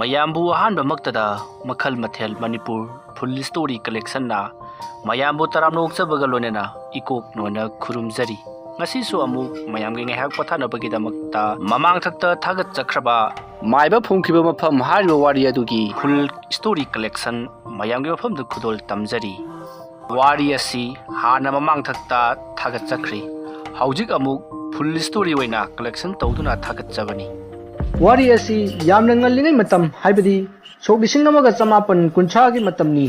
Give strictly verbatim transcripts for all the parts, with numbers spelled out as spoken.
ꯃꯌꯥꯝꯕꯨ ꯑꯍꯥꯟꯕꯃꯛꯇꯗ ꯃꯈꯜ ꯃꯊꯦꯜ ꯃꯅꯤꯄꯨꯔ ꯐꯨꯜ ꯁ꯭ꯇꯣꯔꯤ ꯀꯂꯦꯛꯁꯟꯅ ꯃꯌꯥꯝꯕꯨ ꯇꯔꯥꯝꯅ ꯑꯣꯛꯆꯕꯒ ꯂꯣꯏꯅꯅ ꯏꯀꯣꯛ ꯅꯣꯟꯅ ꯈꯨꯔꯨꯝꯖꯔꯤ꯫ ꯉꯁꯤꯁꯨ ꯑꯃꯨꯛ ꯃꯌꯥꯝꯒꯤ ꯉꯥꯏꯍꯥꯛ ꯄꯣꯊꯥꯅꯕꯒꯤꯗꯃꯛꯇ ꯃꯃꯥꯡꯊꯛꯇ ꯊꯥꯒꯠꯆꯈ꯭ꯔꯕ ꯃꯥꯏꯕ ꯐꯨꯝꯈꯤꯕ ꯃꯐꯝ ꯍꯥꯏꯔꯤꯕ ꯋꯥꯔꯤ ꯑꯗꯨꯒꯤ ꯐꯨꯜ ꯁ꯭ꯇꯣꯔꯤ ꯀꯂꯦꯛꯁꯟ ꯃꯌꯥꯝꯒꯤ ꯃꯐꯝꯗ ꯈꯨꯗꯣꯜ ꯇꯝꯖꯔꯤ꯫ ꯋꯥꯔꯤ ꯑꯁꯤ ꯍꯥꯟꯅ ꯃꯃꯥꯡꯊꯛꯇ ꯊꯥꯒꯠꯆꯈ꯭ꯔꯤ꯫ ꯍꯧꯖꯤꯛ ꯑꯃꯨꯛ ꯐꯨꯜ ꯁ꯭ꯇꯣꯔꯤ ꯑꯣꯏꯅ ꯀꯂꯦꯛꯁꯟ ꯇꯧꯗꯨꯅ ꯊꯥꯒꯠꯆꯕꯅꯤ꯫ ꯋꯥꯔꯤ ꯑꯁꯤ ꯌꯥꯝꯅ ꯉꯜꯂꯤꯉꯩ ꯃꯇꯝ, ꯍꯥꯏꯕꯗꯤ ꯁꯣꯛ ꯂꯤꯁꯤꯡ ꯑꯃꯒ ꯆꯃꯥꯄꯟ ꯀꯨꯟꯊ꯭ꯔꯥꯒꯤ ꯃꯇꯝꯅꯤ꯫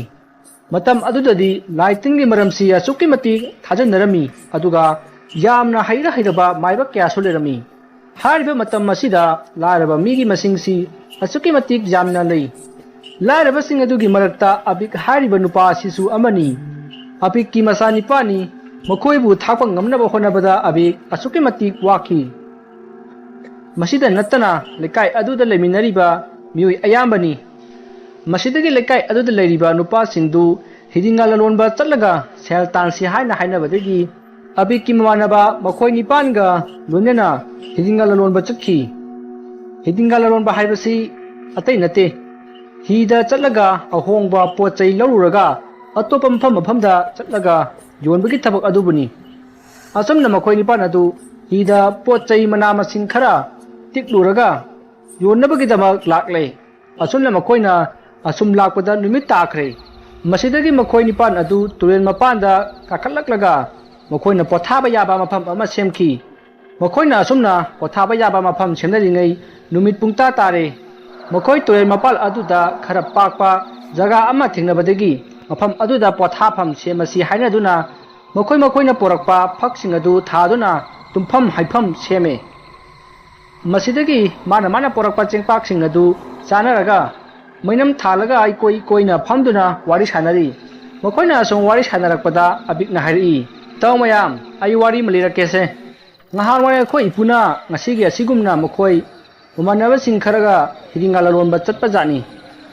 ꯃꯇꯝ ꯑꯗꯨꯗꯗꯤ ꯂꯥꯏ ꯇꯤꯟꯒꯤ ꯃꯔꯝꯁꯤ ꯑꯁꯨꯛꯀꯤ ꯃꯇꯤꯛ ꯊꯥꯖꯅꯔꯝꯃꯤ, ꯑꯗꯨꯒ ꯌꯥꯝꯅ ꯍꯩꯔ ꯍꯩꯔꯕ ꯃꯥꯏꯕ ꯀꯌꯥꯁꯨ ꯂꯩꯔꯝꯃꯤ꯫ ꯍꯥꯏꯔꯤꯕ ꯃꯇꯝ ꯑꯁꯤꯗ ꯂꯥꯏꯔꯕ ꯃꯤꯒꯤ ꯃꯁꯤꯡꯁꯤ ꯑꯁꯨꯛꯀꯤ ꯃꯇꯤꯛ ꯌꯥꯝꯅ ꯂꯩ꯫ ꯂꯥꯏꯔꯕꯁꯤꯡ ꯑꯗꯨꯒꯤ ꯃꯔꯛꯇ ꯑꯕꯤꯛ ꯍꯥꯏꯔꯤꯕ ꯅꯨꯄꯥ ꯑꯁꯤꯁꯨ ꯑꯃꯅꯤ꯫ ꯑꯕꯤꯛꯀꯤ ꯃꯆꯥꯅꯤꯄꯥꯅꯤ꯫ ꯃꯈꯣꯏꯕꯨ ꯊꯥꯛꯄ ꯉꯝꯅꯕ ꯍꯣꯠꯅꯕꯗ ꯑꯕꯤꯛ ꯑꯁꯨꯛꯀꯤ ꯃꯇꯤꯛ ꯋꯥꯈꯤ꯫ ꯃꯁꯤꯗ ꯅꯠꯇꯅ ꯂꯩꯀꯥꯏ ꯑꯗꯨꯗ ꯂꯩꯃꯤꯟꯅꯔꯤꯕ ꯃꯤꯑꯣꯏ ꯑꯌꯥꯝꯕꯅꯤ꯫ ꯃꯁꯤꯗꯒꯤ ꯂꯩꯀꯥꯏ ꯑꯗꯨꯗ ꯂꯩꯔꯤꯕ ꯅꯨꯄꯥꯁꯤꯡꯗꯨ ꯍꯤꯗꯤꯡꯒ ꯂꯂꯣꯟꯕ ꯆꯠꯂꯒ ꯁꯦꯜ ꯇꯥꯟꯁꯤ ꯍꯥꯏꯅ ꯍꯥꯏꯅꯕꯗꯒꯤ ꯑꯕꯤꯛꯀꯤ ꯃꯃꯥꯟꯅꯕ ꯃꯈꯣꯏ ꯅꯤꯄꯥꯟꯒ ꯂꯣꯏꯅꯅ ꯍꯤꯗꯤꯡꯒ ꯂꯂꯣꯟꯕ ꯆꯠꯈꯤ꯫ ꯍꯤꯗꯤꯡꯒ ꯂꯂꯣꯟꯕ ꯍꯥꯏꯕꯁꯤ ꯑꯇꯩ ꯅꯠꯇꯦ, ꯍꯤꯗ ꯆꯠꯂꯒ ꯑꯍꯣꯡꯕ ꯄꯣꯠ ꯆꯩ ꯂꯧꯔꯨꯔꯒ ꯑꯇꯣꯞꯄ ꯃꯐꯝ ꯃꯐꯝꯗ ꯆꯠꯂꯒ ꯌꯣꯟꯕꯒꯤ ꯊꯕꯛ ꯑꯗꯨꯕꯨꯅꯤ꯫ ꯑꯁꯨꯝꯅ ꯃꯈꯣꯏ ꯅꯤꯄꯥꯟ ꯑꯗꯨ ꯍꯤꯗ ꯄꯣꯠ ꯆꯩ ꯃꯅꯥ ꯃꯁꯤꯡ ꯈꯔ ꯇꯤꯛꯂꯨꯔꯒ ꯌꯣꯟꯅꯕꯒꯤꯗꯃꯛ ꯂꯥꯛꯂꯦ꯫ ꯑꯁꯨꯝꯅ ꯃꯈꯣꯏꯅ ꯑꯁꯨꯝ ꯂꯥꯛꯄꯗ ꯅꯨꯃꯤꯠ ꯇꯥꯈ꯭ꯔꯦ꯫ ꯃꯁꯤꯗꯒꯤ ꯃꯈꯣꯏ ꯅꯤꯄꯥꯟ ꯑꯗꯨ ꯇꯨꯔꯦꯜ ꯃꯄꯥꯟꯗ ꯀꯥꯈꯠꯂꯛꯂꯒ ꯃꯈꯣꯏꯅ ꯄꯣꯊꯥꯕ ꯌꯥꯕ ꯃꯐꯝ ꯑꯃ ꯁꯦꯝꯈꯤ꯫ ꯃꯈꯣꯏꯅ ꯑꯁꯨꯝꯅ ꯄꯣꯊꯥꯕ ꯌꯥꯕ ꯃꯐꯝ ꯁꯦꯝꯅꯔꯤꯉꯩ ꯅꯨꯃꯤꯠ ꯄꯨꯡꯇꯥ ꯇꯥꯔꯦ꯫ ꯃꯈꯣꯏ ꯇꯨꯔꯦꯜ ꯃꯄꯥꯜ ꯑꯗꯨꯗ ꯈꯔ ꯄꯥꯛꯄ ꯖꯒꯥ ꯑꯃ ꯊꯦꯡꯅꯕꯗꯒꯤ ꯃꯐꯝ ꯑꯗꯨꯗ ꯄꯣꯊꯥꯐꯝ ꯁꯦꯝꯃꯁꯤ ꯍꯥꯏꯅꯗꯨꯅ ꯃꯈꯣꯏ ꯃꯈꯣꯏꯅ ꯄꯣꯔꯛꯄ ꯐꯛꯁꯤꯡ ꯑꯗꯨ ꯊꯥꯗꯨꯅ ꯇꯨꯝꯐꯝ ꯍꯤꯞꯐꯝ ꯁꯦꯝꯃꯦ꯫ ꯃꯁꯤꯗꯒꯤ ꯃꯥꯅ ꯃꯥꯅ ꯄꯣꯔꯛꯄ ꯆꯦꯡꯄꯥꯛꯁꯤꯡ ꯑꯗꯨ ꯆꯥꯅꯔꯒ ꯃꯩꯅꯝ ꯊꯥꯜꯂꯒ ꯑꯩꯈꯣꯏ ꯀꯣꯏꯅ ꯐꯝꯗꯨꯅ ꯋꯥꯔꯤ ꯁꯥꯟꯅꯔꯤ꯫ ꯃꯈꯣꯏꯅ ꯑꯁꯨꯝ ꯋꯥꯔꯤ ꯁꯥꯟꯅꯔꯛꯄꯗ ꯑꯕꯤꯛꯅ ꯍꯥꯏꯔꯛꯏ, "ꯇꯥꯎ ꯃꯌꯥꯝ, ꯑꯩ ꯋꯥꯔꯤ ꯑꯃ ꯂꯤꯔꯛꯀꯦꯁꯦ꯫ ꯉꯍꯥꯟꯋꯥꯏ ꯑꯩꯈꯣꯏ ꯏꯄꯨꯅ ꯉꯁꯤꯒꯤ ꯑꯁꯤꯒꯨꯝꯅ ꯃꯈꯣꯏ ꯃꯃꯥꯟꯅꯕꯁꯤꯡ ꯈꯔꯒ ꯍꯤꯗꯤꯡꯒ ꯂꯂꯣꯟꯕ ꯆꯠꯄꯖꯥꯠꯅꯤ꯫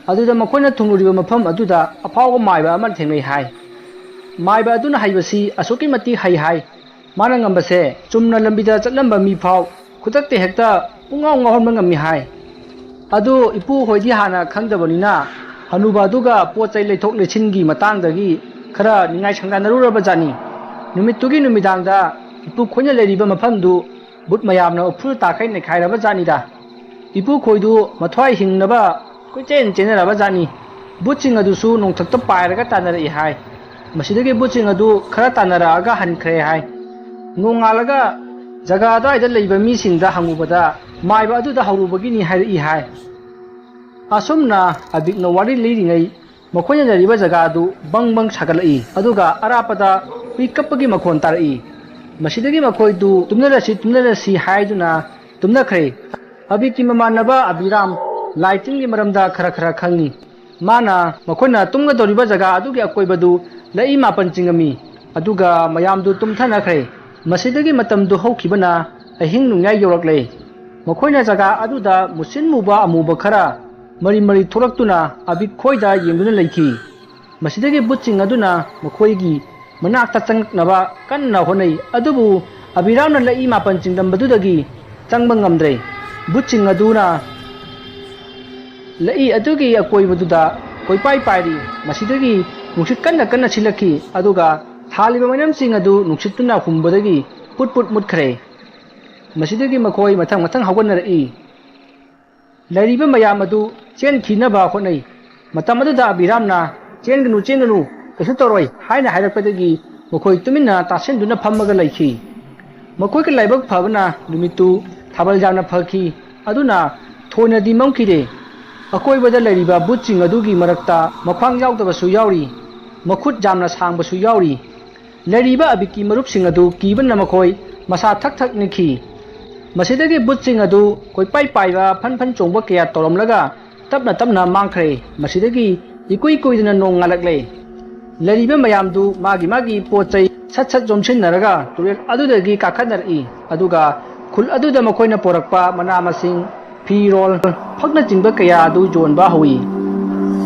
ꯑꯗꯨꯗ ꯃꯈꯣꯏꯅ ꯊꯨꯡꯂꯨꯔꯤꯕ ꯃꯐꯝ ꯑꯗꯨꯗ ꯑꯐꯥꯎꯕ ꯃꯥꯏꯕ ꯑꯃ ꯊꯦꯡꯅꯩ ꯍꯥꯏ꯫ ꯃꯥꯏꯕ ꯑꯗꯨꯅ ꯍꯩꯕꯁꯤ ꯑꯁꯨꯛꯀꯤ ꯃꯇꯤꯛ ꯍꯩ ꯍꯥꯏ꯫ ꯃꯥꯅ ꯉꯝꯕꯁꯦ ꯆꯨꯝꯅ ꯂꯝꯕꯤꯗ ꯆꯠꯂꯝꯕ ꯃꯤ ꯐꯥꯎ ꯈꯨꯗꯛꯇ ꯍꯦꯛꯇ ꯄꯨꯡꯉꯥꯎ ꯉꯥꯎꯍꯟꯕ ꯉꯝꯃꯤ ꯍꯥꯏ"꯫ ꯑꯗꯨ ꯏꯄꯨ ꯍꯣꯏꯗꯤ ꯍꯥꯟꯅ ꯈꯪꯗꯕꯅꯤꯅ, ꯍꯅꯨꯕ ꯑꯗꯨꯒ ꯄꯣꯠ ꯆꯩ ꯂꯩꯊꯣꯛ ꯂꯩꯁꯤꯟꯒꯤ ꯃꯇꯥꯡꯗꯒꯤ ꯈꯔ ꯅꯤꯡꯉꯥꯏ ꯁꯪꯗꯥꯅꯔꯨꯔꯕ ꯖꯥꯠꯅꯤ꯫ ꯅꯨꯃꯤꯠꯇꯨꯒꯤ ꯅꯨꯃꯤꯗꯥꯡꯗ ꯏꯄꯨ ꯈꯣꯏꯅ ꯂꯩꯔꯤꯕ ꯃꯐꯝꯗꯨ ꯕꯨꯠ ꯃꯌꯥꯝꯅ ꯎꯐꯨꯜ ꯇꯥꯈꯩ ꯅꯩꯈꯥꯏꯔꯕ ꯖꯥꯠꯅꯤꯗ꯫ ꯏꯄꯨ ꯈꯣꯏꯗꯨ ꯃꯊ꯭ꯋꯥꯏ ꯍꯤꯡꯅꯕ ꯀꯣꯏꯆꯦꯟ ꯆꯦꯟꯅꯔꯕ ꯖꯥꯠꯅꯤ꯫ ꯕꯨꯠꯁꯤꯡ ꯑꯗꯨꯁꯨ ꯅꯣꯡꯊꯛꯇ ꯄꯥꯏꯔꯒ ꯇꯥꯟꯅꯔꯛꯏ ꯍꯥꯏ꯫ ꯃꯁꯤꯗꯒꯤ ꯕꯨꯠꯁꯤꯡ ꯑꯗꯨ ꯈꯔ ꯇꯥꯟꯅꯔꯛꯑꯒ ꯍꯟꯈ꯭ꯔꯦ ꯍꯥꯏ꯫ ꯅꯣꯡꯉꯥꯜꯂꯒ ꯖꯒꯥ ꯑꯗꯨꯋꯥꯏꯗ ꯂꯩꯕ ꯃꯤꯁꯤꯡꯗ ꯍꯪꯉꯨꯕꯗ, ꯃꯥꯏꯕ ꯑꯗꯨꯗ ꯍꯧꯔꯨꯕꯒꯤꯅꯤ ꯍꯥꯏꯔꯛꯏ ꯍꯥꯏ꯫ ꯑꯁꯨꯝꯅ ꯑꯕꯤꯛꯅ ꯋꯥꯔꯤ ꯂꯤꯔꯤꯉꯩ, ꯃꯈꯣꯏꯅ ꯂꯩꯔꯤꯕ ꯖꯒꯥ ꯑꯗꯨ ꯕꯪ ꯕꯪ ꯁꯥꯒꯠꯂꯛꯏ, ꯑꯗꯨꯒ ꯑꯔꯥꯞꯄꯗ ꯍꯨꯏ ꯀꯞꯄꯒꯤ ꯃꯈꯣꯟ ꯇꯥꯔꯛꯏ꯫ ꯃꯁꯤꯗꯒꯤ ꯃꯈꯣꯏꯗꯨ ꯇꯨꯝꯅꯔꯁꯤ, ꯇꯨꯝꯅꯔꯁꯤ ꯍꯥꯏꯗꯨꯅ ꯇꯨꯝꯅꯈ꯭ꯔꯦ꯫ ꯑꯕꯤꯛꯀꯤ ꯃꯃꯥꯟꯅꯕ ꯑꯕꯤꯔꯥꯝ ꯂꯥꯏ ꯇꯤꯟꯒꯤ ꯃꯔꯝꯗ ꯈꯔ ꯈꯔ ꯈꯪꯏ꯫ ꯃꯥꯅ ꯃꯈꯣꯏꯅ ꯇꯨꯝꯒꯗꯧꯔꯤꯕ ꯖꯒꯥ ꯑꯗꯨꯒꯤ ꯑꯀꯣꯏꯕꯗꯨ ꯂꯩꯏ ꯃꯥꯄꯟ ꯆꯤꯡꯉꯝꯃꯤ, ꯑꯗꯨꯒ ꯃꯌꯥꯝꯗꯨ ꯇꯨꯝꯊꯅꯈ꯭ꯔꯦ꯫ ꯃꯁꯤꯗꯒꯤ ꯃꯇꯝꯗꯨ ꯍꯧꯈꯤꯕꯅ ꯑꯍꯤꯡ ꯅꯣꯡꯌꯥꯏ ꯌꯧꯔꯛꯂꯦ꯫ ꯃꯈꯣꯏꯅ ꯖꯒꯥ ꯑꯗꯨꯗ ꯃꯨꯁꯤꯟ ꯃꯨꯕ ꯑꯃꯨꯕ ꯈꯔ ꯃꯔꯤ ꯃꯔꯤ ꯊꯣꯛꯂꯛꯇꯨꯅ ꯑꯕꯤꯛ ꯈꯣꯏꯗ ꯌꯦꯡꯗꯨꯅ ꯂꯩꯈꯤ꯫ ꯃꯁꯤꯗꯒꯤ ꯕꯨꯠꯁꯤꯡ ꯑꯗꯨꯅ ꯃꯈꯣꯏꯒꯤ ꯃꯅꯥꯛꯇ ꯆꯪꯂꯛꯅꯕ ꯀꯟꯅ ꯍꯣꯠꯅꯩ, ꯑꯗꯨꯕꯨ ꯑꯕꯤꯔꯥꯝꯅ ꯂꯩꯏ ꯃꯥꯄꯟ ꯆꯤꯡꯂꯝꯕꯗꯨꯗꯒꯤ ꯆꯪꯕ ꯉꯝꯗ꯭ꯔꯦ꯫ ꯕꯨꯠꯁꯤꯡ ꯑꯗꯨꯅ ꯂꯩꯏ ꯑꯗꯨꯒꯤ ꯑꯀꯣꯏꯕꯗꯨꯗ ꯀꯣꯏꯄꯥꯏ ꯄꯥꯏꯔꯤ꯫ ꯃꯁꯤꯗꯒꯤ ꯅꯨꯡꯁꯤꯠ ꯀꯟꯅ ꯀꯟꯅ ꯁꯤꯜꯂꯛꯈꯤ, ꯑꯗꯨꯒ ꯊꯥꯜꯂꯤꯕ ꯃꯩꯅꯝꯁꯤꯡ ꯑꯗꯨ ꯅꯨꯡꯁꯤꯠꯇꯨꯅ ꯍꯨꯝꯕꯗꯒꯤ ꯄꯨꯠ ꯄꯨꯠ ꯃꯨꯠꯈ꯭ꯔꯦ꯫ ꯃꯁꯤꯗꯒꯤ ꯃꯈꯣꯏ ꯃꯊꯪ ꯃꯊꯪ ꯍꯧꯒꯠꯅꯔꯛꯏ꯫ ꯂꯩꯔꯤꯕ ꯃꯌꯥꯝ ꯑꯗꯨ ꯆꯦꯟꯈꯤꯅꯕ ꯍꯣꯠꯅꯩ꯫ ꯃꯇꯝ ꯑꯗꯨꯗ ꯑꯕꯤꯔꯥꯝꯅ, "ꯆꯦꯟꯒꯅꯨ, ꯆꯦꯟꯒꯅꯨ, ꯀꯩꯁꯨ ꯇꯧꯔꯣꯏ" ꯍꯥꯏꯅ ꯍꯥꯏꯔꯛꯄꯗꯒꯤ ꯃꯈꯣꯏ ꯇꯨꯃꯤꯟꯅ ꯇꯥꯁꯤꯟꯗꯨꯅ ꯐꯝꯃꯒ ꯂꯩꯈꯤ꯫ ꯃꯈꯣꯏꯒꯤ ꯂꯥꯏꯕꯛ ꯐꯕꯅ ꯅꯨꯃꯤꯠꯇꯨ ꯊꯥꯕꯜ ꯌꯥꯝꯅ ꯐꯈꯤ, ꯑꯗꯨꯅ ꯊꯣꯏꯅꯗꯤ ꯃꯝꯈꯤꯗꯦ꯫ ꯑꯀꯣꯏꯕꯗ ꯂꯩꯔꯤꯕ ꯕꯨꯠꯁꯤꯡ ꯑꯗꯨꯒꯤ ꯃꯔꯛꯇ ꯃꯈ꯭ꯋꯥꯡ ꯌꯥꯎꯗꯕꯁꯨ ꯌꯥꯎꯔꯤ, ꯃꯈꯨꯠ ꯌꯥꯝꯅ ꯁꯥꯡꯕꯁꯨ ꯌꯥꯎꯔꯤ꯫ ꯂꯩꯔꯤꯕ ꯑꯕꯤꯛꯀꯤ ꯃꯔꯨꯞꯁꯤꯡ ꯑꯗꯨ ꯀꯤꯕꯅ ꯃꯈꯣꯏ ꯃꯁꯥ ꯊꯛ ꯊꯛ ꯅꯤꯛꯈꯤ꯫ ꯃꯁꯤꯗꯒꯤ ꯕꯨꯠꯁꯤꯡ ꯑꯗꯨ ꯀꯣꯏꯄꯥꯏ ꯄꯥꯏꯕ, ꯐꯟ ꯐꯟ ꯆꯣꯡꯕ ꯀꯌꯥ ꯇꯧꯔꯝꯂꯒ ꯇꯞꯅ ꯇꯞꯅ ꯃꯥꯡꯈ꯭ꯔꯦ꯫ ꯃꯁꯤꯗꯒꯤ ꯏꯀꯨꯏ ꯀꯨꯏꯗꯅ ꯅꯣꯡ ꯉꯥꯜꯂꯛꯂꯦ꯫ ꯂꯩꯔꯤꯕ ꯃꯌꯥꯝꯗꯨ ꯃꯥꯒꯤ ꯃꯥꯒꯤ ꯄꯣꯠ ꯆꯩ ꯁꯠ ꯁꯠ ꯌꯣꯝꯁꯤꯟꯅꯔꯒ ꯇꯨꯔꯦꯜ ꯑꯗꯨꯗꯒꯤ ꯀꯥꯈꯠꯅꯔꯛꯏ, ꯑꯗꯨꯒ ꯈꯨꯜ ꯑꯗꯨꯗ ꯃꯈꯣꯏꯅ ꯄꯣꯔꯛꯄ ꯃꯅꯥ ꯃꯁꯤꯡ, ꯐꯤꯔꯣꯜ, ꯐꯛꯅꯆꯤꯡꯕ ꯀꯌꯥ ꯑꯗꯨ ꯌꯣꯟꯕ ꯍꯧꯏ꯫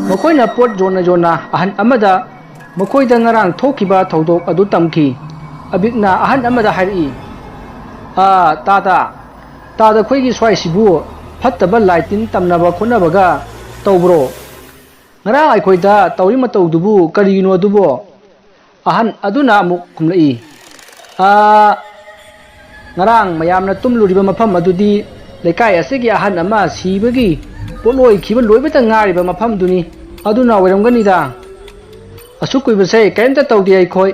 ꯃꯈꯣꯏꯅ ꯄꯣꯠ ꯌꯣꯟꯅ ꯌꯣꯟꯅ ꯑꯍꯟ ꯑꯃꯗ ꯃꯈꯣꯏꯗ ꯉꯔꯥꯡ ꯊꯣꯛꯈꯤꯕ ꯊꯧꯗꯣꯛ ꯑꯗꯨ ꯇꯝꯈꯤ꯫ ꯑꯕꯤꯛꯅ ꯑꯍꯟ ꯑꯃꯗ ꯍꯥꯏꯔꯛꯏ, "ꯑꯥ, ꯇꯥꯗ, ꯇꯥꯗ, ꯑꯩꯈꯣꯏꯒꯤ ꯁ꯭ꯋꯥꯏꯁꯤꯕꯨ ꯐꯠꯇꯕ ꯂꯥꯏ ꯇꯤꯟ ꯇꯝꯅꯕ ꯈꯣꯠꯅꯕꯒ ꯇꯧꯕ꯭ꯔꯣ? ꯉꯔꯥꯡ ꯑꯩꯈꯣꯏꯗ ꯇꯧꯔꯤ ꯃꯇꯧꯗꯨꯕꯨ ꯀꯔꯤꯒꯤꯅꯣ ꯑꯗꯨꯕꯣ?" ꯑꯍꯟ ꯑꯗꯨꯅ ꯑꯃꯨꯛ ꯈꯨꯝꯂꯛꯏ, "ꯑꯥ, ꯉꯔꯥꯡ ꯃꯌꯥꯝꯅ ꯇꯨꯝꯂꯨꯔꯤꯕ ꯃꯐꯝ ꯑꯗꯨꯗꯤ ꯂꯩꯀꯥꯏ ꯑꯁꯤꯒꯤ ꯑꯍꯟ ꯑꯃ ꯁꯤꯕꯒꯤ ꯄꯣꯠꯂꯣꯏꯈꯤꯕ ꯂꯣꯏꯕꯇ ꯉꯥꯏꯔꯤꯕ ꯃꯐꯝꯗꯨꯅꯤ꯫ ꯑꯗꯨꯅ ꯑꯣꯏꯔꯝꯒꯅꯤꯗ꯫ ꯑꯁꯨꯛ ꯀꯨꯏꯕꯁꯦ ꯀꯔꯤꯝꯇ ꯇꯧꯗꯦ ꯑꯩꯈꯣꯏ꯫"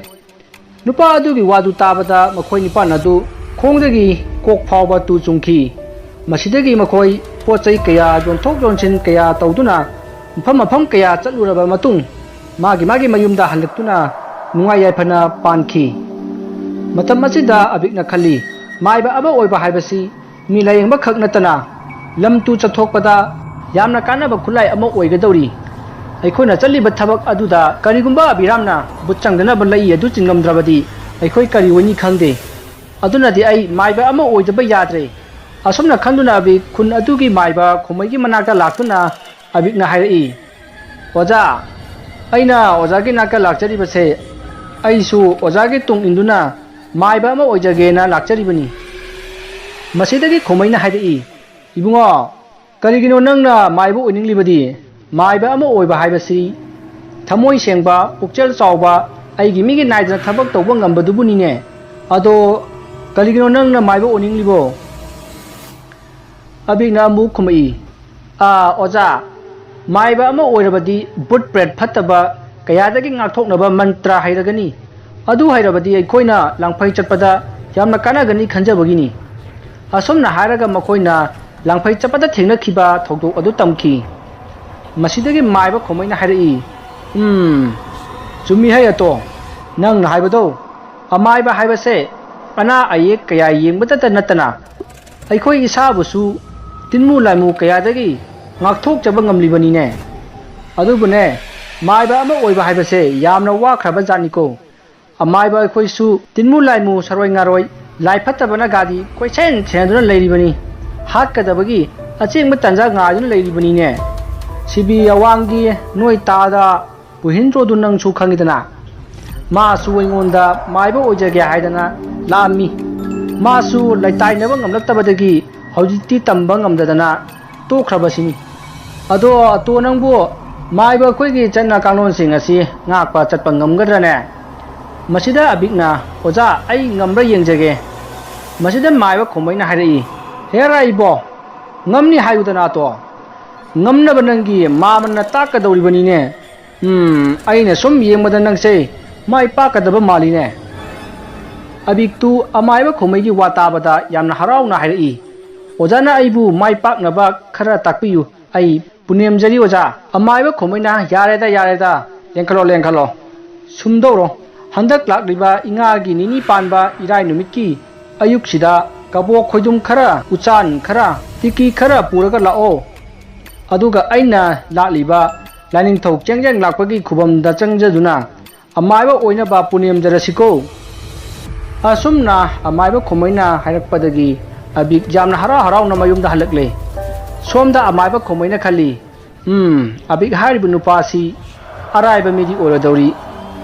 ꯅꯨꯄꯥ ꯑꯗꯨꯒꯤ ꯋꯥꯗꯨ ꯇꯥꯕꯗ ꯃꯈꯣꯏ ꯅꯤꯄꯥꯟ ꯑꯗꯨ ꯈꯣꯡꯗꯒꯤ ꯀꯣꯛ ꯐꯥꯎꯕ ꯇꯨ ꯆꯨꯡꯈꯤ꯫ ꯃꯁꯤꯗꯒꯤ ꯃꯈꯣꯏ ꯄꯣꯠ ꯆꯩ ꯀꯌꯥ ꯌꯣꯟꯊꯣꯛ ꯌꯣꯟꯁꯤꯟ ꯀꯌꯥ ꯇꯧꯗꯨꯅ ꯃꯐꯝ ꯃꯐꯝ ꯀꯌꯥ ꯆꯠꯂꯨꯔꯕ ꯃꯇꯨꯡ ꯃꯥꯒꯤ ꯃꯥꯒꯤ ꯃꯌꯨꯝꯗ ꯍꯜꯂꯛꯇꯨꯅ ꯅꯨꯡꯉꯥꯏ ꯌꯥꯏꯐꯅ ꯄꯥꯟꯈꯤ꯫ ꯃꯇꯝ ꯑꯁꯤꯗ ꯑꯕꯤꯛꯅ ꯈꯜꯂꯤ, ꯃꯥꯏꯕ ꯑꯃ ꯑꯣꯏꯕ ꯍꯥꯏꯕꯁꯤ ꯃꯤ ꯂꯥꯌꯦꯡꯕ ꯈꯛ ꯅꯠꯇꯅ ꯂꯝ ꯇꯨ ꯆꯠꯊꯣꯛꯄꯗ ꯌꯥꯝꯅ ꯀꯥꯟꯅꯕ ꯈꯨꯠꯂꯥꯏ ꯑꯃ ꯑꯣꯏꯒꯗꯧꯔꯤ꯫ ꯑꯩꯈꯣꯏꯅ ꯆꯠꯂꯤꯕ ꯊꯕꯛ ꯑꯗꯨꯗ ꯀꯔꯤꯒꯨꯝꯕ ꯑꯕꯤꯔꯥꯝꯅ ꯕꯨꯠ ꯆꯪꯗꯅꯕ ꯂꯩ ꯑꯗꯨ ꯆꯤꯡꯉꯝꯗ꯭ꯔꯕꯗꯤ ꯑꯩꯈꯣꯏ ꯀꯔꯤ ꯑꯣꯏꯅꯤ ꯈꯪꯗꯦ꯫ ꯑꯗꯨꯅꯗꯤ ꯑꯩ ꯃꯥꯏꯕ ꯑꯃ ꯑꯣꯏꯗꯕ ꯌꯥꯗ꯭ꯔꯦ꯫ ꯑꯁꯨꯝꯅ ꯈꯟꯗꯨꯅ ꯑꯕꯤꯛ ꯈꯨꯟ ꯑꯗꯨꯒꯤ ꯃꯥꯏꯕ ꯈꯣꯃꯩꯒꯤ ꯃꯅꯥꯛꯇ ꯂꯥꯛꯇꯨꯅ ꯑꯕꯤꯛꯅ ꯍꯥꯏꯔꯛꯏ, "ꯑꯣꯖꯥ, ꯑꯩꯅ ꯑꯣꯖꯥꯒꯤ ꯅꯥꯛꯇ ꯂꯥꯛꯆꯔꯤꯕꯁꯦ ꯑꯩꯁꯨ ꯑꯣꯖꯥꯒꯤ ꯇꯨꯡ ꯏꯟꯗꯨꯅ ꯃꯥꯏꯕ ꯑꯃ ꯑꯣꯏꯖꯒꯦꯅ ꯂꯥꯛꯆꯔꯤꯕꯅꯤ꯫" ꯃꯁꯤꯗꯒꯤ ꯈꯣꯃꯩꯅ ꯍꯥꯏꯔꯛꯏ, "ꯏꯕꯨꯡꯉꯣ, ꯀꯔꯤꯒꯤꯅꯣ ꯅꯪꯅ ꯃꯥꯏꯕ ꯑꯣꯏꯅꯤꯡꯂꯤꯕꯗꯤ? ꯃꯥꯏꯕ ꯑꯃ ꯑꯣꯏꯕ ꯍꯥꯏꯕꯁꯤ ꯊꯃꯣꯏ ꯁꯦꯡꯕ, ꯄꯨꯛꯆꯦꯜ ꯆꯥꯎꯕ, ꯑꯩꯒꯤ ꯃꯤꯒꯤ ꯅꯥꯏꯗꯅ ꯊꯕꯛ ꯇꯧꯕ ꯉꯝꯕꯗꯨꯕꯨꯅꯤꯅꯦ꯫ ꯑꯗꯣ ꯀꯔꯤꯒꯤꯅꯣ ꯅꯪꯅ ꯃꯥꯏꯕ ꯑꯣꯏꯅꯤꯡꯂꯤꯕꯣ?" ꯑꯕꯤꯛꯅ ꯑꯃꯨꯛ ꯈꯨꯝꯃꯛꯏ, "ꯑꯥ, ꯑꯣꯖꯥ, ꯃꯥꯏꯕ ꯑꯃ ꯑꯣꯏꯔꯕꯗꯤ ꯚꯨꯠ ꯄ꯭ꯔꯦꯠ ꯐꯠꯇꯕ ꯀꯌꯥꯗꯒꯤ ꯉꯥꯛꯊꯣꯛꯅꯕ ꯃꯟꯇ꯭ꯔ ꯍꯩꯔꯒꯅꯤ꯫ ꯑꯗꯨ ꯍꯩꯔꯕꯗꯤ ꯑꯩꯈꯣꯏꯅ ꯂꯥꯡꯐꯩ ꯆꯠꯄꯗ ꯌꯥꯝꯅ ꯀꯥꯟꯅꯒꯅꯤ ꯈꯟꯖꯕꯒꯤꯅꯤ꯫" ꯑꯁꯨꯝꯅ ꯍꯥꯏꯔꯒ ꯃꯈꯣꯏꯅ ꯂꯥꯡꯐꯩ ꯆꯠꯄꯗ ꯊꯦꯡꯅꯈꯤꯕ ꯊꯧꯗꯣꯛ ꯑꯗꯨ ꯇꯝꯈꯤ꯫ ꯃꯁꯤꯗꯒꯤ ꯃꯥꯏꯕ ꯈꯣꯃꯩꯅ ꯍꯥꯏꯔꯛꯏ, "ꯎꯝ, ꯆꯨꯝꯃꯤ ꯍꯩ ꯑꯇꯣ, ꯅꯪꯅ ꯍꯥꯏꯕꯗꯣ꯫ ꯑꯃꯥꯏꯕ ꯍꯥꯏꯕꯁꯦ ꯑꯅꯥ ꯑꯌꯦꯛ ꯀꯌꯥ ꯌꯦꯡꯕꯇꯇ ꯅꯠꯇꯅ ꯑꯩꯈꯣꯏ ꯏꯁꯥꯕꯨꯁꯨ ꯇꯤꯟꯃꯨ ꯂꯥꯏꯃꯨ ꯀꯌꯥꯗꯒꯤ ꯉꯥꯛꯊꯣꯛꯆꯕ ꯉꯝꯂꯤꯕꯅꯤꯅꯦ꯫ ꯑꯗꯨꯕꯨꯅꯦ, ꯃꯥꯏꯕ ꯑꯃ ꯑꯣꯏꯕ ꯍꯥꯏꯕꯁꯦ ꯌꯥꯝꯅ ꯋꯥꯈ꯭ꯔꯕ ꯖꯥꯠꯅꯤꯀꯣ꯫ ꯑꯃꯥꯏꯕ ꯑꯩꯈꯣꯏꯁꯨ ꯇꯤꯟꯃꯨ ꯂꯥꯏꯃꯨ ꯁꯔꯣꯏ ꯉꯥꯔꯣꯏ ꯂꯥꯏ ꯐꯠꯇꯕꯅ ꯒꯥꯗꯤ ꯀꯣꯏꯁꯦꯟ ꯁꯦꯟꯅꯗꯨꯅ ꯂꯩꯔꯤꯕꯅꯤ꯫ ꯍꯥꯠꯀꯗꯕꯒꯤ ꯑꯆꯦꯡꯕ ꯇꯥꯟꯖꯥ ꯉꯥꯏꯗꯨꯅ ꯂꯩꯔꯤꯕꯅꯤꯅꯦ꯫ ꯁꯤꯕꯤ ꯑꯋꯥꯡꯒꯤ ꯅꯣꯏ ꯇꯥꯗ ꯄꯨꯍꯤꯟꯗ꯭ꯔꯣꯗꯨ ꯅꯪꯁꯨ ꯈꯪꯉꯤꯗꯅ꯫ ꯃꯥꯁꯨ ꯑꯩꯉꯣꯟꯗ ꯃꯥꯏꯕ ꯑꯣꯏꯖꯒꯦ ꯍꯥꯏꯗꯅ ꯂꯥꯛꯑꯝꯃꯤ꯫ ꯃꯥꯁꯨ ꯂꯩꯇꯥꯏꯅꯕ ꯉꯝꯂꯛꯇꯕꯗꯒꯤ ꯍꯧꯖꯤꯛꯇꯤ ꯇꯝꯕ ꯉꯝꯗꯗꯅ ꯇꯣꯛꯈ꯭ꯔꯕꯁꯤꯅꯤ꯫ ꯑꯗꯣ ꯑꯇꯣ, ꯅꯪꯕꯨ ꯃꯥꯏꯕ ꯑꯩꯈꯣꯏꯒꯤ ꯆꯠꯅ ꯀꯥꯡꯂꯣꯟꯁꯤꯡ ꯑꯁꯤ ꯉꯥꯛꯄ ꯆꯠꯄ ꯉꯝꯒꯗ꯭ꯔꯅꯦ? ꯃꯁꯤꯗ ꯑꯕꯤꯛꯅ, "ꯑꯣꯖꯥ, ꯑꯩ ꯉꯝꯕ꯭ꯔꯥ ꯌꯦꯡꯖꯒꯦ"꯫ ꯃꯁꯤꯗ ꯃꯥꯏꯕ ꯈꯣꯃꯩꯅ ꯍꯥꯏꯔꯛꯏ, "ꯍꯦꯔꯥ ꯏꯕꯣ, ꯉꯝꯅꯤ ꯍꯥꯏꯌꯨꯗꯅ ꯑꯇꯣ꯫ ꯉꯝꯅꯕ ꯅꯪꯒꯤ ꯃꯥꯃꯟꯅ ꯇꯥꯛꯀꯗꯧꯔꯤꯕꯅꯤꯅꯦ꯫ ꯎꯝ, ꯑꯩꯅ ꯁꯨꯝ ꯌꯦꯡꯕꯗ ꯅꯪꯁꯦ ꯃꯥꯏ ꯄꯥꯛꯀꯗꯕ ꯃꯥꯜꯂꯤꯅꯦ"꯫ ꯑꯕꯤꯛꯇꯨ ꯑꯃꯥꯏꯕ ꯈꯣꯃꯩꯒꯤ ꯋꯥ ꯇꯥꯕꯗ ꯌꯥꯝꯅ ꯍꯔꯥꯎꯅ ꯍꯥꯏꯔꯛꯏ, "ꯑꯣꯖꯥꯅ ꯑꯩꯕꯨ ꯃꯥꯏ ꯄꯥꯛꯅꯕ ꯈꯔ ꯇꯥꯛꯄꯤꯌꯨ, ꯑꯩ ꯄꯨꯅꯦꯝꯖꯔꯤ ꯑꯣꯖꯥ"꯫ ꯑꯃꯥꯏꯕ ꯈꯣꯃꯩꯅ, "ꯌꯥꯔꯦꯗ, ꯌꯥꯔꯦꯗ, ꯂꯦꯡꯈꯠꯂꯣ, ꯂꯦꯡꯈꯠꯂꯣ꯫ ꯁꯨꯝꯗꯧꯔꯣ, ꯍꯟꯗꯛ ꯂꯥꯛꯂꯤꯕ ꯏꯉꯥꯒꯤ ꯅꯤꯅꯤ ꯄꯥꯟꯕ ꯏꯔꯥꯏ ꯅꯨꯃꯤꯠꯀꯤ ꯑꯌꯨꯛꯁꯤꯗ ꯀꯕꯣꯛ ꯈꯣꯏꯗꯨꯝ ꯈꯔ, ꯎꯆꯥꯟ ꯈꯔ, ꯇꯤꯀꯤ ꯈꯔ ꯄꯨꯔꯒ ꯂꯥꯛꯑꯣ꯫ ꯑꯗꯨꯒ ꯑꯩꯅ ꯂꯥꯛꯂꯤꯕ ꯂꯥꯏꯅꯤꯡꯊꯧ ꯆꯦꯡꯖꯦꯡ ꯂꯥꯛꯄꯒꯤ ꯈꯨꯕꯝꯗ ꯆꯪꯖꯗꯨꯅ ꯑꯃꯥꯏꯕ ꯑꯣꯏꯅꯕ ꯄꯨꯅꯦꯝꯖꯔꯁꯤꯀꯣ"꯫ ꯑꯁꯨꯝꯅ ꯑꯃꯥꯏꯕ ꯈꯣꯃꯩꯅ ꯍꯥꯏꯔꯛꯄꯗꯒꯤ ꯑꯕꯤꯛ ꯌꯥꯝꯅ ꯍꯔꯥꯎ ꯍꯔꯥꯎꯅ ꯃꯌꯨꯝꯗ ꯍꯜꯂꯛꯂꯦ꯫ ꯁꯣꯝꯗ ꯑꯃꯥꯏꯕ ꯈꯣꯃꯩꯅ ꯈꯜꯂꯤ, "ꯎꯝ, ꯑꯕꯤꯛ ꯍꯥꯏꯔꯤꯕ ꯅꯨꯄꯥꯁꯤ ꯑꯔꯥꯏꯕ ꯃꯤꯗꯤ ꯑꯣꯏꯔꯣꯏꯗꯧꯔꯤ,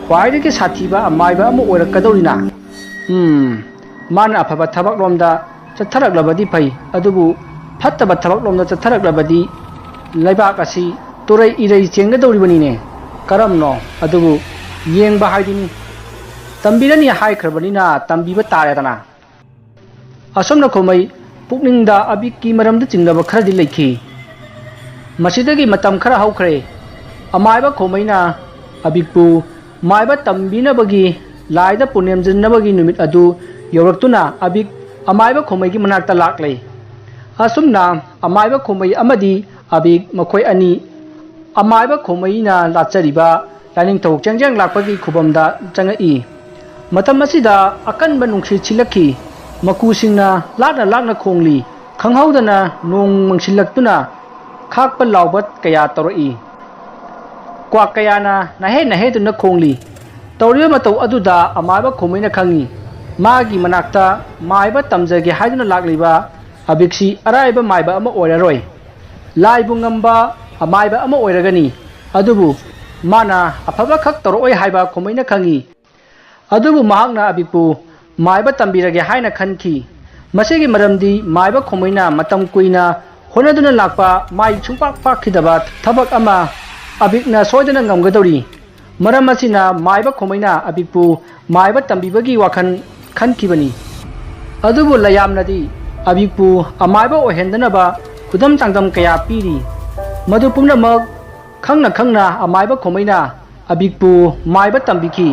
ꯈ꯭ꯋꯥꯏꯗꯒꯤ ꯁꯥꯊꯤꯕ ꯑꯃꯥꯏꯕ ꯑꯃ ꯑꯣꯏꯔꯛꯀꯗꯧꯔꯤꯅ꯫ ꯎꯝ, ꯃꯥꯅ ꯑꯐꯕ ꯊꯕꯛꯂꯣꯝꯗ ꯆꯠꯊꯔꯛꯂꯕꯗꯤ ꯐꯩ, ꯑꯗꯨꯕꯨ ꯐꯠꯇꯕ ꯊꯕꯛꯂꯣꯝꯗ ꯆꯠꯊꯔꯛꯂꯕꯗꯤ ꯂꯩꯕꯥꯛ ꯑꯁꯤ ꯇꯨꯔꯩ ꯏꯔꯩ ꯆꯦꯟꯒꯗꯧꯔꯤꯕꯅꯤꯅꯦ꯫ ꯀꯔꯝꯅꯣ? ꯑꯗꯨꯕꯨ ꯌꯦꯡꯕ ꯍꯥꯏꯗꯨꯅꯤ꯫ ꯇꯝꯕꯤꯔꯅꯤ ꯍꯥꯏꯈ꯭ꯔꯕꯅꯤꯅ ꯇꯝꯕꯤꯕ ꯇꯥꯔꯦꯗꯅ"꯫ ꯑꯁꯨꯝꯅ ꯈꯣꯃꯩ ꯄꯨꯛꯅꯤꯡꯗ ꯑꯕꯤꯛꯀꯤ ꯃꯔꯝꯗ ꯆꯤꯡꯅꯕ ꯈꯔꯗꯤ ꯂꯩꯈꯤ꯫ ꯃꯁꯤꯗꯒꯤ ꯃꯇꯝ ꯈꯔ ꯍꯧꯈ꯭ꯔꯦ꯫ ꯑꯃꯥꯏꯕ ꯈꯣꯃꯩꯅ ꯑꯕꯤꯛꯄꯨ ꯃꯥꯏꯕ ꯇꯝꯕꯤꯅꯕꯒꯤ ꯂꯥꯏꯗ ꯄꯨꯅꯦꯝꯖꯤꯟꯅꯕꯒꯤ ꯅꯨꯃꯤꯠ ꯑꯗꯨ ꯌꯧꯔꯛꯇꯨꯅ ꯑꯕꯤꯛ ꯑꯃꯥꯏꯕ ꯈꯣꯃꯩꯒꯤ ꯃꯅꯥꯛꯇ ꯂꯥꯛꯂꯦ꯫ ꯑꯁꯨꯝꯅ ꯑꯃꯥꯏꯕ ꯈꯣꯃꯩ ꯑꯃꯗꯤ ꯑꯕꯤꯛ ꯃꯈꯣꯏ ꯑꯅꯤ ꯑꯃꯥꯏꯕ ꯈꯣꯃꯩꯅ ꯂꯥꯠꯆꯔꯤꯕ ꯂꯥꯏꯅꯤꯡꯊꯧ ꯆꯦꯡꯖꯦꯡ ꯂꯥꯛꯄꯒꯤ ꯈꯨꯕꯝꯗ ꯆꯪꯉꯛꯏ꯫ ꯃꯇꯝ ꯑꯁꯤꯗ ꯑꯀꯟꯕ ꯅꯨꯡꯁꯤꯠ ꯁꯤꯠꯂꯛꯈꯤ꯫ ꯃꯀꯨꯁꯤꯡꯅ ꯂꯥꯛꯅ ꯂꯥꯛꯅ ꯈꯣꯡꯂꯤ꯫ ꯈꯪꯍꯧꯗꯅ ꯅꯣꯡ ꯃꯪꯁꯤꯜꯂꯛꯇꯨꯅ ꯈꯥꯛꯄ ꯂꯥꯎꯕ ꯀꯌꯥ ꯇꯧꯔꯛꯏ꯫ ꯀ꯭ꯋꯥꯛ ꯀꯌꯥꯅ ꯅꯥꯍꯦ ꯅꯥꯍꯦꯗꯨꯅ ꯈꯣꯡꯂꯤ꯫ ꯇꯧꯔꯤꯕ ꯃꯇꯧ ꯑꯗꯨꯗ ꯑꯃꯥꯏꯕ ꯈꯣꯃꯩꯅ ꯈꯪꯏ, ꯃꯥꯒꯤ ꯃꯅꯥꯛꯇ ꯃꯥꯏꯕ ꯇꯝꯖꯒꯦ ꯍꯥꯏꯗꯨꯅ ꯂꯥꯛꯂꯤꯕ ꯑꯕꯤꯛꯁꯤ ꯑꯔꯥꯏꯕ ꯃꯥꯏꯕ ꯑꯃ ꯑꯣꯏꯔꯔꯣꯏ꯫ ꯂꯥꯏꯕꯨ ꯉꯝꯕ ꯑꯃꯥꯏꯕ ꯑꯃ ꯑꯣꯏꯔꯒꯅꯤ꯫ ꯑꯗꯨꯕꯨ ꯃꯥꯅ ꯑꯐꯕ ꯈꯛ ꯇꯧꯔꯛꯑꯣꯏ ꯍꯥꯏꯕ ꯈꯣꯃꯩꯅ ꯈꯪꯏ꯫ ꯑꯗꯨꯕꯨ ꯃꯍꯥꯛꯅ ꯑꯕꯤꯛꯄꯨ ꯃꯥꯏꯕ ꯇꯝꯕꯤꯔꯒꯦ ꯍꯥꯏꯅ ꯈꯟꯈꯤ꯫ ꯃꯁꯤꯒꯤ ꯃꯔꯝꯗꯤ ꯃꯥꯏꯕ ꯈꯣꯃꯩꯅ ꯃꯇꯝ ꯀꯨꯏꯅ ꯍꯣꯠꯅꯗꯨꯅ ꯂꯥꯛꯄ ꯃꯥꯏ ꯁꯨꯡꯄꯥꯛ ꯄꯥꯛꯈꯤꯗꯕ ꯊꯕꯛ ꯑꯃ ꯑꯕꯤꯛꯅ ꯁꯣꯏꯗꯅ ꯉꯝꯒꯗꯧꯔꯤ꯫ ꯃꯔꯝ ꯑꯁꯤꯅ ꯃꯥꯏꯕ ꯈꯣꯃꯩꯅ ꯑꯕꯤꯛꯄꯨ ꯃꯥꯏꯕ ꯇꯝꯕꯤꯕꯒꯤ ꯋꯥꯈꯜ ꯈꯟꯈꯤꯕꯅꯤ꯫ ꯑꯗꯨꯕꯨ ꯂꯌꯥꯝꯅꯗꯤ ꯑꯕꯤꯛꯄꯨ ꯑꯃꯥꯏꯕ ꯑꯣꯏꯍꯟꯗꯅꯕ ꯈꯨꯗꯝ ꯆꯥꯡꯗꯝ ꯀꯌꯥ ꯄꯤꯔꯤ꯫ ꯃꯗꯨ ꯄꯨꯝꯅꯃꯛ ꯈꯪꯅ ꯈꯪꯅ ꯑꯃꯥꯏꯕ ꯈꯣꯃꯩꯅ ꯑꯕꯤꯛꯄꯨ ꯃꯥꯏꯕ ꯇꯝꯕꯤꯈꯤ꯫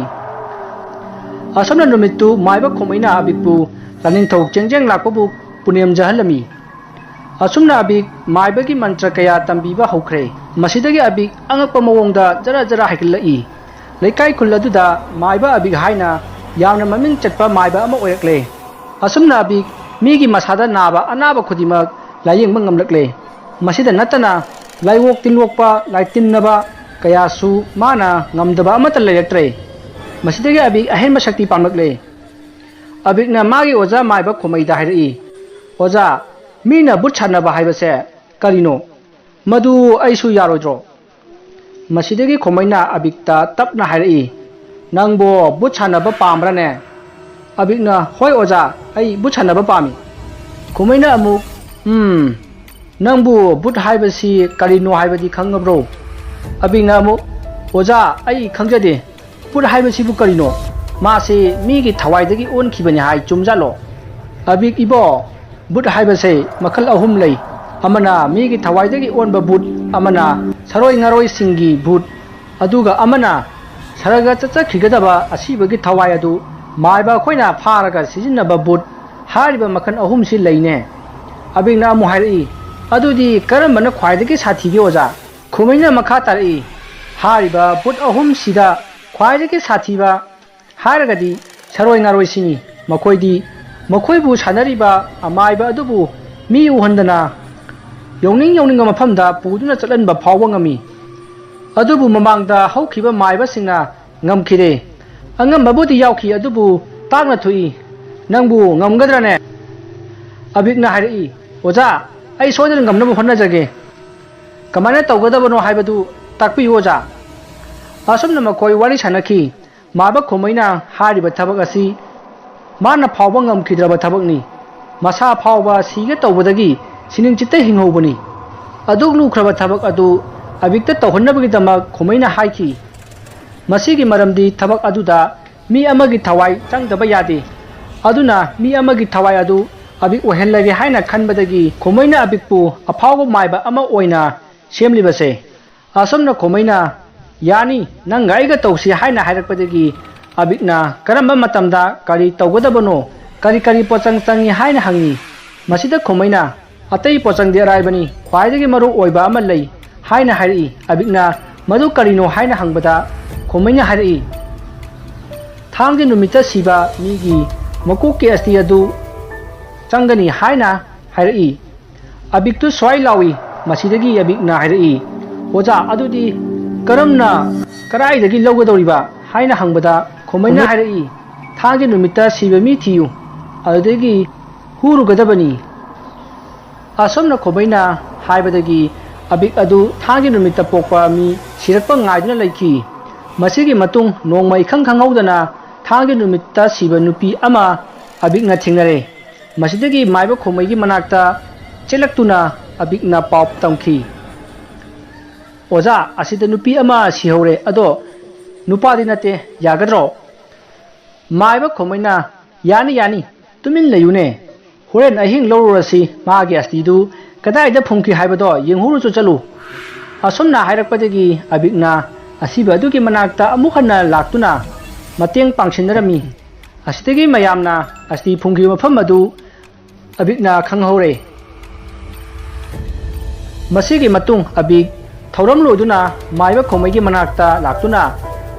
ꯑꯁꯨꯝꯅ ꯅꯨꯃꯤꯠꯇꯨ ꯃꯥꯏꯕ ꯈꯣꯃꯩꯅ ꯑꯕꯤꯛꯄꯨ ꯂꯥꯏꯅꯤꯡꯊꯧ ꯆꯦꯡꯖꯦꯡ ꯂꯥꯛꯄꯕꯨ ꯄꯨꯅꯦꯝꯖꯍꯜꯂꯝꯃꯤ꯫ ꯑꯁꯨꯝꯅ ꯑꯕꯤꯛ ꯃꯥꯏꯕꯒꯤ ꯃꯟꯇ꯭ꯔ ꯀꯌꯥ ꯇꯝꯕꯤꯕ ꯍꯧꯈ꯭ꯔꯦ꯫ ꯃꯁꯤꯗꯒꯤ ꯑꯕꯤꯛ ꯑꯉꯛꯄ ꯃꯑꯣꯡꯗ ꯖꯔ ꯖꯔ ꯍꯥꯏꯒꯠꯂꯛꯏ꯫ ꯂꯩꯀꯥꯏ ꯈꯨꯜ ꯑꯗꯨꯗ ꯃꯥꯏꯕ ꯑꯕꯤꯛ ꯍꯥꯏꯅ ꯌꯥꯝꯅ ꯃꯃꯤꯡ ꯆꯠꯄ ꯃꯥꯏꯕ ꯑꯃ ꯑꯣꯏꯔꯛꯂꯦ꯫ ꯑꯁꯨꯝꯅ ꯑꯕꯤꯛ ꯃꯤꯒꯤ ꯃꯁꯥꯗ ꯅꯥꯕ ꯑꯅꯥꯕ ꯈꯨꯗꯤꯡꯃꯛ ꯂꯥꯌꯦꯡꯕ ꯉꯝꯂꯛꯂꯦ꯫ ꯃꯁꯤꯗ ꯅꯠꯇꯅ ꯂꯥꯏꯑꯣꯛ ꯇꯤꯟꯑꯣꯛꯄ, ꯂꯥꯏꯇꯤꯟꯅꯕ ꯀꯌꯥꯁꯨ ꯃꯥꯅ ꯉꯝꯗꯕ ꯑꯃꯠꯇ ꯂꯩꯔꯛꯇ꯭ꯔꯦ꯫ ꯃꯁꯤꯗꯒꯤ ꯑꯕꯤꯛ ꯑꯍꯦꯟꯕ ꯁꯛꯇꯤ ꯄꯥꯝꯂꯛꯂꯦ꯫ ꯑꯕꯤꯛꯅ ꯃꯥꯒꯤ ꯑꯣꯖꯥ ꯃꯥꯏꯕ ꯈꯣꯃꯩꯗ ꯍꯥꯏꯔꯛꯏ, "ꯑꯣꯖꯥ, ꯃꯤꯅ ꯕꯨꯠ ꯁꯥꯟꯅꯕ ꯍꯥꯏꯕꯁꯦ ꯀꯔꯤꯅꯣ? ꯃꯗꯨ ꯑꯩꯁꯨ ꯌꯥꯔꯣꯏꯗ꯭ꯔꯣ?" ꯃꯁꯤꯗꯒꯤ ꯈꯣꯃꯩꯅ ꯑꯕꯤꯛꯇ ꯇꯞꯅ ꯍꯥꯏꯔꯛꯏ, "ꯅꯪꯕꯨ ꯕꯨꯠ ꯁꯥꯟꯅꯕ ꯄꯥꯝꯕ꯭ꯔꯥꯅꯦ?" ꯑꯕꯤꯛꯅ, "ꯍꯣꯏ ꯑꯣꯖꯥ, ꯑꯩ ꯕꯨꯠ ꯁꯥꯟꯅꯕ ꯄꯥꯝꯃꯤ꯫" ꯈꯣꯃꯩꯅ ꯑꯃꯨꯛ, "ꯎꯝ, ꯅꯪꯕꯨ ꯕꯨꯠ ꯍꯥꯏꯕꯁꯤ ꯀꯔꯤꯅꯣ ꯍꯥꯏꯕꯗꯤ ꯈꯪꯉꯕ꯭ꯔꯣ?" ꯑꯕꯤꯛꯅ ꯑꯃꯨꯛ, "ꯑꯣꯖꯥ, ꯑꯩ ꯈꯪꯖꯗꯦ꯫ ꯕꯨꯠ ꯍꯥꯏꯕꯁꯤꯕꯨ ꯀꯔꯤꯅꯣ? ꯃꯥꯁꯤ ꯃꯤꯒꯤ ꯊꯋꯥꯏꯗꯒꯤ ꯑꯣꯟꯈꯤꯕꯅꯤ ꯍꯥꯏ, ꯆꯨꯝꯖꯥꯠꯂꯣ?" ꯑꯕꯤꯛ, ꯏꯕꯣ, ꯕꯨꯠ ꯍꯥꯏꯕꯁꯦ ꯃꯈꯜ ꯑꯍꯨꯝ ꯂꯩ꯫ ꯑꯃꯅ ꯃꯤꯒꯤ ꯊꯋꯥꯏꯗꯒꯤ ꯑꯣꯟꯕ ꯕꯨꯠ, ꯑꯃꯅ ꯁꯔꯣꯏ ꯉꯥꯔꯣꯏꯁꯤꯡꯒꯤ ꯕꯨꯠ, ꯑꯗꯨꯒ ꯑꯃꯅ ꯁꯔꯒ ꯆꯠꯆꯈꯤꯒꯗꯕ ꯑꯁꯤꯕꯒꯤ ꯊꯋꯥꯏ ꯑꯗꯨ ꯃꯥꯏꯕ ꯑꯩꯈꯣꯏꯅ ꯐꯥꯔꯒ ꯁꯤꯖꯤꯟꯅꯕ ꯕꯨꯠ꯫ ꯍꯥꯏꯔꯤꯕ ꯃꯈꯜ ꯑꯍꯨꯝꯁꯤ ꯂꯩꯅꯦ꯫ ꯑꯕꯤꯛꯅ ꯑꯃꯨꯛ ꯍꯥꯏꯔꯛꯏ, "ꯑꯗꯨꯗꯤ ꯀꯔꯝꯕꯅ ꯈ꯭ꯋꯥꯏꯗꯒꯤ ꯁꯥꯊꯤꯒꯦ ꯑꯣꯖꯥ?" ꯈꯨꯃꯩꯅ ꯃꯈꯥ ꯇꯥꯔꯛꯏ, "ꯍꯥꯏꯔꯤꯕ ꯕꯨꯠ ꯑꯍꯨꯝꯁꯤꯗ ꯈ꯭ꯋꯥꯏꯗꯒꯤ ꯁꯥꯊꯤꯕ ꯍꯥꯏꯔꯒꯗꯤ ꯁꯔꯣꯏ ꯉꯥꯔꯣꯏꯁꯤꯡꯅꯤ꯫ ꯃꯈꯣꯏꯗꯤ ꯃꯈꯣꯏꯕꯨ ꯁꯥꯟꯅꯔꯤꯕ ꯑꯃꯥꯏꯕ ꯑꯗꯨꯕꯨ ꯃꯤ ꯎꯍꯟꯗꯅ ꯌꯧꯅꯤꯡ ꯌꯧꯅꯤꯡꯕ ꯃꯐꯝꯗ ꯄꯨꯗꯨꯅ ꯆꯠꯍꯟꯕ ꯐꯥꯎꯕ ꯉꯝꯃꯤ꯫ ꯑꯗꯨꯕꯨ ꯃꯃꯥꯡꯗ ꯍꯧꯈꯤꯕ ꯃꯥꯏꯕꯁꯤꯡꯅ ꯉꯝꯈꯤꯗꯦ꯫ ꯑꯉꯝꯕꯕꯨꯗꯤ ꯌꯥꯎꯈꯤ, ꯑꯗꯨꯕꯨ ꯇꯥꯡꯅ ꯊꯣꯛꯏ꯫ ꯅꯪꯕꯨ ꯉꯝꯒꯗ꯭ꯔꯅꯦ?" ꯑꯕꯤꯛꯅ ꯍꯥꯏꯔꯛꯏ, "ꯑꯣꯖꯥ, ꯑꯩ ꯁꯣꯏꯗꯅ ꯉꯝꯅꯕ ꯍꯣꯠꯅꯖꯒꯦ꯫ ꯀꯃꯥꯏꯅ ꯇꯧꯒꯗꯕꯅꯣ ꯍꯥꯏꯕꯗꯨ ꯇꯥꯛꯄꯤꯌꯨ ꯑꯣꯖꯥ꯫" ꯑꯁꯨꯝꯅ ꯃꯈꯣꯏ ꯋꯥꯔꯤ ꯁꯥꯟꯅꯈꯤ꯫ ꯃꯥꯏꯕ ꯈꯣꯃꯩꯅ ꯍꯥꯏꯔꯤꯕ ꯊꯕꯛ ꯑꯁꯤ ꯃꯥꯅ ꯐꯥꯎꯕ ꯉꯝꯈꯤꯗ꯭ꯔꯕ ꯊꯕꯛꯅꯤ꯫ ꯃꯁꯥ ꯐꯥꯎꯕ ꯁꯤꯒꯦ ꯇꯧꯕꯗꯒꯤ ꯁꯤꯅꯤꯡꯆꯤꯠꯇ ꯍꯤꯡꯍꯧꯕꯅꯤ꯫ ꯑꯗꯨꯛ ꯂꯨꯈ꯭ꯔꯕ ꯊꯕꯛ ꯑꯗꯨ ꯑꯕꯤꯛꯇ ꯇꯧꯍꯟꯅꯕꯒꯤꯗꯃꯛ ꯈꯣꯃꯩꯅ ꯍꯥꯏꯈꯤ꯫ ꯃꯁꯤꯒꯤ ꯃꯔꯝꯗꯤ ꯊꯕꯛ ꯑꯗꯨꯗ ꯃꯤ ꯑꯃꯒꯤ ꯊꯋꯥꯏ ꯆꯪꯗꯕ ꯌꯥꯗꯦ꯫ ꯑꯗꯨꯅ ꯃꯤ ꯑꯃꯒꯤ ꯊꯋꯥꯏ ꯑꯗꯨ ꯑꯕꯤꯛ ꯑꯣꯏꯍꯜꯂꯒꯦ ꯍꯥꯏꯅ ꯈꯟꯕꯗꯒꯤ ꯈꯣꯃꯩꯅ ꯑꯕꯤꯛꯄꯨ ꯑꯐꯥꯎꯕ ꯃꯥꯏꯕ ꯑꯃ ꯑꯣꯏꯅ ꯁꯦꯝꯂꯤꯕꯁꯦ꯫ ꯑꯁꯨꯝꯅ ꯈꯣꯃꯩꯅ "ꯌꯥꯅꯤ, ꯅꯪꯒ ꯑꯩꯒ ꯇꯧꯁꯤ" ꯍꯥꯏꯅ ꯍꯥꯏꯔꯛꯄꯗꯒꯤ ꯑꯕꯤꯛꯅ ꯀꯔꯝꯕ ꯃꯇꯝꯗ ꯀꯔꯤ ꯇꯧꯒꯗꯕꯅꯣ, ꯀꯔꯤ ꯀꯔꯤ ꯄꯣꯠꯆꯪ ꯆꯪꯏ ꯍꯥꯏꯅ ꯍꯪꯉꯤ꯫ ꯃꯁꯤꯗ ꯈꯣꯃꯩꯅ "ꯑꯇꯩ ꯄꯣꯠꯆꯪꯗꯤ ꯑꯔꯥꯏꯕꯅꯤ, ꯈ꯭ꯋꯥꯏꯗꯒꯤ ꯃꯔꯨ ꯑꯣꯏꯕ ꯑꯃ ꯂꯩ" ꯍꯥꯏꯅ ꯍꯥꯏꯔꯛꯏ꯫ ꯑꯕꯤꯛꯅ "ꯃꯗꯨ ꯀꯔꯤꯅꯣ?" ꯍꯥꯏꯅ ꯍꯪꯕꯗ ꯈꯣꯃꯩꯅ ꯍꯥꯏꯔꯛꯏ, "ꯊꯥꯡꯖ ꯅꯨꯃꯤꯠꯇ ꯁꯤꯕ ꯃꯤꯒꯤ ꯃꯀꯣꯛꯀꯤ ꯑꯁꯇꯤ ꯑꯗꯨ ꯆꯪꯒꯅꯤ" ꯍꯥꯏꯅ ꯍꯥꯏꯔꯛꯏ꯫ ꯑꯕꯤꯛꯇꯨ ꯁ꯭ꯋꯥꯏ ꯂꯥꯎꯏ꯫ ꯃꯁꯤꯗꯒꯤ ꯑꯕꯤꯛꯅ ꯍꯥꯏꯔꯛꯏ, "ꯑꯣꯖꯥ, ꯑꯗꯨꯗꯤ ꯀꯔꯝꯅ, ꯀꯗꯥꯏꯗꯒꯤ ꯂꯧꯒꯗꯧꯔꯤꯕ?" ꯍꯥꯏꯅ ꯍꯪꯕꯗ ꯈꯣꯃꯩꯅ ꯍꯥꯏꯔꯛꯏ, "ꯊꯥꯡꯖ ꯅꯨꯃꯤꯠꯇ ꯁꯤꯕ ꯃꯤ ꯊꯤꯌꯨ, ꯑꯗꯨꯗꯒꯤ ꯍꯨꯔꯨꯒꯗꯕꯅꯤ"꯫ ꯑꯁꯨꯝꯅ ꯈꯣꯃꯩꯅ ꯍꯥꯏꯕꯗꯒꯤ ꯑꯕꯤꯛ ꯑꯗꯨ ꯊꯥꯡꯖ ꯅꯨꯃꯤꯠꯇ ꯄꯣꯛꯄ ꯃꯤ ꯁꯤꯔꯛꯄ ꯉꯥꯏꯗꯨꯅ ꯂꯩꯈꯤ꯫ ꯃꯁꯤꯒꯤ ꯃꯇꯨꯡ ꯅꯣꯡꯃ ꯏꯈꯪ ꯈꯪꯍꯧꯗꯅ ꯊꯥꯡꯖ ꯅꯨꯃꯤꯠꯇ ꯁꯤꯕ ꯅꯨꯄꯤ ꯑꯃ ꯑꯕꯤꯛꯅ ꯊꯦꯡꯅꯔꯦ꯫ ꯃꯁꯤꯗꯒꯤ ꯃꯥꯏꯕ ꯈꯣꯃꯩꯒꯤ ꯃꯅꯥꯛꯇ ꯆꯦꯜꯂꯛꯇꯨꯅ ꯑꯕꯤꯛꯅ ꯄꯥꯎ ꯇꯝꯈꯤ, "ꯑꯣꯖꯥ, ꯑꯁꯤꯗ ꯅꯨꯄꯤ ꯑꯃ ꯁꯤꯍꯧꯔꯦ, ꯑꯗꯣ ꯅꯨꯄꯥꯗꯤ ꯅꯠꯇꯦ, ꯌꯥꯒꯗ꯭ꯔꯣ?" ꯃꯥꯏꯕ ꯈꯣꯃꯩꯅ, "ꯌꯥꯅꯤ, ꯌꯥꯅꯤ, ꯇꯨꯃꯤꯟ ꯂꯩꯌꯨꯅꯦ꯫ ꯍꯣꯔꯦꯟ ꯑꯍꯤꯡ ꯂꯧꯔꯨꯔꯁꯤ, ꯃꯥꯒꯤ ꯑꯁꯇꯤꯗꯨ ꯀꯗꯥꯏꯗ ꯐꯨꯝꯈꯤ ꯍꯥꯏꯕꯗꯣ ꯌꯦꯡꯍꯧꯔꯨꯆꯣ, ꯆꯠꯂꯨ"꯫ ꯑꯁꯨꯝꯅ ꯍꯥꯏꯔꯛꯄꯗꯒꯤ ꯑꯕꯤꯛꯅ ꯑꯁꯤꯕ ꯑꯗꯨꯒꯤ ꯃꯅꯥꯛꯇ ꯑꯃꯨꯛ ꯍꯟꯅ ꯂꯥꯛꯇꯨꯅ ꯃꯇꯦꯡ ꯄꯥꯡꯁꯤꯟꯅꯔꯝꯃꯤ꯫ ꯑꯁꯤꯗꯒꯤ ꯃꯌꯥꯝꯅ ꯑꯁꯇꯤ ꯐꯨꯝꯈꯤꯕ ꯃꯐꯝ ꯑꯗꯨ ꯑꯕꯤꯛꯅ ꯈꯪꯍꯧꯔꯦ꯫ ꯃꯁꯤꯒꯤ ꯃꯇꯨꯡ ꯑꯕꯤꯛ ꯊꯧꯔꯝ ꯂꯣꯏꯗꯨꯅ ꯃꯥꯏꯕ ꯈꯣꯃꯩꯒꯤ ꯃꯅꯥꯛꯇ ꯂꯥꯛꯇꯨꯅ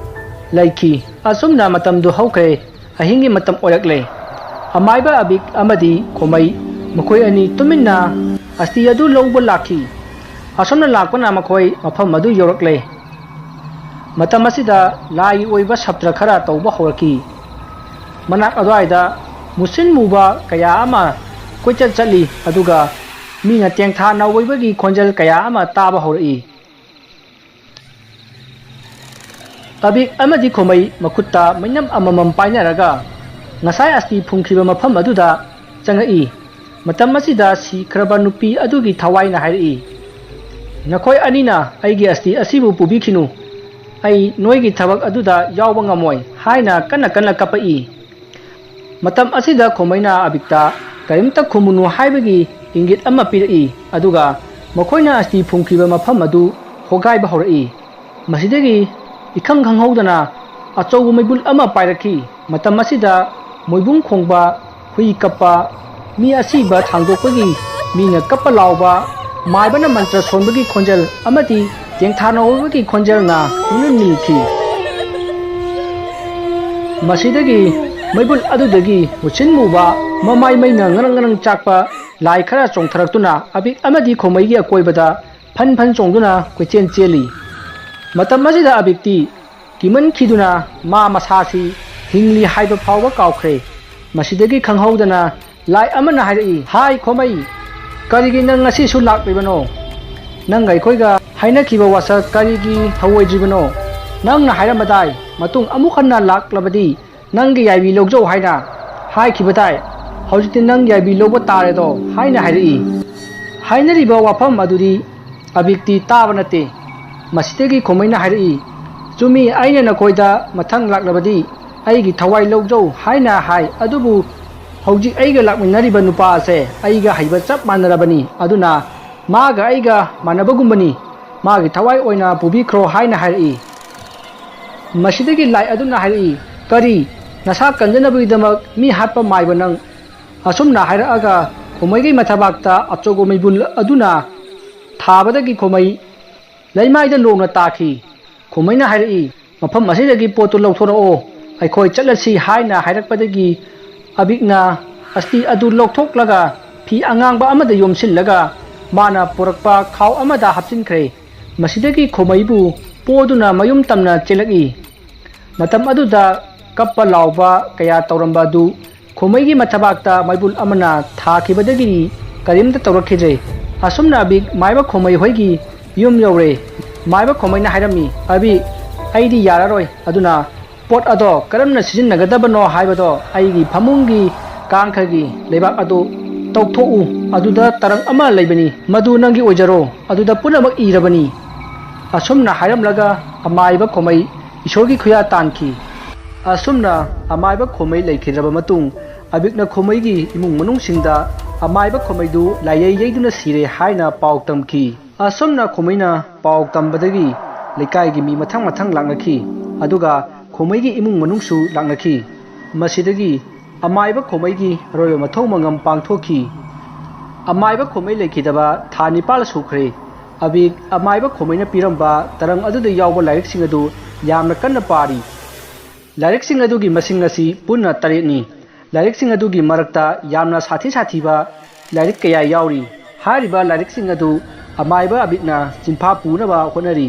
ꯂꯩꯈꯤ꯫ ꯑꯁꯨꯝꯅ ꯃꯇꯝꯗꯨ ꯍꯧꯈ꯭ꯔꯦ꯫ ꯑꯍꯤꯡꯒꯤ ꯃꯇꯝ ꯑꯣꯏꯔꯛꯂꯦ꯫ ꯑꯃꯥꯏꯕ ꯑꯕꯤꯛ ꯑꯃꯗꯤ ꯈꯣꯃꯩ, ꯃꯈꯣꯏ ꯑꯅꯤ ꯇꯨꯃꯤꯟꯅ ꯑꯁꯇꯤ ꯑꯗꯨ ꯂꯧꯕ ꯂꯥꯛꯈꯤ꯫ ꯑꯁꯨꯝꯅ ꯂꯥꯛꯄꯅ ꯃꯈꯣꯏ ꯃꯐꯝ ꯑꯗꯨ ꯌꯧꯔꯛꯂꯦ꯫ ꯃꯇꯝ ꯑꯁꯤꯗ ꯂꯥꯏꯒꯤ ꯑꯣꯏꯕ ꯁꯞꯇ꯭ꯔ ꯈꯔ ꯇꯧꯕ ꯍꯧꯔꯛꯈꯤ꯫ ꯃꯅꯥꯛ ꯑꯗꯨꯋꯥꯏꯗ ꯃꯨꯁꯤꯟ ꯃꯨꯕ ꯀꯌꯥ ꯑꯃ ꯀꯣꯏꯆꯠ ꯆꯠꯂꯤ, ꯑꯗꯨꯒ ꯃꯤꯅ ꯇꯦꯡꯊꯥ ꯅꯧꯕꯒꯤ ꯈꯣꯟꯖꯦꯜ ꯀꯌꯥ ꯑꯃ ꯇꯥꯕ ꯍꯧꯔꯛꯏ꯫ ꯑꯕꯤꯛ ꯑꯃꯗꯤ ꯈꯣꯃꯩ ꯃꯈꯨꯠꯇ ꯃꯩꯅꯝ ꯑꯃꯃꯝ ꯄꯥꯏꯅꯔꯒ ꯉꯁꯥꯏ ꯑꯁꯇꯤ ꯐꯨꯝꯈꯤꯕ ꯃꯐꯝ ꯑꯗꯨꯗ ꯆꯪꯉꯛꯏ꯫ ꯃꯇꯝ ꯑꯁꯤꯗ ꯁꯤꯈ꯭ꯔꯕ ꯅꯨꯄꯤ ꯑꯗꯨꯒꯤ ꯊꯋꯥꯏꯅ ꯍꯥꯏꯔꯛꯏ, "ꯅꯈꯣꯏ ꯑꯅꯤꯅ ꯑꯩꯒꯤ ꯑꯁꯇꯤ ꯑꯁꯤꯕꯨ ꯄꯨꯕꯤꯈꯤꯅꯨ꯫ ꯑꯩ ꯅꯣꯏꯒꯤ ꯊꯕꯛ ꯑꯗꯨꯗ ꯌꯥꯎꯕ ꯉꯝꯃꯣꯏ" ꯍꯥꯏꯅ ꯀꯟꯅ ꯀꯟꯅ ꯀꯞꯄꯛꯏ꯫ ꯃꯇꯝ ꯑꯁꯤꯗ ꯈꯣꯃꯩꯅ ꯑꯕꯤꯛꯇ ꯀꯔꯤꯝꯇ ꯈꯨꯝꯃꯨꯅꯨ ꯍꯥꯏꯕꯒꯤ ꯏꯪꯒꯤꯠ ꯑꯃ ꯄꯤꯔꯛꯏ, ꯑꯗꯨꯒ ꯃꯈꯣꯏꯅ ꯑꯁꯇꯤ ꯐꯨꯝꯈꯤꯕ ꯃꯐꯝ ꯑꯗꯨ ꯍꯣꯒꯥꯏꯕ ꯍꯧꯔꯛꯏ꯫ ꯃꯁꯤꯗꯒꯤ ꯏꯈꯪ ꯈꯪꯍꯧꯗꯅ ꯑꯆꯧꯕ ꯃꯩꯕꯨꯜ ꯑꯃ ꯄꯥꯏꯔꯛꯈꯤ꯫ ꯃꯇꯝ ꯑꯁꯤꯗ ꯃꯣꯏꯕꯨꯡ ꯈꯣꯡꯕ, ꯍꯨꯏ ꯀꯞꯄ, ꯃꯤ ꯑꯁꯤꯕ ꯊꯥꯡꯗꯣꯛꯄꯒꯤ, ꯃꯤꯅ ꯀꯞꯄ ꯂꯥꯎꯕ, ꯃꯥꯏꯕꯅ ꯃꯟꯇ꯭ꯔ ꯁꯣꯟꯕꯒꯤ ꯈꯣꯟꯖꯦꯜ ꯑꯃꯗꯤ ꯇꯦꯡꯊꯥ ꯅꯧꯕꯒꯤ ꯈꯣꯟꯖꯦꯜꯅ ꯄꯨꯡꯅꯤꯜ ꯅꯤꯜꯈꯤ꯫ ꯃꯁꯤꯗꯒꯤ ꯃꯩꯕꯨꯜ ꯑꯗꯨꯗꯒꯤ ꯃꯨꯁꯤꯟ ꯃꯨꯕ, ꯃꯃꯥꯏ ꯃꯩꯅ ꯉꯔꯪ ꯉꯔꯪ ꯆꯥꯛꯄ ꯂꯥꯏ ꯈꯔ ꯆꯣꯡꯊꯔꯛꯇꯨꯅ ꯑꯕꯤꯛ ꯑꯃꯗꯤ ꯈꯣꯃꯩꯒꯤ ꯑꯀꯣꯏꯕꯗ ꯐꯟ ꯐꯟ ꯆꯣꯡꯗꯨꯅ ꯀꯣꯏꯆꯦꯟ ꯆꯦꯜꯂꯤ꯫ ꯃꯇꯝ ꯑꯁꯤꯗ ꯑꯕꯤꯛꯇꯤ ꯀꯤꯃꯟꯈꯤꯗꯨꯅ ꯃꯥ ꯃꯁꯥꯁꯤ ꯍꯤꯡꯂꯤ ꯍꯥꯏꯕ ꯐꯥꯎꯕ ꯀꯥꯎꯈ꯭ꯔꯦ꯫ ꯃꯁꯤꯗꯒꯤ ꯈꯪꯍꯧꯗꯅ ꯂꯥꯏ ꯑꯃꯅ ꯍꯥꯏꯔꯛꯏ, "ꯍꯥꯏ ꯈꯣꯃꯩ, ꯀꯔꯤꯒꯤ ꯅꯪ ꯉꯁꯤꯁꯨ ꯂꯥꯛꯂꯤꯕꯅꯣ? ꯅꯪꯒ ꯑꯩꯈꯣꯏꯒ ꯍꯥꯏꯅꯈꯤꯕ ꯋꯥꯁꯛ ꯀꯔꯤꯒꯤ ꯊꯧꯑꯣꯏꯗ꯭ꯔꯤꯕꯅꯣ? ꯅꯪꯅ ꯍꯥꯏꯔꯝꯕꯗꯥꯏ ꯃꯇꯨꯡ ꯑꯃꯨꯛ ꯍꯟꯅ ꯂꯥꯛꯂꯕꯗꯤ ꯅꯪꯒꯤ ꯌꯥꯏꯕꯤ ꯂꯧꯖꯧ ꯍꯥꯏꯅ ꯍꯥꯏꯈꯤꯕꯗꯥꯏ, ꯍꯧꯖꯤꯛꯇꯤ ꯅꯪ ꯌꯥꯏꯕꯤ ꯂꯧꯕ ꯇꯥꯔꯦꯗꯣ" ꯍꯥꯏꯅ ꯍꯥꯏꯔꯛꯏ꯫ ꯍꯥꯏꯅꯔꯤꯕ ꯋꯥꯐꯝ ꯑꯗꯨꯗꯤ ꯑꯕꯤꯛꯇꯤ ꯇꯥꯕ ꯅꯠꯇꯦ꯫ ꯃꯁꯤꯗꯒꯤ ꯈꯣꯃꯩꯅ ꯍꯥꯏꯔꯛꯏ, "ꯆꯨꯝꯃꯤ, ꯑꯩꯅ ꯅꯈꯣꯏꯗ ꯃꯊꯪ ꯂꯥꯛꯂꯕꯗꯤ ꯑꯩꯒꯤ ꯊꯋꯥꯏ ꯂꯧꯖꯧ ꯍꯥꯏꯅ ꯍꯥꯏ, ꯑꯗꯨꯕꯨ ꯍꯧꯖꯤꯛ ꯑꯩꯒ ꯂꯥꯛꯃꯤꯟꯅꯔꯤꯕ ꯅꯨꯄꯥ ꯑꯁꯦ ꯑꯩꯒ ꯍꯩꯕ ꯆꯞ ꯃꯥꯟꯅꯔꯕꯅꯤ, ꯑꯗꯨꯅ ꯃꯥꯒ ꯑꯩꯒ ꯃꯥꯟꯅꯕꯒꯨꯝꯕꯅꯤ, ꯃꯥꯒꯤ ꯊꯋꯥꯏ ꯑꯣꯏꯅ ꯄꯨꯕꯤꯈ꯭ꯔꯣ" ꯍꯥꯏꯅ ꯍꯥꯏꯔꯛꯏ꯫ ꯃꯁꯤꯗꯒꯤ ꯂꯥꯏ ꯑꯗꯨꯅ ꯍꯥꯏꯔꯛꯏ, "ꯀꯔꯤ? ꯅꯁꯥ ꯀꯟꯖꯅꯕꯒꯤꯗꯃꯛ ꯃꯤ ꯍꯥꯠꯄ ꯃꯥꯏꯕ ꯅꯪ?" ꯑꯁꯨꯝꯅ ꯍꯥꯏꯔꯛꯑꯒ ꯈꯣꯃꯩꯒꯤ ꯃꯊꯕꯥꯛꯇ ꯑꯆꯧꯕ ꯃꯩꯕꯨꯜ ꯑꯗꯨꯅ ꯊꯥꯕꯗꯒꯤ ꯈꯣꯃꯩ ꯂꯩꯃꯥꯏꯗ ꯂꯣꯡꯅ ꯇꯥꯈꯤ꯫ ꯈꯣꯃꯩꯅ ꯍꯥꯏꯔꯛꯏ, "ꯃꯐꯝ ꯑꯁꯤꯗꯒꯤ ꯄꯣꯠꯇꯨ ꯂꯧꯊꯣꯔꯛꯑꯣ, ꯑꯩꯈꯣꯏ ꯆꯠꯂꯁꯤ" ꯍꯥꯏꯅ ꯍꯥꯏꯔꯛꯄꯗꯒꯤ ꯑꯕꯤꯛꯅ ꯑꯁꯇꯤ ꯑꯗꯨ ꯂꯧꯊꯣꯛꯂꯒ ꯐꯤ ꯑꯉꯥꯡꯕ ꯑꯃꯗ ꯌꯣꯝꯁꯤꯜꯂꯒ ꯃꯥꯅ ꯄꯨꯔꯛꯄ ꯈꯥꯎ ꯑꯃꯗ ꯍꯥꯞꯆꯤꯟꯈ꯭ꯔꯦ꯫ ꯃꯁꯤꯗꯒꯤ ꯈꯣꯃꯩꯕꯨ ꯄꯣꯗꯨꯅ ꯃꯌꯨꯝ ꯇꯝꯅ ꯆꯦꯜꯂꯛꯏ꯫ ꯃꯇꯝ ꯑꯗꯨꯗ ꯀꯞꯄ ꯂꯥꯎꯕ ꯀꯌꯥ ꯇꯧꯔꯝꯕ ꯑꯗꯨ ꯈꯣꯃꯩꯒꯤ ꯃꯊꯕꯥꯛꯇ ꯃꯩꯕꯨꯜ ꯑꯃꯅ ꯊꯥꯈꯤꯕꯗꯒꯤꯗꯤ ꯀꯔꯤꯝꯇ ꯇꯧꯔꯛꯈꯤꯗ꯭ꯔꯦ꯫ ꯑꯁꯨꯝꯅ ꯑꯕꯤꯛ ꯃꯥꯏꯕ ꯈꯣꯃꯩ ꯍꯣꯏꯒꯤ ꯌꯨꯝ ꯌꯧꯔꯦ꯫ ꯃꯥꯏꯕ ꯈꯣꯃꯩꯅ ꯍꯥꯏꯔꯝꯃꯤ, "ꯑꯕꯤꯛ, ꯑꯩꯗꯤ ꯌꯥꯔꯔꯣꯏ, ꯑꯗꯨꯅ ꯄꯣꯠ ꯑꯗꯣ ꯀꯔꯝꯅ ꯁꯤꯖꯤꯟꯅꯒꯗꯕꯅꯣ ꯍꯥꯏꯕꯗꯣ ꯑꯩꯒꯤ ꯐꯃꯨꯡꯒꯤ ꯇꯥꯡꯈꯒꯤ ꯂꯩꯕꯥꯛ ꯑꯗꯨ ꯇꯧꯊꯣꯛꯎ, ꯑꯗꯨꯗ ꯇꯔꯪ ꯑꯃ ꯂꯩꯕꯅꯤ, ꯃꯗꯨ ꯅꯪꯒꯤ ꯑꯣꯏꯖꯔꯣ, ꯑꯗꯨꯗ ꯄꯨꯝꯅꯃꯛ ꯏꯔꯕꯅꯤ꯫ ꯑꯁꯨꯝꯅ ꯍꯥꯏꯔꯝꯂꯒ ꯑꯃꯥꯏꯕ ꯈꯣꯃꯩ ꯏꯁꯣꯔꯒꯤ ꯈꯨꯌꯥ ꯇꯥꯟꯈꯤ꯫ ꯑꯁꯨꯝꯅ ꯑꯃꯥꯏꯕ ꯈꯣꯃꯩ ꯂꯩꯈꯤꯗ꯭ꯔꯕ ꯃꯇꯨꯡ, ꯑꯕꯤꯛꯅ ꯈꯣꯃꯩꯒꯤ ꯏꯃꯨꯡ ꯃꯅꯨꯡꯁꯤꯡꯗ ꯑꯃꯥꯏꯕ ꯈꯣꯃꯩꯗꯨ ꯂꯥꯏꯌꯩ ꯌꯩꯗꯨꯅ ꯁꯤꯔꯦ ꯍꯥꯏꯅ ꯄꯥꯎ ꯇꯝꯈꯤ꯫ ꯑꯁꯨꯝꯅ ꯈꯣꯃꯩꯅ ꯄꯥꯎ ꯇꯝꯕꯗꯒꯤ ꯂꯩꯀꯥꯏꯒꯤ ꯃꯤ ꯃꯊꯪ ꯃꯊꯪ ꯂꯥꯛꯅꯈꯤ, ꯑꯗꯨꯒ ꯈꯣꯃꯩꯒꯤ ꯏꯃꯨꯡ ꯃꯅꯨꯡꯁꯨ ꯂꯥꯛꯅꯈꯤ꯫ ꯃꯁꯤꯗꯒꯤ ꯑꯃꯥꯏꯕ ꯈꯣꯃꯩꯒꯤ ꯑꯔꯣꯏꯕ ꯃꯊꯧ ꯃꯉꯝ ꯄꯥꯡꯊꯣꯛꯈꯤ꯫ ꯑꯃꯥꯏꯕ ꯈꯣꯃꯩ ꯂꯩꯈꯤꯗꯕ ꯊꯥ ꯅꯤꯄꯥꯜ ꯁꯨꯈ꯭ꯔꯦ꯫ ꯑꯕꯤꯛ ꯑꯃꯥꯏꯕ ꯈꯣꯃꯩꯅ ꯄꯤꯔꯝꯕ ꯇꯔꯪ ꯑꯗꯨꯗ ꯌꯥꯎꯕ ꯂꯥꯏꯔꯤꯛꯁꯤꯡ ꯑꯗꯨ ꯌꯥꯝꯅ ꯀꯟꯅ ꯄꯥꯔꯤ꯫ ꯂꯥꯏꯔꯤꯛꯁꯤꯡ ꯑꯗꯨꯒꯤ ꯃꯁꯤꯡ ꯑꯁꯤ ꯄꯨꯟꯅ ꯇꯔꯦꯠꯅꯤ꯫ ꯂꯥꯏꯔꯤꯛꯁꯤꯡ ꯑꯗꯨꯒꯤ ꯃꯔꯛꯇ ꯌꯥꯝꯅ ꯁꯥꯊꯤ ꯁꯥꯊꯤꯕ ꯂꯥꯏꯔꯤꯛ ꯀꯌꯥ ꯌꯥꯎꯔꯤ꯫ ꯍꯥꯏꯔꯤꯕ ꯂꯥꯏꯔꯤꯛꯁꯤꯡ ꯑꯗꯨ ꯑꯃꯥꯏꯕ ꯑꯕꯤꯛꯅ ꯆꯤꯟꯐꯥ ꯄꯨꯅꯕ ꯍꯣꯠꯅꯔꯤ꯫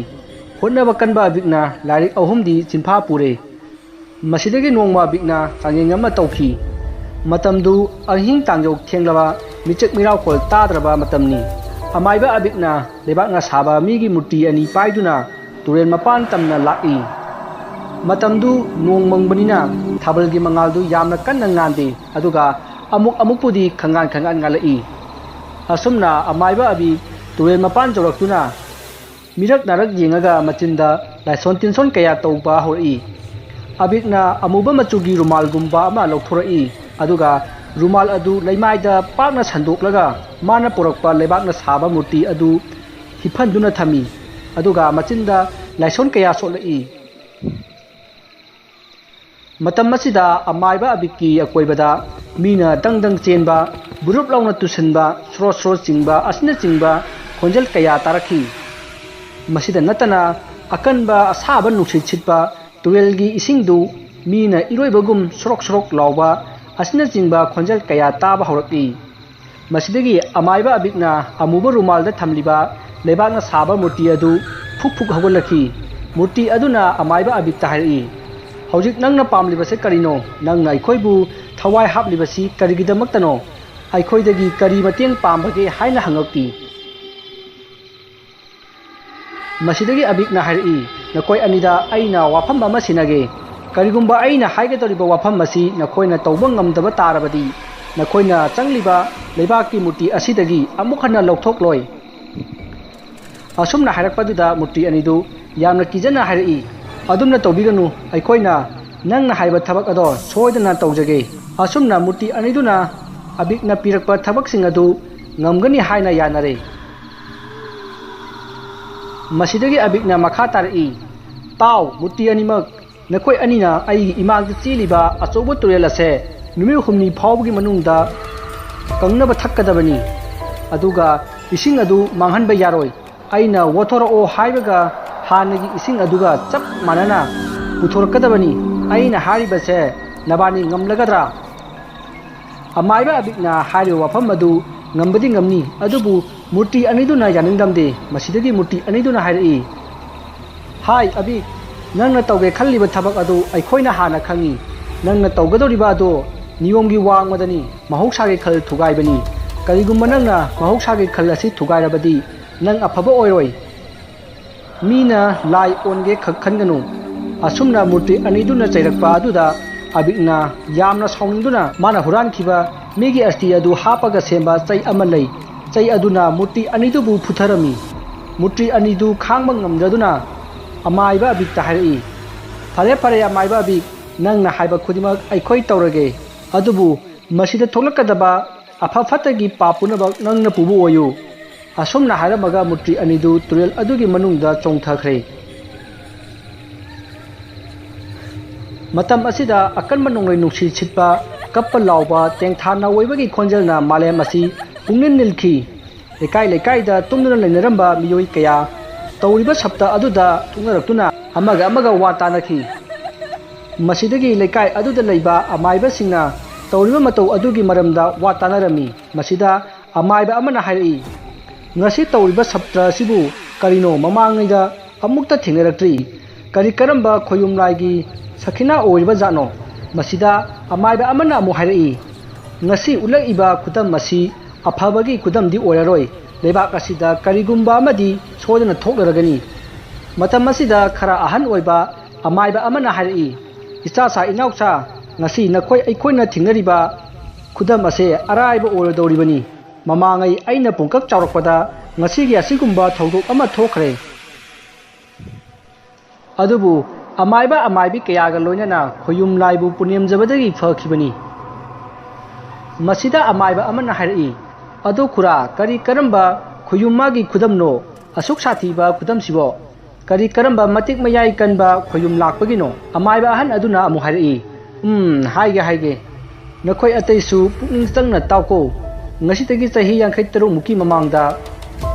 ꯍꯣꯠꯅꯕ ꯀꯟꯕ ꯑꯕꯤꯛꯅ ꯂꯥꯏꯔꯤꯛ ꯑꯍꯨꯝꯗꯤ ꯆꯤꯟꯐꯥ ꯄꯨꯔꯦ꯫ ꯃꯁꯤꯗꯒꯤ ꯅꯣꯡꯃ ꯑꯕꯤꯛꯅ ꯆꯥꯡꯌꯦꯡ ꯑꯃ ꯇꯧꯈꯤ꯫ ꯃꯇꯝꯗꯨ ꯑꯍꯤꯡ ꯇꯥꯡꯖꯧ ꯊꯦꯡꯂꯕ, ꯃꯤꯆꯦꯛ ꯃꯤꯔꯥꯎꯈꯣꯜ ꯇꯥꯗ꯭ꯔꯕ ꯃꯇꯝꯅꯤ꯫ ꯑꯃꯥꯏꯕ ꯑꯕꯤꯛꯅ ꯂꯩꯕꯥꯛꯅ ꯁꯥꯕ ꯃꯤꯒꯤ ꯃꯨꯔꯇꯤ ꯑꯅꯤ ꯄꯥꯏꯗꯨꯅ ꯇꯨꯔꯦꯜ ꯃꯄꯥꯟ ꯇꯝꯅ ꯂꯥꯛꯏ꯫ ꯃꯇꯝꯗꯨ ꯅꯣꯡ ꯃꯪꯕꯅꯤꯅ ꯊꯥꯕꯜꯒꯤ ꯃꯉꯥꯜꯗꯨ ꯌꯥꯝꯅ ꯀꯟꯅ ꯉꯥꯟꯗꯦ, ꯑꯗꯨꯒ ꯑꯃꯨꯛ ꯑꯃꯨꯛꯄꯨꯗꯤ ꯈꯪꯉꯥꯟ ꯈꯪꯉꯥꯟ ꯉꯥꯜꯂꯛꯏ꯫ ꯑꯁꯨꯝꯅ ꯑꯃꯥꯏꯕ ꯑꯕꯤꯛ ꯇꯨꯔꯦꯜ ꯃꯄꯥꯟ ꯌꯧꯔꯛꯇꯨꯅ ꯃꯤꯔꯛ ꯅꯥꯔꯛ ꯌꯦꯡꯉꯒ ꯃꯆꯤꯟꯗ ꯂꯥꯏꯁꯣꯟ ꯇꯤꯟꯁꯣꯟ ꯀꯌꯥ ꯇꯧꯕ ꯍꯧꯔꯛꯏ꯫ ꯑꯕꯤꯛꯅ ꯑꯃꯨꯕ ꯃꯆꯨꯒꯤ ꯔꯨꯃꯥꯜꯒꯨꯝꯕ ꯑꯃ ꯂꯧꯊꯣꯔꯛꯏ, ꯑꯗꯨꯒ ꯔꯨꯃꯥꯜ ꯑꯗꯨ ꯂꯩꯃꯥꯏꯗ ꯄꯥꯛꯅ ꯁꯟꯗꯣꯛꯂꯒ ꯃꯥꯅ ꯄꯨꯔꯛꯄ ꯂꯩꯕꯥꯛꯅ ꯁꯥꯕ ꯃꯨꯔꯇꯤ ꯑꯗꯨ ꯍꯤꯞꯍꯟꯗꯨꯅ ꯊꯝꯃꯤ, ꯑꯗꯨꯒ ꯃꯆꯤꯟꯗ ꯂꯥꯏꯁꯣꯟ ꯀꯌꯥ ꯁꯣꯠꯂꯛꯏ꯫ ꯃꯇꯝ ꯑꯁꯤꯗ ꯑꯃꯥꯏꯕ ꯑꯕꯤꯛꯀꯤ ꯑꯀꯣꯏꯕꯗ ꯃꯤꯅ ꯗꯪ ꯗꯪ ꯆꯦꯟꯕ, ꯕꯨꯔꯨꯞ ꯂꯥꯎꯅ ꯇꯨꯁꯟꯕ, ꯁ꯭ꯔꯣꯠ ꯁ꯭ꯔꯣꯠ ꯆꯤꯡꯕ ꯑꯁꯤꯅꯆꯤꯡꯕ ꯈꯣꯟꯖꯦꯜ ꯀꯌꯥ ꯇꯥꯔꯛꯈꯤ꯫ ꯃꯁꯤꯗ ꯅꯠꯇꯅ ꯑꯀꯟꯕ ꯑꯁꯥꯕ ꯅꯨꯡꯁꯤꯠ ꯁꯤꯠꯄ, ꯇꯨꯔꯦꯜꯒꯤ ꯏꯁꯤꯡꯗꯨ ꯃꯤꯅ ꯏꯔꯣꯏꯕꯒꯨꯝ ꯁꯣꯔꯣꯛ ꯁꯣꯔꯣꯛ ꯂꯥꯎꯕ ꯑꯁꯤꯅꯆꯤꯡꯕ ꯈꯣꯟꯖꯦꯜ ꯀꯌꯥ ꯇꯥꯕ ꯍꯧꯔꯛꯂꯤ꯫ ꯃꯁꯤꯗꯒꯤ ꯑꯃꯥꯏꯕ ꯑꯕꯤꯛꯅ ꯑꯃꯨꯕ ꯔꯨꯃꯥꯜꯗ ꯊꯝꯂꯤꯕ ꯂꯩꯕꯥꯛꯅ ꯁꯥꯕ ꯃꯨꯔꯇꯤ ꯑꯗꯨ ꯐꯨꯛ ꯐꯨꯛ ꯍꯧꯒꯠꯂꯛꯈꯤ꯫ ꯃꯨꯔꯇꯤ ꯑꯗꯨꯅ ꯑꯃꯥꯏꯕ ꯑꯕꯤꯛꯇ ꯍꯥꯏꯔꯛꯏ, "ꯍꯧꯖꯤꯛ ꯅꯪꯅ ꯄꯥꯝꯂꯤꯕꯁꯤ ꯀꯔꯤꯅꯣ? ꯅꯪꯅ ꯑꯩꯈꯣꯏꯕꯨ ꯊꯋꯥꯏ ꯍꯥꯞꯂꯤꯕꯁꯤ ꯀꯔꯤꯒꯤꯗꯃꯛꯇꯅꯣ? ꯑꯩꯈꯣꯏꯗꯒꯤ ꯀꯔꯤ ꯃꯇꯦꯡ ꯄꯥꯝꯕꯒꯦ?" ꯍꯥꯏꯅ ꯍꯪꯉꯛꯈꯤ꯫ ꯃꯁꯤꯗꯒꯤ ꯑꯕꯤꯛꯅ ꯍꯥꯏꯔꯛꯏ, "ꯅꯈꯣꯏ ꯑꯅꯤꯗ ꯑꯩꯅ ꯋꯥꯐꯝ ꯑꯃ ꯁꯤꯟꯅꯒꯦ꯫ ꯀꯔꯤꯒꯨꯝꯕ ꯑꯩꯅ ꯍꯥꯏꯒꯗꯧꯔꯤꯕ ꯋꯥꯐꯝ ꯑꯁꯤ ꯅꯈꯣꯏꯅ ꯇꯧꯕ ꯉꯝꯗꯕ ꯇꯥꯔꯕꯗꯤ, ꯅꯈꯣꯏꯅ ꯆꯪꯂꯤꯕ ꯂꯩꯕꯥꯛꯀꯤ ꯃꯨꯔꯇꯤ ꯑꯁꯤꯗꯒꯤ ꯑꯃꯨꯛ ꯍꯟꯅ ꯂꯧꯊꯣꯛꯂꯣꯏ꯫ ꯑꯁꯨꯝꯅ ꯍꯥꯏꯔꯛꯄꯗꯨꯗ ꯃꯨꯔꯇꯤ ꯑꯅꯤꯗꯨ ꯌꯥꯝꯅ ꯀꯤꯖꯅ ꯍꯥꯏꯔꯛꯏ, "ꯑꯗꯨꯝꯅ ꯇꯧꯕꯤꯒꯅꯨ, ꯑꯩꯈꯣꯏꯅ ꯅꯪꯅ ꯍꯥꯏꯕ ꯊꯕꯛ ꯑꯗꯣ ꯁꯣꯏꯗꯅ ꯇꯧꯖꯒꯦ꯫" ꯑꯁꯨꯝꯅ ꯃꯨꯔꯇꯤ ꯑꯅꯤꯗꯨꯅ ꯑꯕꯤꯛꯅ ꯄꯤꯔꯛꯄ ꯊꯕꯛꯁꯤꯡ ꯑꯗꯨ ꯉꯝꯒꯅꯤ ꯍꯥꯏꯅ ꯌꯥꯅꯔꯦ꯫ ꯃꯁꯤꯗꯒꯤ ꯑꯕꯤꯛꯅ ꯃꯈꯥ ꯇꯥꯔꯛꯏ, "ꯇꯥꯎ, ꯃꯨꯔꯇꯤ ꯑꯅꯤꯃꯛ, ꯅꯈꯣꯏ ꯑꯅꯤꯅ ꯑꯩꯒꯤ ꯏꯃꯥꯡꯗ ꯆꯦꯜꯂꯤꯕ ꯑꯆꯧꯕ ꯇꯨꯔꯦꯜ ꯑꯁꯦ ꯅꯨꯃꯤꯠ ꯍꯨꯝꯅꯤ ꯐꯥꯎꯕꯒꯤ ꯃꯅꯨꯡꯗ ꯀꯪꯅꯕ ꯊꯛꯀꯗꯕꯅꯤ꯫ ꯑꯗꯨꯒ ꯏꯁꯤꯡ ꯑꯗꯨ ꯃꯥꯡꯍꯟꯕ ꯌꯥꯔꯣꯏ꯫ ꯑꯩꯅ ꯋꯥꯊꯣꯔꯛꯑꯣ ꯍꯥꯏꯕꯒ ꯍꯥꯟꯅꯒꯤ ꯏꯁꯤꯡ ꯑꯗꯨꯒ ꯆꯞ ꯃꯥꯟꯅꯅ ꯄꯨꯊꯣꯔꯛꯀꯗꯕꯅꯤ꯫ ꯑꯩꯅ ꯍꯥꯏꯔꯤꯕꯁꯦ ꯅꯕꯥꯅꯤ ꯉꯝꯂꯒꯗ꯭ꯔꯥ?" ꯑꯃꯥꯏꯕ ꯑꯕꯤꯛꯅ ꯍꯥꯏꯔꯤꯕ ꯋꯥꯐꯝ ꯑꯗꯨ ꯉꯝꯕꯗꯤ ꯉꯝꯅꯤ, ꯑꯗꯨꯕꯨ ꯃꯨꯔꯇꯤ ꯑꯅꯤꯗꯨꯅ ꯌꯥꯅꯤꯡꯂꯝꯗꯦ꯫ ꯃꯁꯤꯗꯒꯤ ꯃꯨꯔꯇꯤ ꯑꯅꯤꯗꯨꯅ ꯍꯥꯏꯔꯛꯏ, "ꯍꯥꯏ ꯑꯕꯤꯛ, ꯅꯪꯅ ꯇꯧꯒꯦ ꯈꯜꯂꯤꯕ ꯊꯕꯛ ꯑꯗꯨ ꯑꯩꯈꯣꯏꯅ ꯍꯥꯟꯅ ꯈꯪꯏ꯫ ꯅꯪꯅ ꯇꯧꯒꯗꯧꯔꯤꯕ ꯑꯗꯨ ꯅꯤꯌꯣꯝꯒꯤ ꯋꯥꯡꯃꯗꯅꯤ, ꯃꯍꯧꯁꯥꯒꯤ ꯈꯜ ꯊꯨꯒꯥꯏꯕꯅꯤ꯫ ꯀꯔꯤꯒꯨꯝꯕ ꯅꯪꯅ ꯃꯍꯧꯁꯥꯒꯤ ꯈꯜ ꯑꯁꯤ ꯊꯨꯒꯥꯏꯔꯕꯗꯤ ꯅꯪ ꯑꯐꯕ ꯑꯣꯏꯔꯣꯏ꯫ ꯃꯤꯅ ꯂꯥꯏ ꯑꯣꯟꯒꯦ ꯈꯛ ꯈꯟꯒꯅꯨ꯫" ꯑꯁꯨꯝꯅ ꯃꯨꯔꯇꯤ ꯑꯅꯤꯗꯨꯅ ꯆꯩꯔꯛꯄ ꯑꯗꯨꯗ ꯑꯕꯤꯛꯅ ꯌꯥꯝꯅ ꯁꯥꯎꯅꯤꯡꯗꯨꯅ ꯃꯥꯅ ꯍꯨꯔꯥꯟꯈꯤꯕ ꯃꯤꯒꯤ ꯑꯁꯇꯤ ꯑꯗꯨ ꯍꯥꯞꯄꯒ ꯁꯦꯝꯕ ꯆꯩ ꯑꯃ ꯂꯩ꯫ ꯆꯩ ꯑꯗꯨꯅ ꯃꯨꯔꯇꯤ ꯑꯅꯤꯗꯨꯕꯨ ꯐꯨꯊꯔꯝꯃꯤ꯫ ꯃꯨꯔꯇꯤ ꯑꯅꯤꯗꯨ ꯈꯥꯡꯕ ꯉꯝꯗꯗꯨꯅ ꯑꯃꯥꯏꯕ ꯑꯕꯤꯛꯇ ꯍꯥꯏꯔꯛꯏ, "ꯐꯔꯦ ꯐꯔꯦ ꯑꯃꯥꯏꯕ ꯑꯕꯤꯛ, ꯅꯪꯅ ꯍꯥꯏꯕ ꯈꯨꯗꯤꯡꯃꯛ ꯑꯩꯈꯣꯏ ꯇꯧꯔꯒꯦ, ꯑꯗꯨꯕꯨ ꯃꯁꯤꯗ ꯊꯣꯛꯂꯛꯀꯗꯕ ꯑꯐ ꯐꯠꯇꯒꯤ ꯄꯥꯞ ꯄꯨꯝꯅꯃꯛ ꯅꯪꯅ ꯄꯨꯕ ꯑꯣꯏꯌꯨ꯫" ꯑꯁꯨꯝꯅ ꯍꯥꯏꯔꯝꯃꯒ ꯃꯨꯔꯇꯤ ꯑꯅꯤꯗꯨ ꯇꯨꯔꯦꯜ ꯑꯗꯨꯒꯤ ꯃꯅꯨꯡꯗ ꯆꯣꯡꯊꯈ꯭ꯔꯦ꯫ ꯃꯇꯝ ꯑꯁꯤꯗ ꯑꯀꯟꯕ ꯅꯣꯡꯂꯩ ꯅꯨꯡꯁꯤꯠ ꯁꯤꯠꯄ, ꯀꯞꯄ ꯂꯥꯎꯕ, ꯇꯦꯡꯊꯥ ꯅꯥꯑꯣꯏꯕꯒꯤ ꯈꯣꯟꯖꯦꯜꯅ ꯃꯥꯂꯦꯝ ꯑꯁꯤ ꯄꯨꯡꯅꯤꯜ ꯅꯤꯜꯈꯤ꯫ ꯂꯩꯀꯥꯏ ꯂꯩꯀꯥꯏꯗ ꯇꯨꯝꯗꯨꯅ ꯂꯩꯅꯔꯝꯕ ꯃꯤꯑꯣꯏ ꯀꯌꯥ ꯇꯧꯔꯤꯕ ꯁꯞꯇ ꯑꯗꯨꯗ ꯊꯣꯛꯅꯔꯛꯇꯨꯅ ꯑꯃꯒ ꯑꯃꯒ ꯋꯥ ꯇꯥꯅꯈꯤ꯫ ꯃꯁꯤꯗꯒꯤ ꯂꯩꯀꯥꯏ ꯑꯗꯨꯗ ꯂꯩꯕ ꯑꯃꯥꯏꯕꯁꯤꯡꯅ ꯇꯧꯔꯤꯕ ꯃꯇꯧ ꯑꯗꯨꯒꯤ ꯃꯔꯝꯗ ꯋꯥ ꯇꯥꯅꯔꯝꯃꯤ꯫ ꯃꯁꯤꯗ ꯑꯃꯥꯏꯕ ꯑꯃꯅ ꯍꯥꯏꯔꯛꯏ, "ꯉꯁꯤ ꯇꯧꯔꯤꯕ ꯁꯞꯇ꯭ꯔ ꯑꯁꯤꯕꯨ ꯀꯔꯤꯅꯣ, ꯃꯃꯥꯡꯉꯩꯗ ꯑꯃꯨꯛꯇ ꯊꯦꯡꯅꯔꯛꯇ꯭ꯔꯤ꯫ ꯀꯔꯤ ꯀꯔꯝꯕ ꯈꯣꯌꯨꯝ ꯂꯥꯏꯒꯤ ꯁꯈꯤꯅꯥ ꯑꯣꯏꯔꯤꯕ ꯖꯥꯠꯅꯣ?" ꯃꯁꯤꯗ ꯑꯃꯥꯏꯕ ꯑꯃꯅ ꯑꯃꯨꯛ ꯍꯥꯏꯔꯛꯏ, "ꯉꯁꯤ ꯎꯠꯂꯛꯏꯕ ꯈꯨꯗꯝ ꯑꯁꯤ ꯑꯐꯕꯒꯤ ꯈꯨꯗꯝꯗꯤ ꯑꯣꯏꯔꯔꯣꯏ꯫ ꯂꯩꯕꯥꯛ ꯑꯁꯤꯗ ꯀꯔꯤꯒꯨꯝꯕ ꯑꯃꯗꯤ ꯁꯣꯏꯗꯅ ꯊꯣꯛꯂꯔꯒꯅꯤ꯫" ꯃꯇꯝ ꯑꯁꯤꯗ ꯈꯔ ꯑꯍꯟ ꯑꯣꯏꯕ ꯑꯃꯥꯏꯕ ꯑꯃꯅ ꯍꯥꯏꯔꯛꯏ, ꯏꯆꯥꯁꯥ ꯏꯅꯥꯎꯁꯥ, ꯉꯁꯤ ꯅꯈꯣꯏ ꯑꯩꯈꯣꯏꯅ ꯊꯦꯡꯅꯔꯤꯕ ꯈꯨꯗꯝ ꯑꯁꯦ ꯑꯔꯥꯏꯕ ꯑꯣꯏꯔꯣꯏꯗꯧꯔꯤꯕꯅꯤ꯫ ꯃꯃꯥꯡꯉꯩ ꯑꯩꯅ ꯄꯨꯡꯀꯛ ꯆꯥꯎꯔꯛꯄꯗ ꯉꯁꯤꯒꯤ ꯑꯁꯤꯒꯨꯝꯕ ꯊꯧꯗꯣꯛ ꯑꯃ ꯊꯣꯛꯈ꯭ꯔꯦ꯫ ꯑꯗꯨꯕꯨ ꯑꯃꯥꯏꯕ ꯑꯃꯥꯏꯕꯤ ꯀꯌꯥꯒ ꯂꯣꯏꯅꯅ ꯈꯣꯌꯨꯝ ꯂꯥꯏꯕꯨ ꯄꯨꯅꯦꯝꯖꯕꯗꯒꯤ ꯐꯈꯤꯕꯅꯤ꯫ ꯃꯁꯤꯗ ꯑꯃꯥꯏꯕ ꯑꯃꯅ ꯍꯥꯏꯔꯛꯏ, "ꯑꯗꯣ ꯈꯨꯔꯥ, ꯀꯔꯤ ꯀꯔꯝꯕ ꯈꯣꯌꯨꯝ ꯃꯥꯒꯤ ꯈꯨꯗꯝꯅꯣ? ꯑꯁꯨꯛ ꯁꯥꯊꯤꯕ ꯈꯨꯗꯝꯁꯤꯕꯣ? ꯀꯔꯤ ꯀꯔꯝꯕ ꯃꯇꯤꯛ ꯃꯌꯥꯏ ꯀꯟꯕ ꯈꯣꯌꯨꯝ ꯂꯥꯛꯄꯒꯤꯅꯣ?" ꯑꯃꯥꯏꯕ ꯑꯍꯟ ꯑꯗꯨꯅ ꯑꯃꯨꯛ ꯍꯥꯏꯔꯛꯏ, "ꯎꯝ, ꯍꯥꯏꯒꯦ, ꯍꯥꯏꯒꯦ꯫ ꯅꯈꯣꯏ ꯑꯇꯩꯁꯨ ꯄꯨꯛꯅꯤꯡ ꯆꯪꯅ ꯇꯥꯎꯀꯣ꯫ ꯉꯁꯤꯗꯒꯤ ꯆꯍꯤ ꯌꯥꯡꯈꯩ ꯇꯔꯨꯛ ꯃꯨꯛꯀꯤ ꯃꯃꯥꯡꯗ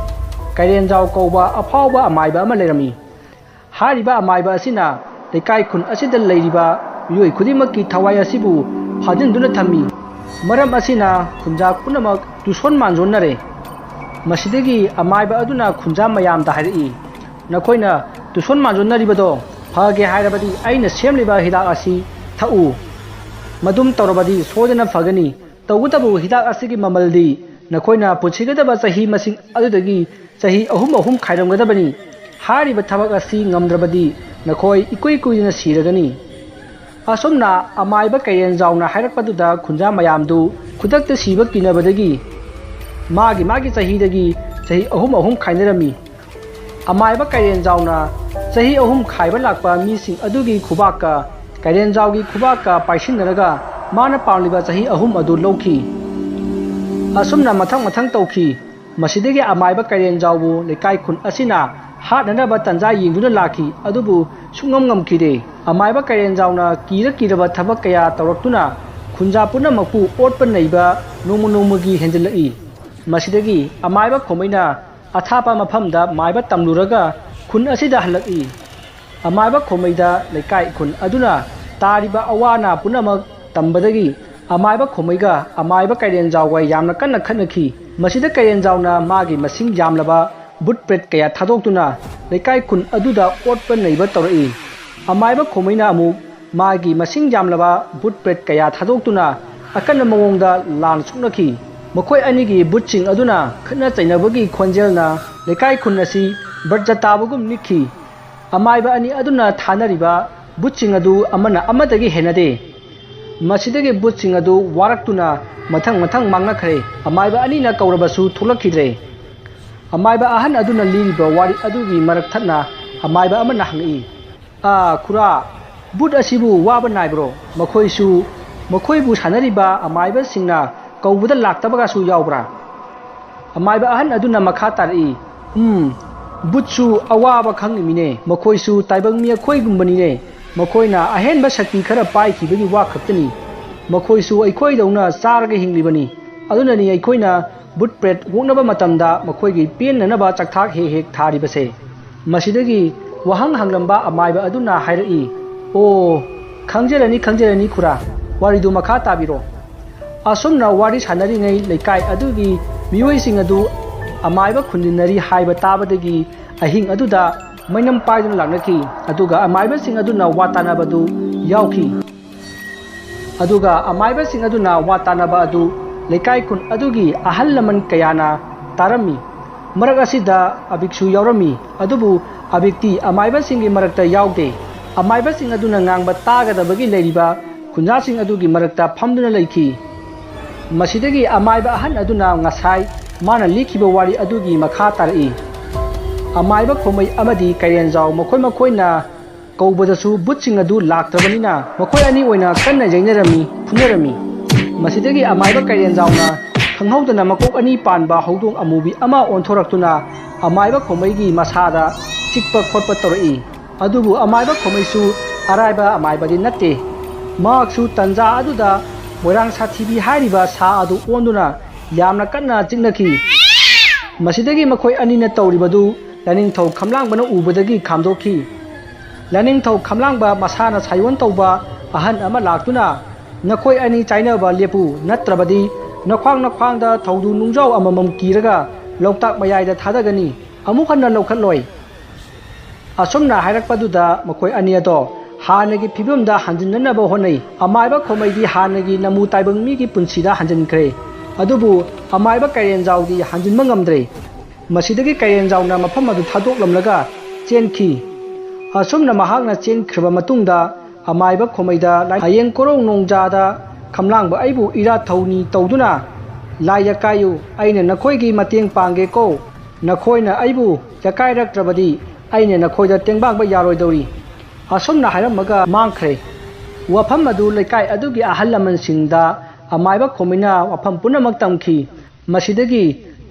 ꯀꯥꯏꯔꯦꯟꯖꯥꯎ ꯀꯧꯕ ꯑꯐꯥꯎꯕ ꯑꯃꯥꯏꯕ ꯑꯃ ꯂꯩꯔꯝꯃꯤ꯫ ꯍꯥꯏꯔꯤꯕ ꯑꯃꯥꯏꯕ ꯑꯁꯤꯅ ꯂꯩꯀꯥꯏ ꯈꯨꯟ ꯑꯁꯤꯗ ꯂꯩꯔꯤꯕ ꯃꯤꯑꯣꯏ ꯈꯨꯗꯤꯡꯃꯛꯀꯤ ꯊꯋꯥꯏ ꯑꯁꯤꯕꯨ ꯐꯥꯖꯤꯟꯗꯨꯅ ꯊꯝꯃꯤ꯫ ꯃꯔꯝ ꯑꯁꯤꯅ ꯈꯨꯟꯖꯥ ꯄꯨꯝꯅꯃꯛ ꯇꯨꯁꯣꯟ ꯃꯥꯟꯖꯣꯟꯅꯔꯦ꯫" ꯃꯁꯤꯗꯒꯤ ꯑꯃꯥꯏꯕ ꯑꯗꯨꯅ ꯈꯨꯟꯖꯥ ꯃꯌꯥꯝꯗ ꯍꯥꯏꯔꯛꯏ, "ꯅꯈꯣꯏꯅ ꯇꯨꯁꯣꯟ ꯃꯥꯟꯖꯣꯟꯅꯔꯤꯕꯗꯣ ꯐꯒꯦ ꯍꯥꯏꯔꯕꯗꯤ ꯑꯩꯅ ꯁꯦꯝꯂꯤꯕ ꯍꯤꯗꯥꯛ ꯑꯁꯤ ꯊꯛꯎ꯫ ꯃꯗꯨꯝ ꯇꯧꯔꯕꯗꯤ ꯁꯣꯏꯗꯅ ꯐꯒꯅꯤ꯫ ꯇꯧꯕꯇꯕꯨ ꯍꯤꯗꯥꯛ ꯑꯁꯤꯒꯤ ꯃꯃꯜꯗꯤ ꯅꯈꯣꯏꯅ ꯄꯨꯟꯁꯤꯒꯗꯕ ꯆꯍꯤ ꯃꯁꯤꯡ ꯑꯗꯨꯗꯒꯤ ꯆꯍꯤ ꯑꯍꯨꯝ ꯑꯍꯨꯝ ꯈꯥꯏꯔꯝꯒꯗꯕꯅꯤ꯫ ꯍꯥꯏꯔꯤꯕ ꯊꯕꯛ ꯑꯁꯤ ꯉꯝꯗ꯭ꯔꯕꯗꯤ ꯅꯈꯣꯏ ꯏꯀꯨꯏ ꯀꯨꯏꯗꯅ ꯁꯤꯔꯒꯅꯤ꯫" ꯑꯁꯨꯝꯅ ꯑꯃꯥꯏꯕ ꯀꯩꯔꯦꯟꯖꯥꯎꯅ ꯍꯥꯏꯔꯛꯄꯗꯨꯗ ꯈꯨꯟꯖꯥ ꯃꯌꯥꯝꯗꯨ ꯈꯨꯗꯛꯇ ꯁꯤꯕ ꯀꯤꯅꯕꯗꯒꯤ ꯃꯥꯒꯤ ꯃꯥꯒꯤ ꯆꯍꯤꯗꯒꯤ ꯆꯍꯤ ꯑꯍꯨꯝ ꯑꯍꯨꯝ ꯈꯥꯏꯅꯔꯝꯃꯤ꯫ ꯑꯃꯥꯏꯕ ꯀꯩꯔꯦꯟꯖꯥꯎꯅ ꯆꯍꯤ ꯑꯍꯨꯝ ꯈꯥꯏꯕ ꯂꯥꯛꯄ ꯃꯤꯁꯤꯡ ꯑꯗꯨꯒꯤ ꯈꯨꯕꯥꯛꯀ ꯀꯩꯔꯦꯟꯖꯥꯎꯒꯤ ꯈꯨꯕꯥꯛꯀ ꯄꯥꯏꯁꯤꯟꯅꯔꯒ ꯃꯥꯅ ꯄꯥꯝꯂꯤꯕ ꯆꯍꯤ ꯑꯍꯨꯝ ꯑꯗꯨ ꯂꯧꯈꯤ꯫ ꯑꯁꯨꯝꯅ ꯃꯊꯪ ꯃꯊꯪ ꯇꯧꯈꯤ꯫ ꯃꯁꯤꯗꯒꯤ ꯑꯃꯥꯏꯕ ꯀꯩꯔꯦꯟꯖꯥꯎꯕꯨ ꯂꯩꯀꯥꯏ ꯈꯨꯟ ꯑꯁꯤꯅ ꯍꯥꯠꯅꯅꯕ ꯇꯟꯖꯥ ꯌꯦꯡꯗꯨꯅ ꯂꯥꯛꯈꯤ, ꯑꯗꯨꯕꯨ ꯁꯨꯡꯉꯝ ꯉꯝꯈꯤꯗꯦ꯫ ꯑꯃꯥꯏꯕ ꯀꯩꯔꯦꯟꯖꯥꯎꯅ ꯀꯤꯔ ꯀꯤꯔꯕ ꯊꯕꯛ ꯀꯌꯥ ꯇꯧꯔꯛꯇꯨꯅ ꯈꯨꯟꯖꯥ ꯄꯨꯝꯅꯃꯛꯄꯨ ꯑꯣꯠꯄ ꯅꯩꯕ ꯅꯣꯡꯃ ꯅꯣꯡꯃꯒꯤ ꯍꯦꯟꯖꯤꯜꯂꯛꯏ꯫ ꯃꯁꯤꯗꯒꯤ ꯑꯃꯥꯏꯕ ꯈꯣꯃꯩꯅ ꯑꯊꯥꯞꯄ ꯃꯐꯝꯗ ꯃꯥꯏꯕ ꯇꯝꯂꯨꯔꯒ ꯈꯨꯟ ꯑꯁꯤꯗ ꯍꯜꯂꯛꯏ꯫ ꯑꯃꯥꯏꯕ ꯈꯣꯃꯩꯗ ꯂꯩꯀꯥꯏ ꯈꯨꯟ ꯑꯗꯨꯅ ꯇꯥꯔꯤꯕ ꯑꯋꯥ ꯑꯅꯥ ꯄꯨꯝꯅꯃꯛ ꯇꯝꯕꯗꯒꯤ ꯑꯃꯥꯏꯕ ꯈꯣꯃꯩꯒ ꯑꯃꯥꯏꯕ ꯀꯩꯔꯦꯟꯖꯥꯎꯒ ꯌꯥꯝꯅ ꯀꯟꯅ ꯈꯠꯅꯈꯤ꯫ ꯃꯁꯤꯗ ꯀꯩꯔꯦꯟꯖꯥꯎꯅ ꯃꯥꯒꯤ ꯃꯁꯤꯡ ꯌꯥꯝꯂꯕ ꯚꯨꯠ ꯄ꯭ꯔꯦꯠ ꯀꯌꯥ ꯊꯥꯗꯣꯛꯇꯨꯅ ꯂꯩꯀꯥꯏ ꯈꯨꯟ ꯑꯗꯨꯗ ꯑꯣꯠꯄ ꯅꯩꯕ ꯇꯧꯔꯛꯏ꯫ ꯑꯃꯥꯏꯕ ꯈꯣꯃꯩꯅ ꯑꯃꯨꯛ ꯃꯥꯒꯤ ꯃꯁꯤꯡ ꯌꯥꯝꯂꯕ ꯚꯨꯠ ꯄ꯭ꯔꯦꯠ ꯀꯌꯥ ꯊꯥꯗꯣꯛꯇꯨꯅ ꯑꯀꯟꯕ ꯃꯑꯣꯡꯗ ꯂꯥꯟ ꯁꯣꯛꯅꯈꯤ꯫ ꯃꯈꯣꯏ ꯑꯅꯤꯒꯤ ꯚꯨꯠꯁꯤꯡ ꯑꯗꯨꯅ ꯈꯠꯅ ꯆꯩꯅꯕꯒꯤ ꯈꯣꯟꯖꯦꯜꯅ ꯂꯩꯀꯥꯏ ꯈꯨꯟ ꯑꯁꯤ ꯕ꯭ꯔꯖ ꯇꯥꯕꯒꯨꯝ ꯅꯤꯛꯈꯤ꯫ ꯑꯃꯥꯏꯕ ꯑꯅꯤ ꯑꯗꯨꯅ ꯊꯥꯅꯔꯤꯕ ꯕꯨꯠꯁꯤꯡ ꯑꯗꯨ ꯑꯃꯅ ꯑꯃꯗꯒꯤ ꯍꯦꯟꯅꯗꯦ꯫ ꯃꯁꯤꯗꯒꯤ ꯕꯨꯠꯁꯤꯡ ꯑꯗꯨ ꯋꯥꯔꯛꯇꯨꯅ ꯃꯊꯪ ꯃꯊꯪ ꯃꯥꯡꯂꯛꯈ꯭ꯔꯦ꯫ ꯑꯃꯥꯏꯕ ꯑꯅꯤꯅ ꯀꯧꯔꯕꯁꯨ ꯊꯣꯛꯂꯛꯈꯤꯗ꯭ꯔꯦ꯫ ꯑꯃꯥꯏꯕ ꯑꯍꯟ ꯑꯗꯨꯅ ꯂꯤꯔꯤꯕ ꯋꯥꯔꯤ ꯑꯗꯨꯒꯤ ꯃꯔꯛ ꯊꯠꯅ ꯑꯃꯥꯏꯕ ꯑꯃꯅ ꯍꯪꯉꯛꯏ, "ꯑꯥ, ꯈꯨꯔꯥ, ꯕꯨꯠ ꯑꯁꯤꯕꯨ ꯋꯥꯕ ꯅꯥꯏꯕ꯭ꯔꯣ? ꯃꯈꯣꯏꯁꯨ, ꯃꯈꯣꯏꯕꯨ ꯁꯥꯟꯅꯔꯤꯕ ꯑꯃꯥꯏꯕꯁꯤꯡꯅ ꯀꯧꯕꯗ ꯂꯥꯛꯇꯕꯒꯁꯨ ꯌꯥꯎꯕ꯭ꯔꯥ?" ꯑꯃꯥꯏꯕ ꯑꯍꯟ ꯑꯗꯨꯅ ꯃꯈꯥ ꯇꯥꯔꯛꯏ, "ꯎꯝ, ꯕꯨꯠꯁꯨ ꯑꯋꯥꯕ ꯈꯪꯂꯤꯃꯤꯅꯦ꯫ ꯃꯈꯣꯏꯁꯨ ꯇꯥꯏꯕꯪ ꯃꯤ ꯑꯩꯈꯣꯏꯒꯨꯝꯕꯅꯤꯅꯦ꯫ ꯃꯈꯣꯏꯅ ꯑꯍꯦꯟꯕ ꯁꯛꯇꯤ ꯈꯔ ꯄꯥꯏꯈꯤꯕꯒꯤ ꯋꯥ ꯈꯛꯇꯅꯤ꯫ ꯃꯈꯣꯏꯁꯨ ꯑꯩꯈꯣꯏꯗꯧꯅ ꯆꯥꯔꯒ ꯍꯤꯡꯂꯤꯕꯅꯤ꯫ ꯑꯗꯨꯅꯅꯤ ꯑꯩꯈꯣꯏꯅ ꯕꯨꯠ ꯄ꯭ꯔꯦꯠ ꯑꯣꯛꯅꯕ ꯃꯇꯝꯗ ꯃꯈꯣꯏꯒꯤ ꯄꯦꯟꯅꯅꯕ ꯆꯥꯛꯊꯥꯛ ꯍꯦꯛ ꯍꯦꯛ ꯊꯥꯔꯤꯕꯁꯦ꯫" ꯃꯁꯤꯗꯒꯤ ꯋꯥꯍꯪ ꯍꯪꯂꯝꯕ ꯑꯃꯥꯏꯕ ꯑꯗꯨꯅ ꯍꯥꯏꯔꯛꯏ, "ꯑꯣ, ꯈꯪꯖꯔꯅꯤ, ꯈꯪꯖꯔꯅꯤ ꯈꯨꯔꯥ꯫ ꯋꯥꯔꯤꯗꯨ ꯃꯈꯥ ꯇꯥꯕꯤꯔꯣ꯫" ꯑꯁꯨꯝꯅ ꯋꯥꯔꯤ ꯁꯥꯟꯅꯔꯤꯉꯩ ꯂꯩꯀꯥꯏ ꯑꯗꯨꯒꯤ ꯃꯤꯑꯣꯏꯁꯤꯡ ꯑꯗꯨ ꯑꯃꯥꯏꯕ ꯈꯨꯟꯗꯤꯟꯅꯔꯤ ꯍꯥꯏꯕ ꯇꯥꯕꯗꯒꯤ ꯑꯍꯤꯡ ꯑꯗꯨꯗ ꯃꯩꯅꯝ ꯄꯥꯏꯗꯨꯅ ꯂꯥꯛꯅꯈꯤ꯫ ꯑꯗꯨꯒ ꯑꯃꯥꯏꯕꯁꯤꯡ ꯑꯗꯨꯅ ꯋꯥ ꯇꯥꯅꯕꯗꯨ ꯌꯥꯎꯈꯤ꯫ ꯑꯗꯨꯒ ꯑꯃꯥꯏꯕꯁꯤꯡ ꯑꯗꯨꯅ ꯋꯥ ꯇꯥꯅꯕ ꯑꯗꯨ ꯂꯩꯀꯥꯏ ꯈꯨꯟ ꯑꯗꯨꯒꯤ ꯑꯍꯜ ꯂꯃꯟ ꯀꯌꯥꯅ ꯇꯥꯔꯝꯃꯤ꯫ ꯃꯔꯛ ꯑꯁꯤꯗ ꯑꯕꯤꯛꯁꯨ ꯌꯥꯎꯔꯝꯃꯤ, ꯑꯗꯨꯕꯨ ꯑꯕꯤꯛꯇꯤ ꯑꯃꯥꯏꯕꯁꯤꯡꯒꯤ ꯃꯔꯛꯇ ꯌꯥꯎꯗꯦ꯫ ꯑꯃꯥꯏꯕꯁꯤꯡ ꯑꯗꯨꯅ ꯉꯥꯡꯕ ꯇꯥꯒꯗꯕꯒꯤ ꯂꯩꯔꯤꯕ ꯈꯨꯟꯖꯥꯁꯤꯡ ꯑꯗꯨꯒꯤ ꯃꯔꯛꯇ ꯐꯝꯗꯨꯅ ꯂꯩꯈꯤ꯫ ꯃꯁꯤꯗꯒꯤ ꯑꯃꯥꯏꯕ ꯑꯍꯟ ꯑꯗꯨꯅ ꯉꯁꯥꯏ ꯃꯥꯅ ꯂꯤꯈꯤꯕ ꯋꯥꯔꯤ ꯑꯗꯨꯒꯤ ꯃꯈꯥ ꯇꯥꯔꯛꯏ꯫ ꯑꯃꯥꯏꯕ ꯈꯣꯃꯩ ꯑꯃꯗꯤ ꯀꯩꯔꯦꯟꯖꯥꯎ ꯃꯈꯣꯏ ꯃꯈꯣꯏꯅ ꯀꯧꯕꯗꯁꯨ ꯕꯨꯠꯁꯤꯡ ꯑꯗꯨ ꯂꯥꯛꯇ꯭ꯔꯕꯅꯤꯅ ꯃꯈꯣꯏ ꯑꯅꯤ ꯑꯣꯏꯅ ꯀꯟꯅ ꯌꯩꯅꯔꯝꯃꯤ, ꯐꯨꯅꯔꯝꯃꯤ꯫ ꯃꯁꯤꯗꯒꯤ ꯑꯃꯥꯏꯕ ꯀꯩꯔꯦꯟꯖꯥꯎꯅ ꯈꯪꯍꯧꯗꯅ ꯃꯀꯣꯛ ꯑꯅꯤ ꯄꯥꯟꯕ ꯍꯧꯗꯣꯡ ꯑꯃꯨꯕꯤ ꯑꯃ ꯑꯣꯟꯊꯣꯔꯛꯇꯨꯅ ꯑꯃꯥꯏꯕ ꯈꯣꯃꯩꯒꯤ ꯃꯁꯥꯗ ꯆꯤꯛꯄ ꯈꯣꯠꯄ ꯇꯧꯔꯛꯏ꯫ ꯑꯗꯨꯕꯨ ꯑꯃꯥꯏꯕ ꯈꯣꯃꯩꯁꯨ ꯑꯔꯥꯏꯕ ꯑꯃꯥꯏꯕꯗꯤ ꯅꯠꯇꯦ꯫ ꯃꯍꯥꯛꯁꯨ ꯇꯟꯖꯥ ꯑꯗꯨꯗ ꯃꯣꯏꯔꯥꯡ ꯁꯥꯊꯤꯕꯤ ꯍꯥꯏꯔꯤꯕ ꯁꯥ ꯑꯗꯨ ꯑꯣꯟꯗꯨꯅ ꯌꯥꯝꯅ ꯀꯟꯅ ꯆꯤꯛꯅꯈꯤ꯫ ꯃꯁꯤꯗꯒꯤ ꯃꯈꯣꯏ ꯑꯅꯤꯅ ꯇꯧꯔꯤꯕꯗꯨ ꯂꯥꯏꯅꯤꯡꯊꯧ ꯈꯝꯂꯥꯡꯕꯅ ꯎꯕꯗꯒꯤ ꯈꯥꯝꯗꯣꯛꯈꯤ꯫ ꯂꯥꯏꯅꯤꯡꯊꯧ ꯈꯝꯂꯥꯡꯕ ꯃꯁꯥꯅ ꯁꯥꯏꯑꯣꯟ ꯇꯧꯕ ꯑꯍꯟ ꯑꯃ ꯂꯥꯛꯇꯨꯅ, "ꯅꯈꯣꯏ ꯑꯅꯤ ꯆꯥꯏꯅꯕ ꯂꯦꯞꯄꯨ, ꯅꯠꯇ꯭ꯔꯕꯗꯤ ꯅꯈ꯭ꯋꯥꯡ ꯅꯈ꯭ꯋꯥꯡꯗ ꯊꯧꯗꯨ ꯅꯨꯡꯖꯥꯎ ꯑꯃꯃꯝ ꯀꯤꯔꯒ ꯂꯣꯛꯇꯥꯛ ꯃꯌꯥꯏꯗ ꯊꯥꯗꯒꯅꯤ, ꯑꯃꯨꯛ ꯍꯟꯅ ꯂꯧꯈꯠꯂꯣꯏ꯫" ꯑꯁꯨꯝꯅ ꯍꯥꯏꯔꯛꯄꯗꯨꯗ ꯃꯈꯣꯏ ꯑꯅꯤ ꯑꯗꯣ ꯍꯥꯟꯅꯒꯤ ꯐꯤꯕꯝꯗ ꯍꯟꯖꯤꯟꯅꯅꯕ ꯍꯣꯠꯅꯩ꯫ ꯑꯃꯥꯏꯕ ꯈꯣꯃꯩꯗꯤ ꯍꯥꯟꯅꯒꯤ ꯅꯃꯨ ꯇꯥꯏꯕꯪ ꯃꯤꯒꯤ ꯄꯨꯟꯁꯤꯗ ꯍꯟꯖꯤꯟꯈ꯭ꯔꯦ꯫ ꯑꯗꯨꯕꯨ ꯑꯃꯥꯏꯕ ꯀꯩꯔꯦꯟꯖꯥꯎꯗꯤ ꯍꯟꯖꯤꯟꯕ ꯉꯝꯗ꯭ꯔꯦ꯫ ꯃꯁꯤꯗꯒꯤ ꯀꯩꯔꯦꯟꯖꯥꯎꯅ ꯃꯐꯝ ꯑꯗꯨ ꯊꯥꯗꯣꯛꯂꯝꯂꯒ ꯆꯦꯟꯈꯤ꯫ ꯑꯁꯨꯝꯅ ꯃꯍꯥꯛꯅ ꯆꯦꯟꯈ꯭ꯔꯕ ꯃꯇꯨꯡꯗ ꯑꯃꯥꯏꯕ ꯈꯣꯃꯩꯗ ꯂꯥꯏ-, "ꯍꯌꯦꯡ ꯀꯣꯔꯧ ꯅꯣꯡꯖꯥꯗ ꯈꯝꯂꯥꯡꯕ ꯑꯩꯕꯨ ꯏꯔꯥꯠ ꯊꯧꯅꯤ ꯇꯧꯗꯨꯅ ꯂꯥꯏ ꯌꯥꯀꯥꯏꯌꯨ, ꯑꯩꯅ ꯅꯈꯣꯏꯒꯤ ꯃꯇꯦꯡ ꯄꯥꯡꯒꯦꯀꯣ, ꯅꯈꯣꯏꯅ ꯑꯩꯕꯨ ꯌꯥꯀꯥꯏꯔꯛꯇ꯭ꯔꯕꯗꯤ ꯑꯩꯅ ꯅꯈꯣꯏꯗ ꯇꯦꯡꯕꯥꯡꯕ ꯌꯥꯔꯣꯏꯗꯧꯔꯤ"꯫ ꯑꯁꯨꯝꯅ ꯍꯥꯏꯔꯝꯃꯒ ꯃꯥꯡꯈ꯭ꯔꯦ꯫ ꯋꯥꯐꯝ ꯑꯗꯨ ꯂꯩꯀꯥꯏ ꯑꯗꯨꯒꯤ ꯑꯍꯜ ꯂꯃꯟꯁꯤꯡꯗ ꯑꯃꯥꯏꯕ ꯈꯣꯃꯩꯅ ꯋꯥꯐꯝ ꯄꯨꯝꯅꯃꯛ ꯇꯝꯈꯤ꯫ ꯃꯁꯤꯗꯒꯤ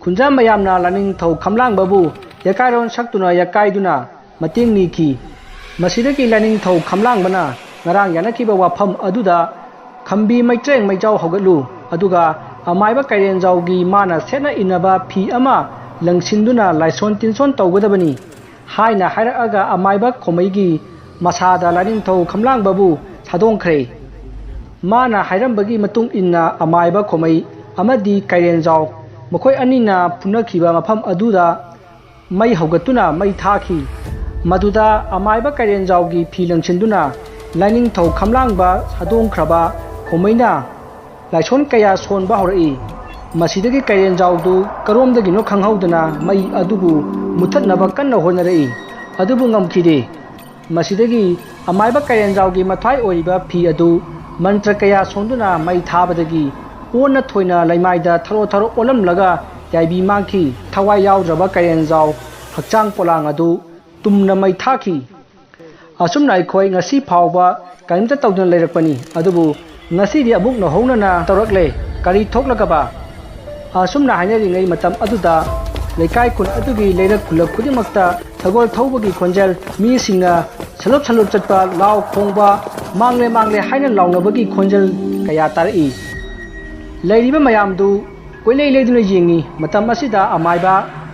ꯈꯨꯟꯖꯥ ꯃꯌꯥꯝꯅ ꯂꯥꯏꯅꯤꯡꯊꯧ ꯈꯝꯂꯥꯡꯕꯕꯨ ꯌꯥꯀꯥꯏꯔꯣꯟ ꯁꯛꯇꯨꯅ ꯌꯥꯀꯥꯏꯗꯨꯅ ꯃꯇꯦꯡ ꯅꯤꯈꯤ꯫ ꯃꯁꯤꯗꯒꯤ ꯂꯥꯏꯅꯤꯡꯊꯧ ꯈꯝꯂꯥꯡꯕꯅ ꯉꯔꯥꯡ ꯌꯥꯅꯈꯤꯕ ꯋꯥꯐꯝ ꯑꯗꯨꯗ "ꯈꯝꯕꯤ ꯃꯩꯇ꯭ꯔꯦꯡ ꯃꯩꯖꯥꯎ ꯍꯧꯒꯠꯂꯨ, ꯑꯗꯨꯒ ꯑꯃꯥꯏꯕ ꯀꯩꯔꯦꯟꯖꯥꯎꯒꯤ ꯃꯥꯅ ꯁꯦꯠꯅ ꯏꯟꯅꯕ ꯐꯤ ꯑꯃ ꯂꯪꯁꯤꯟꯗꯨꯅ ꯂꯥꯏꯁꯣꯟ ꯇꯤꯟꯁꯣꯟ ꯇꯧꯒꯗꯕꯅꯤ" ꯍꯥꯏꯅ ꯍꯥꯏꯔꯛꯑꯒ ꯑꯃꯥꯏꯕ ꯈꯣꯃꯩꯒꯤ ꯃꯁꯥꯗ ꯂꯥꯏꯅꯤꯡꯊꯧ ꯈꯝꯂꯥꯡꯕꯕꯨ ꯊꯥꯗꯣꯡꯈ꯭ꯔꯦ꯫ ꯃꯥꯅ ꯍꯥꯏꯔꯝꯕꯒꯤ ꯃꯇꯨꯡ ꯏꯟꯅ ꯑꯃꯥꯏꯕ ꯈꯣꯃꯩ ꯑꯃꯗꯤ ꯀꯩꯔꯦꯟꯖꯥꯎ ꯃꯈꯣꯏ ꯑꯅꯤꯅ ꯐꯨꯅꯈꯤꯕ ꯃꯐꯝ ꯑꯗꯨꯗ ꯃꯩ ꯍꯧꯒꯠꯇꯨꯅ ꯃꯩ ꯊꯥꯈꯤ꯫ ꯃꯗꯨꯗ ꯑꯃꯥꯏꯕ ꯀꯩꯔꯦꯟꯖꯥꯎꯒꯤ ꯐꯤ ꯂꯪꯁꯤꯟꯗꯨꯅ ꯂꯥꯏꯅꯤꯡꯊꯧ ꯈꯝꯂꯥꯡꯕ ꯁꯥꯗꯣꯡꯈ꯭ꯔꯕ ꯈꯣꯃꯩꯅ ꯂꯥꯏꯁꯣꯟ ꯀꯌꯥ ꯁꯣꯟꯕ ꯍꯧꯔꯛꯏ꯫ ꯃꯁꯤꯗꯒꯤ ꯀꯩꯔꯦꯟꯖꯥꯎꯗꯨ ꯀꯔꯣꯝꯗꯒꯤꯅꯣ ꯈꯪꯍꯧꯗꯅ ꯃꯩ ꯑꯗꯨꯕꯨ ꯃꯨꯊꯠꯅꯕ ꯀꯟꯅ ꯍꯣꯠꯅꯔꯛꯏ, ꯑꯗꯨꯕꯨ ꯉꯝꯈꯤꯗꯦ꯫ ꯃꯁꯤꯗꯒꯤ ꯑꯃꯥꯏꯕ ꯀꯩꯔꯦꯟꯖꯥꯎꯒꯤ ꯃꯊ꯭ꯋꯥꯏ ꯑꯣꯏꯔꯤꯕ ꯐꯤ ꯑꯗꯨ ꯃꯟꯇ꯭ꯔ ꯀꯌꯥ ꯁꯣꯟꯗꯨꯅ ꯃꯩ ꯊꯥꯕꯗꯒꯤ ꯑꯣꯟꯅ ꯊꯣꯏꯅ ꯂꯩꯃꯥꯏꯗ ꯊꯔꯣ ꯊꯔꯣ ꯑꯣꯜꯂꯝꯂꯒ ꯌꯥꯏꯕꯤ ꯃꯥꯡꯈꯤ꯫ ꯊꯋꯥꯏ ꯌꯥꯎꯗ꯭ꯔꯕ ꯀꯩꯔꯦꯟꯖꯥꯎ ꯍꯛꯆꯥꯡ ꯄꯣꯂꯥꯡ ꯑꯗꯨ ꯇꯨꯝꯅ ꯃꯩ ꯊꯥꯈꯤ꯫ ꯑꯁꯨꯝꯅ ꯑꯩꯈꯣꯏ ꯉꯁꯤ ꯐꯥꯎꯕ ꯀꯔꯤꯝꯇ ꯇꯧꯗꯅ ꯂꯩꯔꯛꯄꯅꯤ꯫ ꯑꯗꯨꯕꯨ ꯉꯁꯤꯗꯤ ꯑꯃꯨꯛ ꯅꯧꯍꯧꯅꯅ ꯇꯧꯔꯛꯂꯦ꯫ ꯀꯔꯤ ꯊꯣꯛꯂꯒꯕ? ꯑꯁꯨꯝꯅ ꯍꯥꯏꯅꯔꯤꯉꯩ ꯃꯇꯝ ꯑꯗꯨꯗ ꯂꯩꯀꯥꯏ ꯈꯨꯟ ꯑꯗꯨꯒꯤ ꯂꯩꯔꯛ ꯈꯨꯜꯂꯛ ꯈꯨꯗꯤꯡꯃꯛꯇ ꯁꯒꯣꯜ ꯊꯧꯕꯒꯤ ꯈꯣꯟꯖꯦꯜ, ꯃꯤꯁꯤꯡꯅ ꯁꯂꯨꯞ ꯁꯂꯨꯞ ꯆꯠꯄ, ꯂꯥꯎ ꯈꯣꯡꯕ, "ꯃꯥꯡꯂꯦ, ꯃꯥꯡꯂꯦ" ꯍꯥꯏꯅ ꯂꯥꯎꯅꯕꯒꯤ ꯈꯣꯟꯖꯦꯜ ꯀꯌꯥ ꯇꯥꯔꯛꯏ꯫ ꯂꯩꯔꯤꯕ ꯃꯌꯥꯝꯗꯨ ꯀꯣꯏꯂꯩ ꯂꯩꯗꯨꯅ ꯌꯦꯡꯉꯤ꯫ ꯃꯇꯝ ꯑꯁꯤꯗ ꯑꯃꯥꯏꯕ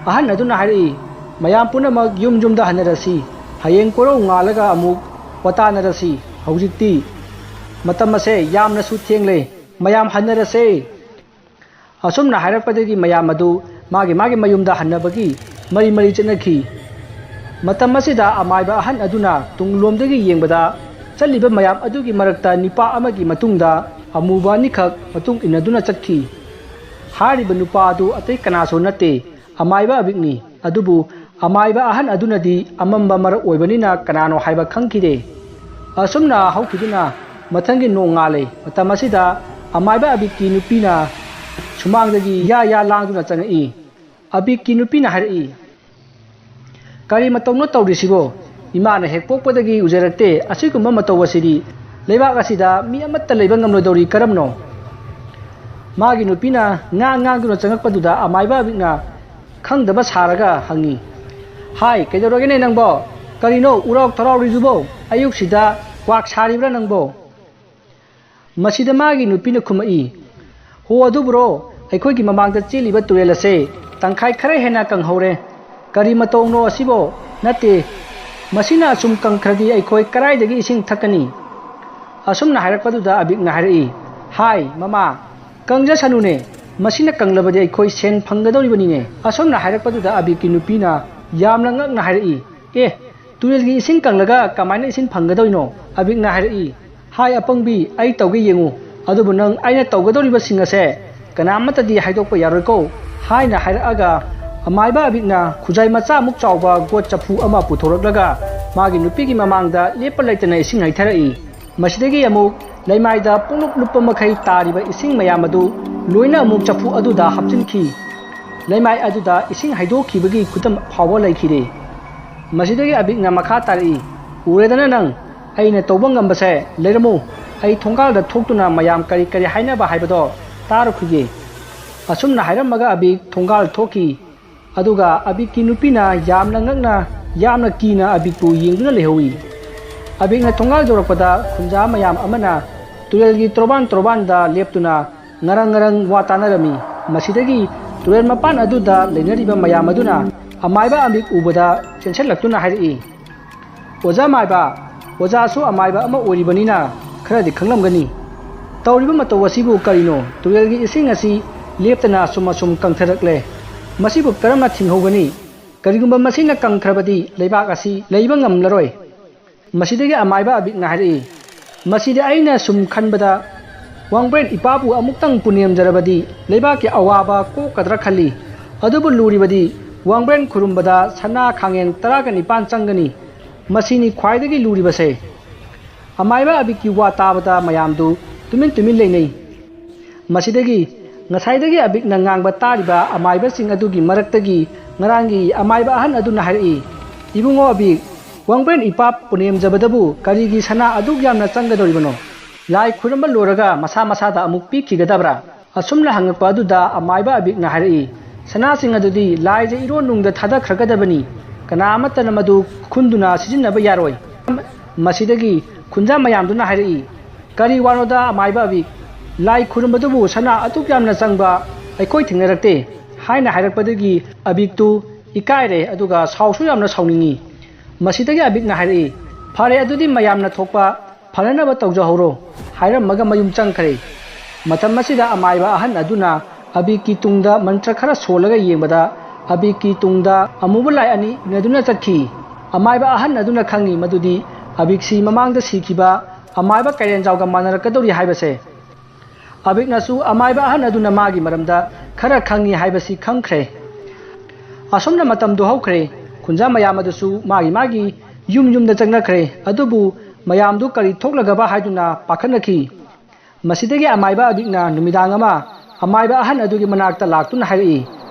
ꯑꯍꯟ ꯑꯗꯨꯅ ꯍꯥꯏꯔꯛꯏ, "ꯃꯌꯥꯝ ꯄꯨꯝꯅꯃꯛ ꯌꯨꯝ ꯌꯨꯝꯗ ꯍꯟꯅꯔꯁꯤ꯫ ꯍꯌꯦꯡ ꯀꯣꯔꯧ ꯉꯥꯜꯂꯒ ꯑꯃꯨꯛ ꯋꯥꯇꯥꯅꯔꯁꯤ꯫ ꯍꯧꯖꯤꯛꯇꯤ ꯃꯇꯝ ꯑꯁꯦ ꯌꯥꯝꯅꯁꯨ ꯊꯦꯡꯂꯦ꯫ ꯃꯌꯥꯝ ꯍꯟꯅꯔꯁꯦ"꯫ ꯑꯁꯨꯝꯅ ꯍꯥꯏꯔꯛꯄꯗꯒꯤ ꯃꯌꯥꯝ ꯑꯗꯨ ꯃꯥꯒꯤ ꯃꯥꯒꯤ ꯃꯌꯨꯝꯗ ꯍꯟꯅꯕꯒꯤ ꯃꯔꯤ ꯃꯔꯤ ꯆꯠꯅꯈꯤ꯫ ꯃꯇꯝ ꯑꯁꯤꯗ ꯑꯃꯥꯏꯕ ꯑꯍꯟ ꯑꯗꯨꯅ ꯇꯨꯡꯂꯣꯝꯗꯒꯤ ꯌꯦꯡꯕꯗ ꯆꯠꯂꯤꯕ ꯃꯌꯥꯝ ꯑꯗꯨꯒꯤ ꯃꯔꯛꯇ ꯅꯤꯄꯥ ꯑꯃꯒꯤ ꯃꯇꯨꯡꯗ ꯑꯃꯨꯕ ꯑꯅꯤꯈꯛ ꯃꯇꯨꯡ ꯏꯟꯅꯗꯨꯅ ꯆꯠꯈꯤ꯫ ꯍꯥꯏꯔꯤꯕ ꯅꯨꯄꯥ ꯑꯗꯨ ꯑꯇꯩ ꯀꯅꯥꯁꯨ ꯅꯠꯇꯦ, ꯑꯃꯥꯏꯕ ꯑꯕꯤꯛꯅꯤ꯫ ꯑꯗꯨꯕꯨ ꯑꯃꯥꯏꯕ ꯑꯍꯟ ꯑꯗꯨꯅꯗꯤ ꯑꯃꯝꯕ ꯃꯔꯛ ꯑꯣꯏꯕꯅꯤꯅ ꯀꯅꯥꯅꯣ ꯍꯥꯏꯕ ꯈꯪꯈꯤꯗꯦ꯫ ꯑꯁꯨꯝꯅ ꯍꯧꯈꯤꯗꯨꯅ ꯃꯊꯪꯒꯤ ꯅꯣꯡꯉꯥꯜꯂꯦ꯫ ꯃꯇꯝ ꯑꯁꯤꯗ ꯑꯃꯥꯏꯕ ꯑꯕꯤꯛꯀꯤ ꯅꯨꯄꯤꯅ ꯁꯨꯃꯥꯡꯗꯒꯤ ꯌꯥ ꯌꯥ ꯂꯥꯡꯗꯨꯅ ꯆꯪꯉꯛꯏ꯫ ꯑꯕꯤꯛꯀꯤ ꯅꯨꯄꯤꯅ ꯍꯥꯏꯔꯛꯏ, "ꯀꯔꯤ ꯃꯇꯧꯅꯣ ꯇꯧꯔꯤꯁꯤꯕꯣ? ꯏꯃꯥꯅ ꯍꯦꯛ ꯄꯣꯛꯄꯗꯒꯤ ꯎꯖꯔꯛꯇꯦ ꯑꯁꯤꯒꯨꯝꯕ ꯃꯇꯧ ꯑꯁꯤꯗꯤ꯫ ꯂꯩꯕꯥꯛ ꯑꯁꯤꯗ ꯃꯤ ꯑꯃꯠꯇ ꯂꯩꯕ ꯉꯝꯂꯣꯏꯗꯧꯔꯤ ꯀꯔꯝꯅꯣ?" ꯃꯥꯒꯤ ꯅꯨꯄꯤꯅ ꯉꯥꯡ ꯉꯥꯡꯗꯨꯅ ꯆꯪꯉꯛꯄꯗꯨꯗ ꯑꯃꯥꯏꯕ ꯑꯕꯤꯛꯅ ꯈꯪꯗꯕ ꯁꯥꯔꯒ ꯍꯪꯉꯤ, "ꯍꯥꯏ, ꯀꯩꯗꯧꯔꯒꯦꯅꯦ ꯅꯪꯕꯣ? ꯀꯔꯤꯅꯣ ꯎꯔꯥꯎ ꯊꯔꯥꯎꯔꯤꯗꯨꯕꯣ? ꯑꯌꯨꯛꯁꯤꯗ ꯀ꯭ꯋꯥꯛ ꯁꯥꯔꯤꯕ꯭ꯔꯥ ꯅꯪꯕꯣ?" ꯃꯁꯤꯗ ꯃꯥꯒꯤ ꯅꯨꯄꯤꯅ ꯈꯨꯝꯃꯛꯏ, "ꯍꯣ ꯑꯗꯨꯕꯨꯔꯣ, ꯑꯩꯈꯣꯏꯒꯤ ꯃꯃꯥꯡꯗ ꯆꯦꯜꯂꯤꯕ ꯇꯨꯔꯦꯜ ꯑꯁꯦ ꯇꯪꯈꯥꯏ ꯈꯔ ꯍꯦꯟꯅ ꯀꯪꯍꯧꯔꯦ꯫ ꯀꯔꯤ ꯃꯇꯧꯅꯣ ꯑꯁꯤꯕꯣ? ꯅꯠꯇꯦ, ꯃꯁꯤꯅ ꯑꯁꯨꯝ ꯀꯪꯈ꯭ꯔꯗꯤ ꯑꯩꯈꯣꯏ ꯀꯗꯥꯏꯗꯒꯤ ꯏꯁꯤꯡ ꯊꯛꯀꯅꯤ?" ꯑꯁꯨꯝꯅ ꯍꯥꯏꯔꯛꯄꯗꯨꯗ ꯑꯕꯤꯛꯅ ꯍꯥꯏꯔꯛꯏ, "ꯍꯥꯏ, ꯃꯃꯥ, ꯀꯪꯖꯁꯅꯨꯅꯦ, ꯃꯁꯤꯅ ꯀꯪꯂꯕꯗꯤ ꯑꯩꯈꯣꯏ ꯁꯦꯟ ꯐꯪꯒꯗꯧꯔꯤꯕꯅꯤꯅꯦ꯫" ꯑꯁꯨꯝꯅ ꯍꯥꯏꯔꯛꯄꯗꯨꯗ ꯑꯕꯤꯛꯀꯤ ꯅꯨꯄꯤꯅ ꯌꯥꯝꯅ ꯉꯛꯅ ꯍꯥꯏꯔꯛꯏ, "ꯑꯦ, ꯇꯨꯔꯦꯜꯒꯤ ꯏꯁꯤꯡ ꯀꯪꯂꯒ ꯀꯃꯥꯏꯅ ꯏꯁꯤꯡ ꯐꯪꯒꯗꯧꯔꯤꯅꯣ?" ꯑꯕꯤꯛꯅ ꯍꯥꯏꯔꯛꯏ, "ꯍꯥꯏ ꯑꯄꯪꯕꯤ, ꯑꯩ ꯇꯧꯒꯦ ꯌꯦꯡꯉꯨ, ꯑꯗꯨꯕꯨ ꯅꯪ ꯑꯩꯅ ꯇꯧꯒꯗꯧꯔꯤꯕꯁꯤꯡ ꯑꯁꯦ ꯀꯅꯥꯃꯠꯇꯗꯤ ꯍꯥꯏꯗꯣꯛꯄ ꯌꯥꯔꯣꯏꯀꯣ" ꯍꯥꯏꯅ ꯍꯥꯏꯔꯛꯑꯒ ꯑꯃꯥꯏꯕ ꯑꯕꯤꯛꯅ ꯈꯨꯖꯥꯏ ꯃꯆꯥꯃꯨꯛ ꯆꯥꯎꯕ ꯒꯣꯠ ꯆꯐꯨ ꯑꯃ ꯄꯨꯊꯣꯔꯛꯂꯒ ꯃꯥꯒꯤ ꯅꯨꯄꯤꯒꯤ ꯃꯃꯥꯡꯗ ꯂꯦꯞꯄ ꯂꯩꯇꯅ ꯏꯁꯤꯡ ꯍꯩꯊꯔꯛꯏ꯫ ꯃꯁꯤꯗꯒꯤ ꯑꯃꯨꯛ ꯂꯩꯃꯥꯏꯗ ꯄꯨꯡꯂꯨꯞ ꯂꯨꯞꯄ ꯃꯈꯩ ꯇꯥꯔꯤꯕ ꯏꯁꯤꯡ ꯃꯌꯥꯝ ꯑꯗꯨ ꯂꯣꯏꯅ ꯑꯃꯨꯛ ꯆꯐꯨ ꯑꯗꯨꯗ ꯍꯥꯞꯆꯤꯟꯈꯤ꯫ ꯂꯩꯃꯥꯏ ꯑꯗꯨꯗ ꯏꯁꯤꯡ ꯍꯩꯗꯣꯛꯈꯤꯕꯒꯤ ꯈꯨꯗꯝ ꯐꯥꯎꯕ ꯂꯩꯈꯤꯗꯦ꯫ ꯃꯁꯤꯗꯒꯤ ꯑꯕꯤꯛꯅ ꯃꯈꯥ ꯇꯥꯔꯛꯏ, "ꯎꯔꯦꯗꯅ ꯅꯪ, ꯑꯩꯅ ꯇꯧꯕ ꯉꯝꯕꯁꯦ꯫ ꯂꯩꯔꯝꯃꯨ, ꯑꯩ ꯊꯣꯡꯒꯥꯜꯗ ꯊꯣꯛꯇꯨꯅ ꯃꯌꯥꯝ ꯀꯔꯤ ꯀꯔꯤ ꯍꯥꯏꯅꯕ ꯍꯥꯏꯕꯗꯣ ꯇꯥꯔꯨꯈꯤꯒꯦ꯫" ꯑꯁꯨꯝꯅ ꯍꯥꯏꯔꯝꯃꯒ ꯑꯕꯤꯛ ꯊꯣꯡꯒꯥꯜ ꯊꯣꯛꯈꯤ꯫ ꯑꯗꯨꯒ ꯑꯕꯤꯛꯀꯤ ꯅꯨꯄꯤꯅ ꯌꯥꯝꯅ ꯉꯛꯅ, ꯌꯥꯝꯅ ꯀꯤꯅ ꯑꯕꯤꯛꯄꯨ ꯌꯦꯡꯗꯨꯅ ꯂꯩꯍꯧꯏ꯫ ꯑꯕꯤꯛꯅ ꯊꯣꯡꯒꯥꯜ ꯌꯧꯔꯛꯄꯗ ꯈꯨꯟꯖꯥ ꯃꯌꯥꯝ ꯑꯃꯅ ꯇꯨꯔꯦꯜꯒꯤ ꯇꯣꯔꯕꯥꯟ ꯇꯣꯔꯕꯥꯟꯗ ꯂꯦꯞꯇꯨꯅ ꯉꯔꯪ ꯉꯔꯪ ꯋꯥ ꯇꯥꯅꯔꯝꯃꯤ꯫ ꯃꯁꯤꯗꯒꯤ ꯇꯨꯔꯦꯜ ꯃꯄꯥꯟ ꯑꯗꯨꯗ ꯂꯩꯅꯔꯤꯕ ꯃꯌꯥꯝ ꯑꯗꯨꯅ ꯑꯃꯥꯏꯕ ꯑꯕꯤꯛ ꯎꯕꯗ ꯆꯦꯟꯁꯤꯜꯂꯛꯇꯨꯅ ꯍꯥꯏꯔꯛꯏ, "ꯑꯣꯖꯥ ꯃꯥꯏꯕ, ꯑꯣꯖꯥꯁꯨ ꯑꯃꯥꯏꯕ ꯑꯃ ꯑꯣꯏꯔꯤꯕꯅꯤꯅ ꯈꯔꯗꯤ ꯈꯪꯂꯝꯒꯅꯤ꯫ ꯇꯧꯔꯤꯕ ꯃꯇꯧ ꯑꯁꯤꯕꯨ ꯀꯔꯤꯅꯣ? ꯇꯨꯔꯦꯜꯒꯤ ꯏꯁꯤꯡ ꯑꯁꯤ ꯂꯦꯞꯇꯅ ꯑꯁꯨꯝ ꯑꯁꯨꯝ ꯀꯪꯊꯔꯛꯂꯦ꯫ ꯃꯁꯤꯕꯨ ꯀꯔꯝꯅ ꯊꯤꯡꯍꯧꯒꯅꯤ? ꯀꯔꯤꯒꯨꯝꯕ ꯃꯁꯤꯅ ꯀꯪꯈ꯭ꯔꯕꯗꯤ ꯂꯩꯕꯥꯛ ꯑꯁꯤ ꯂꯩꯕ ꯉꯝꯂꯔꯣꯏ꯫" ꯃꯁꯤꯗꯒꯤ ꯑꯃꯥꯏꯕ ꯑꯕꯤꯛꯅ ꯍꯥꯏꯔꯛꯏ, "ꯃꯁꯤꯗꯤ ꯑꯩꯅ ꯁꯨꯝ ꯈꯟꯕꯗ ꯋꯥꯡꯕ꯭ꯔꯦꯟ ꯏꯄꯥꯕꯨ ꯑꯃꯨꯛꯇꯪ ꯄꯨꯅꯦꯝꯖꯔꯕꯗꯤ ꯂꯩꯕꯥꯛꯀꯤ ꯑꯋꯥꯕ ꯀꯣꯛꯀꯗ꯭ꯔꯥ ꯈꯜꯂꯤ꯫ ꯑꯗꯨꯕꯨ ꯂꯨꯔꯤꯕꯗꯤ ꯋꯥꯡꯕ꯭ꯔꯦꯟ ꯈꯨꯔꯨꯝꯕꯗ ꯁꯅꯥ ꯈꯥꯡꯉꯦꯟ ꯇꯔꯥꯒ ꯅꯤꯄꯥꯟ ꯆꯪꯒꯅꯤ꯫ ꯃꯁꯤꯅꯤ ꯈ꯭ꯋꯥꯏꯗꯒꯤ ꯂꯨꯔꯤꯕꯁꯦ꯫ ꯑꯃꯥꯏꯕ ꯑꯕꯤꯛꯀꯤ ꯋꯥ ꯇꯥꯕꯗ ꯃꯌꯥꯝꯗꯨ ꯇꯨꯃꯤꯟ ꯇꯨꯃꯤꯟ ꯂꯩꯅꯩ꯫ ꯃꯁꯤꯗꯒꯤ ꯉꯁꯥꯏꯗꯒꯤ ꯑꯕꯤꯛꯅ ꯉꯥꯡꯕ ꯇꯥꯔꯤꯕ ꯑꯃꯥꯏꯕꯁꯤꯡ ꯑꯗꯨꯒꯤ ꯃꯔꯛꯇꯒꯤ ꯉꯔꯥꯡꯒꯤ ꯑꯃꯥꯏꯕ ꯑꯍꯟ ꯑꯗꯨꯅ ꯍꯥꯏꯔꯛꯏ, "ꯏꯕꯨꯡꯉꯣ ꯑꯕꯤꯛ, ꯋꯥꯡꯕ꯭ꯔꯦꯟ ꯏꯄꯥ ꯄꯨꯅꯦꯝꯖꯕꯗꯕꯨ ꯀꯔꯤꯒꯤ ꯁꯅꯥ ꯑꯗꯨꯛ ꯌꯥꯝꯅ ꯆꯪꯒꯗꯧꯔꯤꯕꯅꯣ? ꯂꯥꯏ ꯈꯨꯔꯨꯝꯕ ꯂꯣꯏꯔꯒ ꯃꯁꯥ ꯃꯁꯥꯗ ꯑꯃꯨꯛ ꯄꯤꯈꯤꯒꯗꯕ꯭ꯔꯥ?" ꯑꯁꯨꯝꯅ ꯍꯪꯉꯛꯄ ꯑꯗꯨꯗ ꯑꯃꯥꯏꯕ ꯑꯕꯤꯛꯅ ꯍꯥꯏꯔꯛꯏ, "ꯁꯅꯥꯁꯤꯡ ꯑꯗꯨꯗꯤ ꯂꯥꯏꯖ ꯏꯔꯣꯟꯅꯨꯡꯗ ꯊꯥꯗꯈ꯭ꯔꯒꯗꯕꯅꯤ꯫ ꯀꯅꯥ ꯑꯃꯠꯇꯅ ꯃꯗꯨ ꯈꯨꯟꯗꯨꯅ ꯁꯤꯖꯤꯟꯅꯕ ꯌꯥꯔꯣꯏ꯫" ꯃꯁꯤꯗꯒꯤ ꯈꯨꯟꯖꯥ ꯃꯌꯥꯝꯗꯨꯅ ꯍꯥꯏꯔꯛꯏ, "ꯀꯔꯤ ꯋꯥꯅꯣꯗ ꯑꯃꯥꯏꯕ ꯑꯕꯤꯛ? ꯂꯥꯏ ꯈꯨꯔꯨꯝꯕꯗꯨꯕꯨ ꯁꯅꯥ ꯑꯗꯨꯛ ꯌꯥꯝꯅ ꯆꯪꯕ ꯑꯩꯈꯣꯏ ꯊꯦꯡꯅꯔꯛꯇꯦ" ꯍꯥꯏꯅ ꯍꯥꯏꯔꯛꯄꯗꯒꯤ ꯑꯕꯤꯛꯇꯨ ꯏꯀꯥꯏꯔꯦ, ꯑꯗꯨꯒ ꯁꯥꯎꯁꯨ ꯌꯥꯝꯅ ꯁꯥꯎꯅꯤꯡꯉꯤ꯫ ꯃꯁꯤꯗꯒꯤ ꯑꯕꯤꯛꯅ ꯍꯥꯏꯔꯛꯏ, "ꯐꯔꯦ, ꯑꯗꯨꯗꯤ ꯃꯌꯥꯝꯅ ꯊꯣꯛꯄ ꯐꯅꯅꯕ ꯇꯧꯖꯍꯧꯔꯣ" ꯍꯥꯏꯔꯝꯃꯒ ꯃꯌꯨꯝ ꯆꯪꯈ꯭ꯔꯦ꯫ ꯃꯇꯝ ꯑꯁꯤꯗ ꯑꯃꯥꯏꯕ ꯑꯍꯟ ꯑꯗꯨꯅ ꯑꯕꯤꯛꯀꯤ ꯇꯨꯡꯗ ꯃꯟꯇ꯭ꯔ ꯈꯔ ꯁꯣꯜꯂꯒ ꯌꯦꯡꯕꯗ, ꯑꯕꯤꯛꯀꯤ ꯇꯨꯡꯗ ꯑꯃꯨꯕ ꯂꯥꯏ ꯑꯅꯤ ꯏꯟꯅꯗꯨꯅ ꯆꯠꯈꯤ꯫ ꯑꯃꯥꯏꯕ ꯑꯍꯟ ꯑꯗꯨꯅ ꯈꯪꯉꯤ ꯃꯗꯨꯗꯤ ꯑꯕꯤꯛꯁꯤ ꯃꯃꯥꯡꯗ ꯁꯤꯈꯤꯕ ꯑꯃꯥꯏꯕ ꯀꯩꯔꯦꯟꯖꯥꯎꯒ ꯃꯥꯟꯅꯔꯛꯀꯗꯧꯔꯤ ꯍꯥꯏꯕꯁꯦ꯫ ꯑꯕꯤꯛꯅꯁꯨ ꯑꯃꯥꯏꯕ ꯑꯍꯟ ꯑꯗꯨꯅ ꯃꯥꯒꯤ ꯃꯔꯝꯗ ꯈꯔ ꯈꯪꯉꯤ ꯍꯥꯏꯕꯁꯤ ꯈꯪꯈ꯭ꯔꯦ꯫ ꯑꯁꯨꯝꯅ ꯃꯇꯝꯗꯨ ꯍꯧꯈ꯭ꯔꯦ꯫ ꯈꯨꯟꯖꯥ ꯃꯌꯥꯝ ꯑꯗꯨꯁꯨ ꯃꯥꯒꯤ ꯃꯥꯒꯤ ꯌꯨꯝ ꯌꯨꯝꯗ ꯆꯪꯅꯈ꯭ꯔꯦ꯫ ꯑꯗꯨꯕꯨ ꯃꯌꯥꯝꯗꯨ ꯀꯔꯤ ꯊꯣꯛꯂꯒꯕ ꯍꯥꯏꯗꯨꯅ ꯄꯥꯈꯠꯅꯈꯤ꯫ ꯃꯁꯤꯗꯒꯤ ꯑꯃꯥꯏꯕ ꯑꯕꯤꯛꯅ ꯅꯨꯃꯤꯗꯥꯡ ꯑꯃ ꯑꯃꯥꯏꯕ ꯑꯍꯟ ꯑꯗꯨꯒꯤ ꯃꯅꯥꯛꯇ ꯂꯥꯛꯇꯨꯅ ꯍꯥꯏꯔꯛꯏ,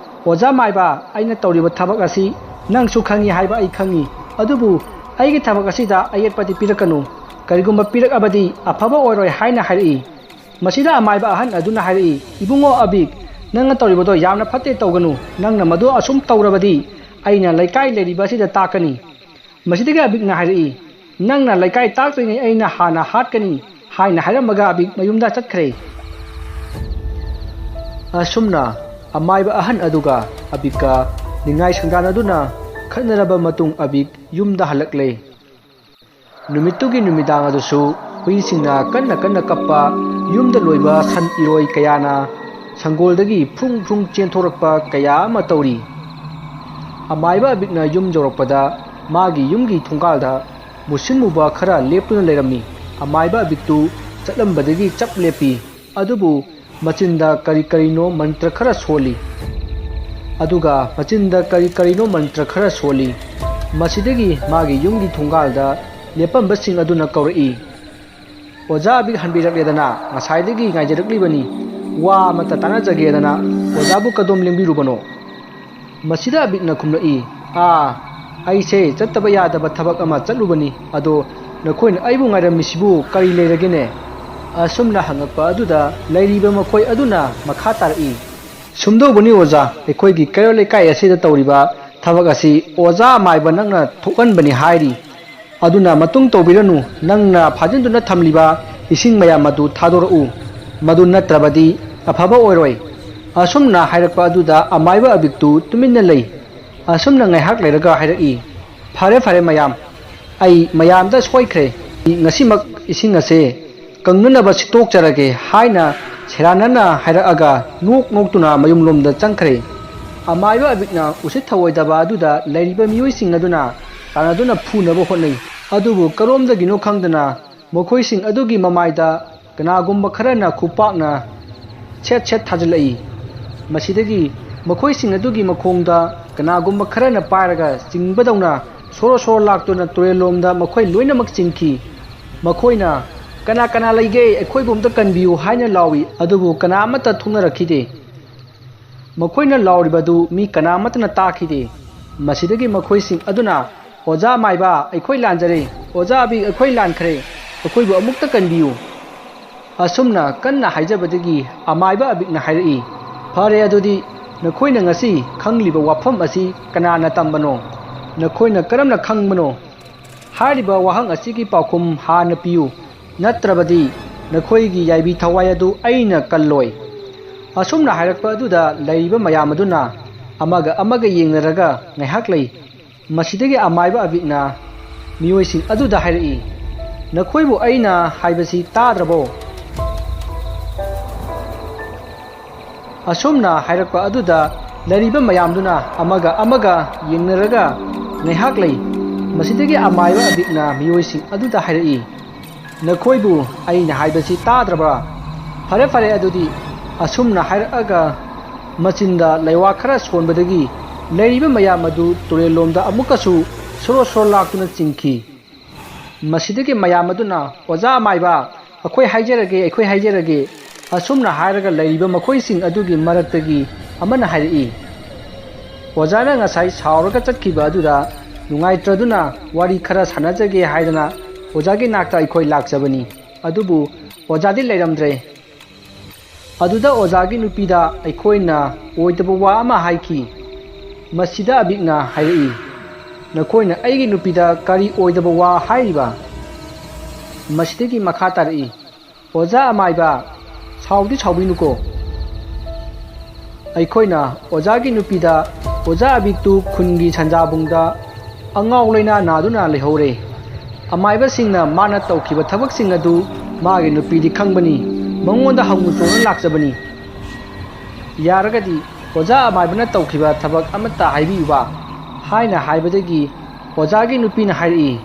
"ꯑꯣꯖꯥ ꯃꯥꯏꯕ, ꯑꯩꯅ ꯇꯧꯔꯤꯕ ꯊꯕꯛ ꯑꯁꯤ ꯅꯪꯁꯨ ꯈꯪꯉꯤ ꯍꯥꯏꯕ ꯑꯩ ꯈꯪꯉꯤ, ꯑꯗꯨꯕꯨ ꯑꯩꯒꯤ ꯊꯕꯛ ꯑꯁꯤꯗ ꯑꯌꯦꯠꯄꯗꯤ ꯄꯤꯔꯛꯀꯅꯨ꯫ ꯀꯔꯤꯒꯨꯝꯕ ꯄꯤꯔꯛꯑꯕꯗꯤ ꯑꯐꯕ ꯑꯣꯏꯔꯣꯏ" ꯍꯥꯏꯅ ꯍꯥꯏꯔꯛꯏ꯫ ꯃꯁꯤꯗ ꯑꯃꯥꯏꯕ ꯑꯍꯟ ꯑꯗꯨꯅ ꯍꯥꯏꯔꯛꯏ, "ꯏꯕꯨꯡꯉꯣ ꯑꯕꯤꯛ, ꯅꯪꯅ ꯇꯧꯔꯤꯕꯗꯣ ꯌꯥꯝꯅ ꯐꯠꯇꯦ, ꯇꯧꯒꯅꯨ꯫ ꯅꯪꯅ ꯃꯗꯨ ꯑꯁꯨꯝ ꯇꯧꯔꯕꯗꯤ ꯑꯩꯅ ꯂꯩꯀꯥꯏ ꯂꯩꯔꯤꯕ ꯑꯁꯤꯗ ꯇꯥꯛꯀꯅꯤ꯫" ꯃꯁꯤꯗꯒꯤ ꯑꯕꯤꯛꯅ ꯍꯥꯏꯔꯛꯏ, "ꯅꯪꯅ ꯂꯩꯀꯥꯏ ꯇꯥꯛꯇ꯭ꯔꯤꯉꯩ ꯑꯩꯅ ꯍꯥꯟꯅ ꯍꯥꯠꯀꯅꯤ" ꯍꯥꯏꯅ ꯍꯥꯏꯔꯝꯃꯒ ꯑꯕꯤꯛ ꯃꯌꯨꯝꯗ ꯆꯠꯈ꯭ꯔꯦ꯫ ꯑꯁꯨꯝꯅ ꯑꯃꯥꯏꯕ ꯑꯍꯟ ꯑꯗꯨꯒ ꯑꯕꯤꯛꯀ ꯅꯤꯡꯉꯥꯏ ꯁꯪꯗꯥꯟꯅꯗꯨꯅ ꯈꯠꯅꯔꯕ ꯃꯇꯨꯡ ꯑꯕꯤꯛ ꯌꯨꯝꯗ ꯍꯜꯂꯛꯂꯦ꯫ ꯅꯨꯃꯤꯠꯇꯨꯒꯤ ꯅꯨꯃꯤꯗꯥꯡ ꯑꯗꯨꯁꯨ ꯍꯨꯏꯁꯤꯡꯅ ꯀꯟꯅ ꯀꯟꯅ ꯀꯞꯄ, ꯌꯨꯝꯗ ꯂꯣꯏꯕ ꯁꯟ ꯏꯔꯣꯏ ꯀꯌꯥꯅ ꯁꯪꯒꯣꯜꯗꯒꯤ ꯐ꯭ꯔꯨꯡ ꯐ꯭ꯔꯨꯡ ꯆꯦꯟꯊꯣꯔꯛꯄ ꯀꯌꯥ ꯑꯃ ꯇꯧꯔꯤ꯫ ꯑꯃꯥꯏꯕ ꯑꯕꯤꯛꯅ ꯌꯨꯝ ꯌꯧꯔꯛꯄꯗ ꯃꯥꯒꯤ ꯌꯨꯝꯒꯤ ꯊꯣꯡꯒꯥꯜꯗ ꯃꯨꯁꯤꯟ ꯃꯨꯕ ꯈꯔ ꯂꯦꯞꯇꯨꯅ ꯂꯩꯔꯝꯃꯤ꯫ ꯑꯃꯥꯏꯕ ꯑꯕꯤꯛꯇꯨ ꯆꯠꯂꯝꯕꯗꯒꯤ ꯆꯞ ꯂꯦꯞꯄꯤ꯫ ꯑꯗꯨꯕꯨ ꯃꯆꯤꯟꯗ ꯀꯔꯤ ꯀꯔꯤꯅꯣ ꯃꯟꯇ꯭ꯔ ꯈꯔ ꯁꯣꯜꯂꯤ꯫ ꯑꯗꯨꯒ ꯃꯆꯤꯟꯗ ꯀꯔꯤ ꯀꯔꯤꯅꯣ ꯃꯟꯇ꯭ꯔ ꯈꯔ ꯁꯣꯜꯂꯤ꯫ ꯃꯁꯤꯗꯒꯤ ꯃꯥꯒꯤ ꯌꯨꯝꯒꯤ ꯊꯣꯡꯒꯥꯜꯗ ꯂꯦꯞꯄꯝꯕꯁꯤꯡ ꯑꯗꯨꯅ ꯀꯧꯔꯛꯏ, "ꯑꯣꯖꯥ ꯑꯕꯤꯛ ꯍꯟꯕꯤꯔꯛꯂꯦꯗꯅ, ꯉꯁꯥꯏꯗꯒꯤ ꯉꯥꯏꯖꯔꯛꯂꯤꯕꯅꯤ꯫ ꯋꯥ ꯑꯃꯇ ꯇꯥꯟꯅꯖꯒꯦꯗꯅ ꯑꯣꯖꯥꯕꯨ ꯀꯗꯣꯝ ꯂꯦꯡꯕꯤꯔꯨꯕꯅꯣ?" ꯃꯁꯤꯗ ꯑꯕꯤꯛꯅ ꯈꯨꯝꯂꯛꯏ, "ꯑꯥ, ꯑꯩꯁꯦ ꯆꯠꯇꯕ ꯌꯥꯗꯕ ꯊꯕꯛ ꯑꯃ ꯆꯠꯂꯨꯕꯅꯤ꯫ ꯑꯗꯣ ꯅꯈꯣꯏꯅ ꯑꯩꯕꯨ ꯉꯥꯏꯔꯝꯃꯤꯁꯤꯕꯨ ꯀꯔꯤ ꯂꯩꯔꯒꯦꯅꯦ?" ꯑꯁꯨꯝꯅ ꯍꯪꯉꯛꯄ ꯑꯗꯨꯗ ꯂꯩꯔꯤꯕ ꯃꯈꯣꯏ ꯑꯗꯨꯅ ꯃꯈꯥ ꯇꯥꯔꯛꯏ, "ꯁꯨꯝꯗꯧꯕꯅꯤ ꯑꯣꯖꯥ, ꯑꯩꯈꯣꯏꯒꯤ ꯀꯩꯔꯣꯜ ꯂꯩꯀꯥꯏ ꯑꯁꯤꯗ ꯇꯧꯔꯤꯕ ꯊꯕꯛ ꯑꯁꯤ ꯑꯣꯖꯥ ꯑꯃꯥꯏꯕ ꯅꯪꯅ ꯊꯣꯛꯍꯟꯕꯅꯤ ꯍꯥꯏꯔꯤ꯫ ꯑꯗꯨꯅ ꯃꯇꯨꯡ ꯇꯧꯕꯤꯔꯅꯨ, ꯅꯪꯅ ꯐꯥꯖꯤꯟꯗꯨꯅ ꯊꯝꯂꯤꯕ ꯏꯁꯤꯡ ꯃꯌꯥꯝ ꯑꯗꯨ ꯊꯥꯗꯣꯔꯛꯎ꯫ ꯃꯗꯨ ꯅꯠꯇ꯭ꯔꯕꯗꯤ ꯑꯐꯕ ꯑꯣꯏꯔꯣꯏ꯫" ꯑꯁꯨꯝꯅ ꯍꯥꯏꯔꯛꯄ ꯑꯗꯨꯗ ꯑꯃꯥꯏꯕ ꯑꯕꯤꯛꯇꯨ ꯇꯨꯃꯤꯟꯅ ꯂꯩ꯫ ꯑꯁꯨꯝꯅ ꯉꯥꯏꯍꯥꯛ ꯂꯩꯔꯒ ꯍꯥꯏꯔꯛꯏ, "ꯐꯔꯦ ꯐꯔꯦ ꯃꯌꯥꯝ, ꯑꯩ ꯃꯌꯥꯝꯗ ꯁꯣꯏꯈ꯭ꯔꯦ꯫ ꯉꯁꯤꯃꯛ ꯏꯁꯤꯡ ꯑꯁꯦ ꯀꯪꯅꯅꯕ ꯁꯤꯠꯇꯣꯛꯆꯔꯒꯦ" ꯍꯥꯏꯅ ꯁꯦꯔꯥꯟꯅꯅ ꯍꯥꯏꯔꯛꯑꯒ ꯅꯣꯛ ꯅꯣꯛꯇꯨꯅ ꯃꯌꯨꯝꯂꯣꯝꯗ ꯆꯪꯈ꯭ꯔꯦ꯫ ꯑꯃꯥꯏꯕ ꯑꯕꯤꯛꯅ ꯎꯁꯤꯠ ꯊꯑꯣꯏꯗꯕ ꯑꯗꯨꯗ ꯂꯩꯔꯤꯕ ꯃꯤꯑꯣꯏꯁꯤꯡ ꯑꯗꯨꯅ ꯇꯥꯟꯅꯗꯨꯅ ꯐꯨꯅꯕ ꯍꯣꯠꯅꯩ꯫ ꯑꯗꯨꯕꯨ ꯀꯔꯣꯝꯗꯒꯤꯅꯣ ꯈꯪꯗꯅ ꯃꯈꯣꯏꯁꯤꯡ ꯑꯗꯨꯒꯤ ꯃꯃꯥꯏꯗ ꯀꯅꯥꯒꯨꯝꯕ ꯈꯔꯅ ꯈꯨꯄꯥꯛꯅ ꯁꯦꯠ ꯁꯦꯠ ꯊꯥꯖꯤꯜꯂꯛꯏ꯫ ꯃꯁꯤꯗꯒꯤ ꯃꯈꯣꯏꯁꯤꯡ ꯑꯗꯨꯒꯤ ꯃꯈꯣꯡꯗ ꯀꯅꯥꯒꯨꯝꯕ ꯈꯔꯅ ꯄꯥꯏꯔꯒ ꯆꯤꯡꯕꯗꯧꯅ ꯁꯣꯔꯣ ꯁꯣꯔꯣ ꯂꯥꯛꯇꯨꯅ ꯇꯨꯔꯦꯜꯂꯣꯝꯗ ꯃꯈꯣꯏ ꯂꯣꯏꯅꯃꯛ ꯆꯤꯡꯈꯤ꯫ ꯃꯈꯣꯏꯅ, "ꯀꯅꯥ ꯀꯅꯥ ꯂꯩꯒꯦ? ꯑꯩꯈꯣꯏꯕꯨ ꯑꯝꯇ ꯀꯟꯕꯤꯌꯨ" ꯍꯥꯏꯅ ꯂꯥꯎꯏ, ꯑꯗꯨꯕꯨ ꯀꯅꯥ ꯑꯃꯠꯇ ꯊꯣꯛꯅꯔꯛꯈꯤꯗꯦ꯫ ꯃꯈꯣꯏꯅ ꯂꯥꯎꯔꯤꯕꯗꯨ ꯃꯤ ꯀꯅꯥ ꯑꯃꯠꯇꯅ ꯇꯥꯈꯤꯗꯦ꯫ ꯃꯁꯤꯗꯒꯤ ꯃꯈꯣꯏꯁꯤꯡ ꯑꯗꯨꯅ, "ꯑꯣꯖꯥ ꯃꯥꯏꯕ, ꯑꯩꯈꯣꯏ ꯂꯥꯟꯖꯔꯦ꯫ ꯑꯣꯖꯥ ꯑꯕꯤꯛ, ꯑꯩꯈꯣꯏ ꯂꯥꯟꯈ꯭ꯔꯦ꯫ ꯑꯩꯈꯣꯏꯕꯨ ꯑꯃꯨꯛꯇ ꯀꯟꯕꯤꯌꯨ꯫" ꯑꯁꯨꯝꯅ ꯀꯟꯅ ꯍꯥꯏꯖꯕꯗꯒꯤ ꯑꯃꯥꯏꯕ ꯑꯕꯤꯛꯅ ꯍꯥꯏꯔꯛꯏ, "ꯐꯔꯦ, ꯑꯗꯨꯗꯤ ꯅꯈꯣꯏꯅ ꯉꯁꯤ ꯈꯪꯂꯤꯕ ꯋꯥꯐꯝ ꯑꯁꯤ ꯀꯅꯥꯅ ꯇꯝꯕꯅꯣ? ꯅꯈꯣꯏꯅ ꯀꯔꯝꯅ ꯈꯪꯕꯅꯣ? ꯍꯥꯏꯔꯤꯕ ꯋꯥꯍꯪ ꯑꯁꯤꯒꯤ ꯄꯥꯎꯈꯨꯝ ꯍꯥꯟꯅ ꯄꯤꯌꯨ, ꯅꯠꯇ꯭ꯔꯕꯗꯤ ꯅꯈꯣꯏꯒꯤ ꯌꯥꯏꯕꯤ ꯊꯋꯥꯏ ꯑꯗꯨ ꯑꯩꯅ ꯀꯜꯂꯣꯏ꯫" ꯑꯁꯨꯝꯅ ꯍꯥꯏꯔꯛꯄ ꯑꯗꯨꯗ ꯂꯩꯔꯤꯕ ꯃꯌꯥꯝ ꯑꯗꯨꯅ ꯑꯃꯒ ꯑꯃꯒ ꯌꯦꯡꯅꯔꯒ ꯉꯥꯏꯍꯥꯛ ꯂꯩ꯫ ꯃꯁꯤꯗꯒꯤ ꯑꯃꯥꯏꯕ ꯑꯕꯤꯛꯅ ꯃꯤꯑꯣꯏꯁꯤꯡ ꯑꯗꯨꯗ ꯍꯥꯏꯔꯛꯏ, "ꯅꯈꯣꯏꯕꯨ ꯑꯩꯅ ꯍꯥꯏꯕꯁꯤ ꯇꯥꯗ꯭ꯔꯕꯣ?" ꯑꯁꯨꯝꯅ ꯍꯥꯏꯔꯛꯄ ꯑꯗꯨꯗ ꯂꯩꯔꯤꯕ ꯃꯌꯥꯝꯗꯨꯅ ꯑꯃꯒ ꯑꯃꯒ ꯌꯦꯡꯅꯔꯒ ꯉꯥꯏꯍꯥꯛ ꯂꯩ꯫ ꯃꯁꯤꯗꯒꯤ ꯑꯃꯥꯏꯕ ꯑꯕꯤꯛꯅ ꯃꯤꯑꯣꯏꯁꯤꯡ ꯑꯗꯨꯗ ꯍꯥꯏꯔꯛꯏ, "ꯅꯈꯣꯏꯕꯨ ꯑꯩꯅ ꯍꯥꯏꯕꯁꯤ ꯇꯥꯗ꯭ꯔꯕ꯭ꯔꯥ? ꯐꯔꯦ, ꯐꯔꯦ, ꯑꯗꯨꯗꯤ," ꯑꯁꯨꯝꯅ ꯍꯥꯏꯔꯛꯑꯒ ꯃꯆꯤꯟꯗ ꯂꯩꯋꯥ ꯈꯔ ꯁꯣꯟꯕꯗꯒꯤ ꯂꯩꯔꯤꯕ ꯃꯌꯥꯝ ꯑꯗꯨ ꯇꯨꯔꯦꯜꯂꯣꯝꯗ ꯑꯃꯨꯛꯀꯁꯨ ꯁꯣꯔꯣ ꯁꯣꯔꯣ ꯂꯥꯛꯇꯨꯅ ꯆꯤꯡꯈꯤ꯫ ꯃꯁꯤꯗꯒꯤ ꯃꯌꯥꯝ ꯑꯗꯨꯅ, "ꯑꯣꯖꯥ ꯑꯃꯥꯏꯕ, ꯑꯩꯈꯣꯏ ꯍꯥꯏꯖꯔꯒꯦ, ꯑꯩꯈꯣꯏ ꯍꯥꯏꯖꯔꯒꯦ," ꯑꯁꯨꯝꯅ ꯍꯥꯏꯔꯒ ꯂꯩꯔꯤꯕ ꯃꯈꯣꯏꯁꯤꯡ ꯑꯗꯨꯒꯤ ꯃꯔꯛꯇꯒꯤ ꯑꯃꯅ ꯍꯥꯏꯔꯛꯏ, "ꯑꯣꯖꯥꯅ ꯉꯁꯥꯏ ꯁꯥꯎꯔꯒ ꯆꯠꯈꯤꯕ ꯑꯗꯨꯗ ꯅꯨꯡꯉꯥꯏꯇ꯭ꯔꯗꯨꯅ ꯋꯥꯔꯤ ꯈꯔ ꯁꯥꯟꯅꯖꯒꯦ ꯍꯥꯏꯗꯅ ꯑꯣꯖꯥꯒꯤ ꯅꯥꯛꯇ ꯑꯩꯈꯣꯏ ꯂꯥꯛꯆꯕꯅꯤ꯫ ꯑꯗꯨꯕꯨ ꯑꯣꯖꯥꯗꯤ ꯂꯩꯔꯝꯗ꯭ꯔꯦ꯫ ꯑꯗꯨꯗ ꯑꯣꯖꯥꯒꯤ ꯅꯨꯄꯤꯗ ꯑꯩꯈꯣꯏꯅ ꯑꯣꯏꯗꯕ ꯋꯥ ꯑꯃ ꯍꯥꯏꯈꯤ꯫ ꯃꯁꯤꯗ ꯑꯕꯤꯛꯅ ꯍꯥꯏꯔꯛꯏ, "ꯅꯈꯣꯏꯅ ꯑꯩꯒꯤ ꯅꯨꯄꯤꯗ ꯀꯔꯤ ꯑꯣꯏꯗꯕ ꯋꯥ ꯍꯥꯏꯔꯤꯕ?" ꯃꯁꯤꯗꯒꯤ ꯃꯈꯥ ꯇꯥꯔꯛꯏ, "ꯑꯣꯖꯥ ꯑꯃꯥꯏꯕ, ꯁꯥꯎꯗꯤ ꯁꯥꯎꯕꯤꯅꯨꯀꯣ꯫ ꯑꯩꯈꯣꯏꯅ ꯑꯣꯖꯥꯒꯤ ꯅꯨꯄꯤꯗ ꯑꯣꯖꯥ ꯑꯕꯤꯛꯇꯨ ꯈꯨꯟꯒꯤ ꯁꯟꯖꯥꯕꯨꯡꯗ ꯑꯉꯥꯎ ꯂꯩꯅꯥ ꯅꯥꯗꯨꯅ ꯂꯩꯍꯧꯔꯦ꯫ ꯑꯃꯥꯏꯕꯁꯤꯡꯅ ꯃꯥꯅ ꯇꯧꯈꯤꯕ ꯊꯕꯛꯁꯤꯡ ꯑꯗꯨ ꯃꯥꯒꯤ ꯅꯨꯄꯤꯗꯤ ꯈꯪꯕꯅꯤ, ꯃꯉꯣꯟꯗ ꯍꯪꯉꯨ ꯆꯣꯅ ꯂꯥꯛꯆꯕꯅꯤ꯫ ꯌꯥꯔꯒꯗꯤ ꯑꯣꯖꯥ ꯑꯃꯥꯏꯕꯅ ꯇꯧꯈꯤꯕ ꯊꯕꯛ ꯑꯃꯠꯇ ꯍꯥꯏꯕꯤꯌꯨꯕ," ꯍꯥꯏꯅ ꯍꯥꯏꯕꯗꯒꯤ ꯑꯣꯖꯥꯒꯤ ꯅꯨꯄꯤꯅ ꯍꯥꯏꯔꯛꯏ,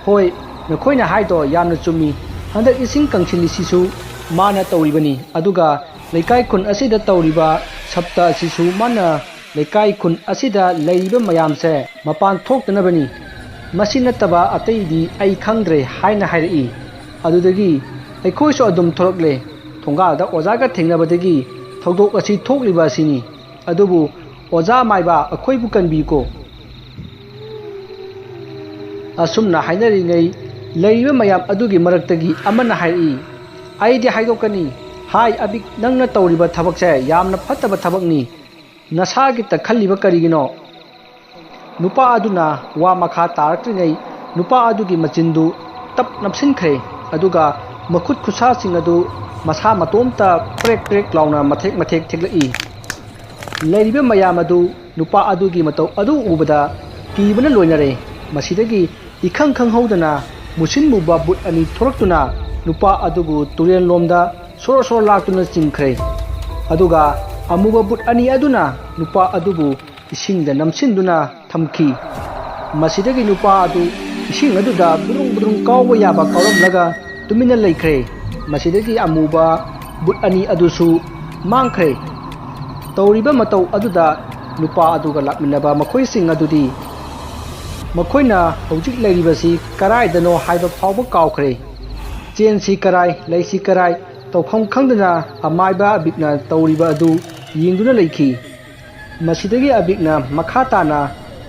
"ꯍꯣꯏ, ꯅꯈꯣꯏꯅ ꯍꯥꯏꯗꯣ ꯌꯥꯝꯅ ꯆꯨꯝꯃꯤ꯫ ꯍꯟꯗꯛ ꯏꯁꯤꯡ ꯀꯪꯁꯤꯜꯂꯤꯁꯤꯁꯨ ꯃꯥꯅ ꯇꯧꯔꯤꯕꯅꯤ, ꯑꯗꯨꯒ ꯂꯩꯀꯥꯏ ꯈꯨꯟ ꯑꯁꯤꯗ ꯇꯧꯔꯤꯕ ꯁꯞꯇ ꯑꯁꯤꯁꯨ ꯃꯥꯅ ꯂꯩꯀꯥꯏ ꯈꯨꯟ ꯑꯁꯤꯗ ꯂꯩꯔꯤꯕ ꯃꯌꯥꯝꯁꯦ ꯃꯄꯥꯟ ꯊꯣꯛꯇꯅꯕꯅꯤ꯫ ꯃꯁꯤ ꯅꯠꯇꯕ ꯑꯇꯩꯗꯤ ꯑꯩ ꯈꯪꯗ꯭ꯔꯦ," ꯍꯥꯏꯅ ꯍꯥꯏꯔꯛꯏ꯫ ꯑꯗꯨꯗꯒꯤ ꯑꯩꯈꯣꯏꯁꯨ ꯑꯗꯨꯝ ꯊꯣꯔꯛꯂꯦ꯫ ꯊꯣꯡꯒꯥꯜꯗ ꯑꯣꯖꯥꯒ ꯊꯦꯡꯅꯕꯗꯒꯤ ꯊꯧꯗꯣꯛ ꯑꯁꯤ ꯊꯣꯛꯂꯤꯕ ꯑꯁꯤꯅꯤ꯫ ꯑꯗꯨꯕꯨ ꯑꯣꯖꯥ ꯃꯥꯏꯕ, ꯑꯩꯈꯣꯏꯕꯨ ꯀꯟꯕꯤꯌꯨꯀꯣ꯫ ꯑꯁꯨꯝꯅ ꯍꯥꯏꯅꯔꯤꯉꯩ ꯂꯩꯔꯤꯕ ꯃꯌꯥꯝ ꯑꯗꯨꯒꯤ ꯃꯔꯛꯇꯒꯤ ꯑꯃꯅ ꯍꯥꯏꯔꯛꯏ, "ꯑꯩꯗꯤ ꯍꯥꯏꯗꯣꯛꯀꯅꯤ꯫ ꯍꯥꯏ ꯑꯕꯤꯛ, ꯅꯪꯅ ꯇꯧꯔꯤꯕ ꯊꯕꯛꯁꯦ ꯌꯥꯝꯅ ꯐꯠꯇꯕ ꯊꯕꯛꯅꯤ꯫ ꯅꯁꯥꯒꯤꯇ ꯈꯜꯂꯤꯕ ꯀꯔꯤꯒꯤꯅꯣ?" ꯅꯨꯄꯥ ꯑꯗꯨꯅ ꯋꯥ ꯃꯈꯥ ꯇꯥꯔꯛꯇ꯭ꯔꯤꯉꯩ ꯅꯨꯄꯥ ꯑꯗꯨꯒꯤ ꯃꯆꯤꯟꯗꯨ ꯇꯞ ꯅꯞꯁꯤꯟꯈ꯭ꯔꯦ, ꯑꯗꯨꯒ ꯃꯈꯨꯠ ꯈꯨꯠꯁꯥꯁꯤꯡ ꯑꯗꯨ ꯃꯁꯥ ꯃꯇꯣꯝꯇ ꯄ꯭ꯔꯦꯛ ꯄ꯭ꯔꯦꯛ ꯂꯥꯎꯅ ꯃꯊꯦꯛ ꯃꯊꯦꯛ ꯊꯦꯛꯂꯛꯏ꯫ ꯂꯩꯔꯤꯕ ꯃꯌꯥꯝ ꯑꯗꯨ ꯅꯨꯄꯥ ꯑꯗꯨꯒꯤ ꯃꯇꯧ ꯑꯗꯨ ꯎꯕꯗ ꯀꯤꯕꯅ ꯂꯣꯏꯅꯔꯦ꯫ ꯃꯁꯤꯗꯒꯤ ꯏꯈꯪ ꯈꯪꯍꯧꯗꯅ ꯃꯨꯁꯤꯟ ꯃꯨꯕ ꯕꯨꯠ ꯑꯅꯤ ꯊꯣꯔꯛꯇꯨꯅ ꯅꯨꯄꯥ ꯑꯗꯨꯕꯨ ꯇꯨꯔꯦꯜ ꯂꯣꯝꯗ ꯁꯣꯔꯣ ꯁꯣꯔꯣ ꯂꯥꯛꯇꯨꯅ ꯆꯤꯡꯈ꯭ꯔꯦ꯫ ꯑꯗꯨꯒ ꯑꯃꯨꯕ ꯕꯨꯠ ꯑꯅꯤ ꯑꯗꯨꯅ ꯅꯨꯄꯥ ꯑꯗꯨꯕꯨ ꯏꯁꯤꯡꯗ ꯅꯝꯁꯤꯟꯗꯨꯅ ꯊꯝꯈꯤ꯫ ꯃꯁꯤꯗꯒꯤ ꯅꯨꯄꯥ ꯑꯗꯨ ꯏꯁꯤꯡ ꯑꯗꯨꯗ ꯕꯨꯗ꯭ꯔꯨꯡ ꯕꯨꯗ꯭ꯔꯨꯡ ꯀꯥꯎꯕ ꯌꯥꯕ ꯀꯥꯎꯔꯝꯂꯒ ꯇꯨꯃꯤꯟꯅ ꯂꯩꯈ꯭ꯔꯦ꯫ ꯃꯁꯤꯗꯒꯤ ꯑꯃꯨꯕ ꯕꯨꯠ ꯑꯅꯤ ꯑꯗꯨꯁꯨ ꯃꯥꯡꯈ꯭ꯔꯦ꯫ ꯇꯧꯔꯤꯕ ꯃꯇꯧ ꯑꯗꯨꯗ ꯅꯨꯄꯥ ꯑꯗꯨꯒ ꯂꯥꯛꯃꯤꯟꯅꯕ ꯃꯈꯣꯏꯁꯤꯡ ꯑꯗꯨꯗꯤ ꯃꯈꯣꯏꯅ ꯍꯧꯖꯤꯛ ꯂꯩꯔꯤꯕꯁꯤ ꯀꯔꯥꯏꯗꯅꯣ ꯍꯥꯏꯕ ꯐꯥꯎꯕ ꯀꯥꯎꯈ꯭ꯔꯦ꯫ ꯆꯦꯟꯁꯤ ꯀꯔꯥꯏ, ꯂꯩꯁꯤ ꯀꯔꯥꯏ, ꯇꯧꯐꯝ ꯈꯪꯗꯅ ꯑꯃꯥꯏꯕ ꯑꯕꯤꯛꯅ ꯇꯧꯔꯤꯕ ꯑꯗꯨ ꯌꯦꯡꯗꯨꯅ ꯂꯩꯈꯤ꯫ ꯃꯁꯤꯗꯒꯤ ꯑꯕꯤꯛꯅ ꯃꯈꯥ ꯇꯥꯅ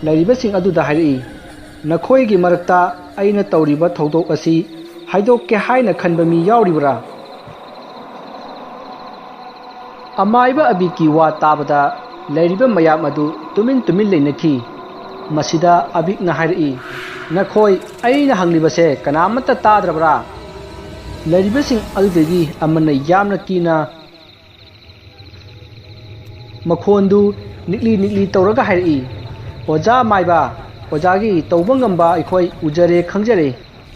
ꯂꯩꯔꯤꯕꯁꯤꯡ ꯑꯗꯨꯗ ꯍꯥꯏꯔꯛꯏ, "ꯅꯈꯣꯏꯒꯤ ꯃꯔꯛꯇ ꯑꯩꯅ ꯇꯧꯔꯤꯕ ꯊꯧꯗꯣꯛ ꯑꯁꯤ ꯍꯥꯏꯗꯣꯛꯀꯦ ꯍꯥꯏꯅ ꯈꯟꯕ ꯃꯤ ꯌꯥꯎꯔꯤꯕ꯭ꯔꯥ?" ꯑꯃꯥꯏꯕ ꯑꯕꯤꯛꯀꯤ ꯋꯥ ꯇꯥꯕꯗ ꯂꯩꯔꯤꯕ ꯃꯌꯥꯝ ꯑꯗꯨ ꯇꯨꯃꯤꯟ ꯇꯨꯃꯤꯟ ꯂꯩꯅꯈꯤ꯫ ꯃꯁꯤꯗ ꯑꯕꯤꯛꯅ ꯍꯥꯏꯔꯛꯏ, "ꯅꯈꯣꯏ ꯑꯩꯅ ꯍꯪꯂꯤꯕꯁꯦ ꯀꯅꯥꯃꯠꯇ ꯇꯥꯗ꯭ꯔꯕ꯭ꯔꯥ?" ꯂꯩꯔꯤꯕꯁꯤꯡ ꯑꯗꯨꯗꯒꯤ ꯑꯃꯅ ꯌꯥꯝꯅ ꯀꯤꯅ ꯃꯈꯣꯟꯗꯨ ꯅꯤꯛꯂꯤ ꯅꯤꯛꯂꯤ ꯇꯧꯔꯒ ꯍꯥꯏꯔꯛꯏ, "ꯑꯣꯖꯥ ꯑꯃꯥꯏꯕ, ꯑꯣꯖꯥꯒꯤ ꯇꯧꯕ ꯉꯝꯕ ꯑꯩꯈꯣꯏ ꯎꯖꯔꯦ ꯈꯪꯖꯔꯦ꯫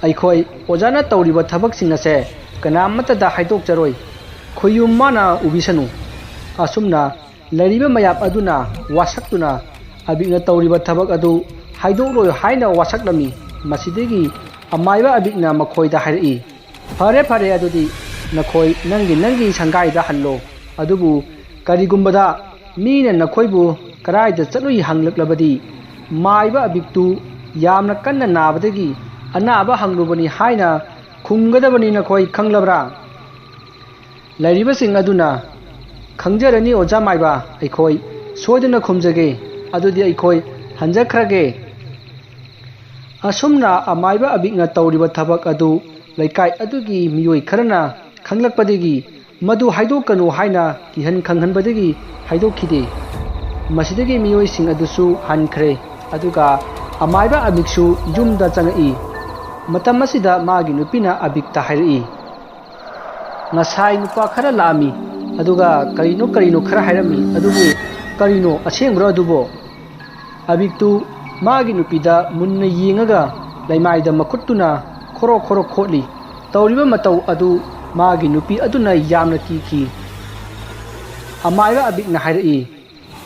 ꯑꯩꯈꯣꯏ ꯑꯣꯖꯥꯅ ꯇꯧꯔꯤꯕ ꯊꯕꯛꯁꯤꯡ ꯑꯁꯦ ꯀꯅꯥꯃꯠꯇꯗ ꯍꯥꯏꯗꯣꯛꯆꯔꯣꯏ꯫ ꯈꯣꯏꯌꯨꯝ ꯃꯥꯅ ꯎꯕꯤꯁꯅꯨ꯫" ꯑꯁꯨꯝꯅ ꯂꯩꯔꯤꯕ ꯃꯌꯥꯝ ꯑꯗꯨꯅ ꯋꯥꯁꯛꯇꯨꯅ ꯑꯕꯤꯛꯅ ꯇꯧꯔꯤꯕ ꯊꯕꯛ ꯑꯗꯨ ꯍꯥꯏꯗꯣꯛꯂꯣꯏ ꯍꯥꯏꯅ ꯋꯥꯁꯛꯂꯝꯃꯤ꯫ ꯃꯁꯤꯗꯒꯤ ꯑꯃꯥꯏꯕ ꯑꯕꯤꯛꯅ ꯃꯈꯣꯏꯗ ꯍꯥꯏꯔꯛꯏ, "ꯐꯔꯦ, ꯐꯔꯦ, ꯑꯗꯨꯗꯤ ꯅꯈꯣꯏ ꯅꯪꯒꯤ ꯅꯪꯒꯤ ꯁꯪꯒꯥꯏꯗ ꯍꯜꯂꯣ꯫ ꯑꯗꯨꯕꯨ ꯀꯔꯤꯒꯨꯝꯕꯗ ꯃꯤꯅ ꯅꯈꯣꯏꯕꯨ ꯀꯗꯥꯏꯗ ꯆꯠꯂꯨꯏ ꯍꯪꯂꯛꯂꯕꯗꯤ, ꯃꯥꯏꯕ ꯑꯕꯤꯛꯇꯨ ꯌꯥꯝꯅ ꯀꯟꯅ ꯅꯥꯕꯗꯒꯤ ꯑꯅꯥꯕ ꯍꯪꯂꯨꯕꯅꯤ ꯍꯥꯏꯅ ꯈꯨꯝꯒꯗꯕꯅꯤ, ꯅꯈꯣꯏ ꯈꯪꯂꯕ꯭ꯔꯥ?" ꯂꯩꯔꯤꯕꯁꯤꯡ ꯑꯗꯨꯅ, "ꯈꯪꯖꯔꯅꯤ ꯑꯣꯖꯥ ꯃꯥꯏꯕ, ꯑꯩꯈꯣꯏ ꯁꯣꯏꯗꯅ ꯈꯨꯝꯖꯒꯦ꯫ ꯑꯗꯨꯗꯤ ꯑꯩꯈꯣꯏ ꯍꯟꯖꯈ꯭ꯔꯒꯦ꯫" ꯑꯁꯨꯝꯅ ꯑꯃꯥꯏꯕ ꯑꯕꯤꯛꯅ ꯇꯧꯔꯤꯕ ꯊꯕꯛ ꯑꯗꯨ ꯂꯩꯀꯥꯏ ꯑꯗꯨꯒꯤ ꯃꯤꯑꯣꯏ ꯈꯔꯅ ꯈꯪꯂꯛꯄꯗꯒꯤ ꯃꯗꯨ ꯍꯥꯏꯗꯣꯛꯀꯅꯨ ꯍꯥꯏꯅ ꯀꯤꯍꯟ ꯈꯪꯍꯟꯕꯗꯒꯤ ꯍꯥꯏꯗꯣꯛꯈꯤꯗꯦ꯫ ꯃꯁꯤꯗꯒꯤ ꯃꯤꯑꯣꯏꯁꯤꯡ ꯑꯗꯨꯁꯨ ꯍꯟꯈ꯭ꯔꯦ꯫ ꯑꯗꯨꯒ ꯑꯃꯥꯏꯕ ꯑꯕꯤꯛꯁꯨ ꯌꯨꯝꯗ ꯆꯪꯉꯛꯏ꯫ ꯃꯇꯝ ꯑꯁꯤꯗ ꯃꯥꯒꯤ ꯅꯨꯄꯤꯅ ꯑꯕꯤꯛꯇ ꯍꯥꯏꯔꯛꯏ, "ꯉꯁꯥꯏ ꯅꯨꯄꯥ ꯈꯔ ꯂꯥꯛꯑꯝꯃꯤ, ꯑꯗꯨꯒ ꯀꯔꯤꯅꯣ ꯀꯔꯤꯅꯣ ꯈꯔ ꯍꯥꯏꯔꯝꯃꯤ, ꯑꯗꯨꯕꯨ ꯀꯔꯤꯅꯣ, ꯑꯁꯦꯡꯕ꯭ꯔꯣ ꯑꯗꯨꯕꯣ?" ꯑꯕꯤꯛꯇꯨ ꯃꯥꯒꯤ ꯅꯨꯄꯤꯗ ꯃꯨꯟꯅ ꯌꯦꯡꯉꯒ ꯂꯩꯃꯥꯏꯗ ꯃꯈꯨꯠꯇꯨꯅ ꯈꯣꯔꯣ ꯈꯣꯔꯣ ꯈꯣꯠꯂꯤ꯫ ꯇꯧꯔꯤꯕ ꯃꯇꯧ ꯑꯗꯨ ꯃꯥꯒꯤ ꯅꯨꯄꯤ ꯑꯗꯨꯅ ꯌꯥꯝꯅ ꯀꯤꯈꯤ꯫ ꯑꯃꯥꯏꯕ ꯑꯕꯤꯛꯅ ꯍꯥꯏꯔꯛꯏ,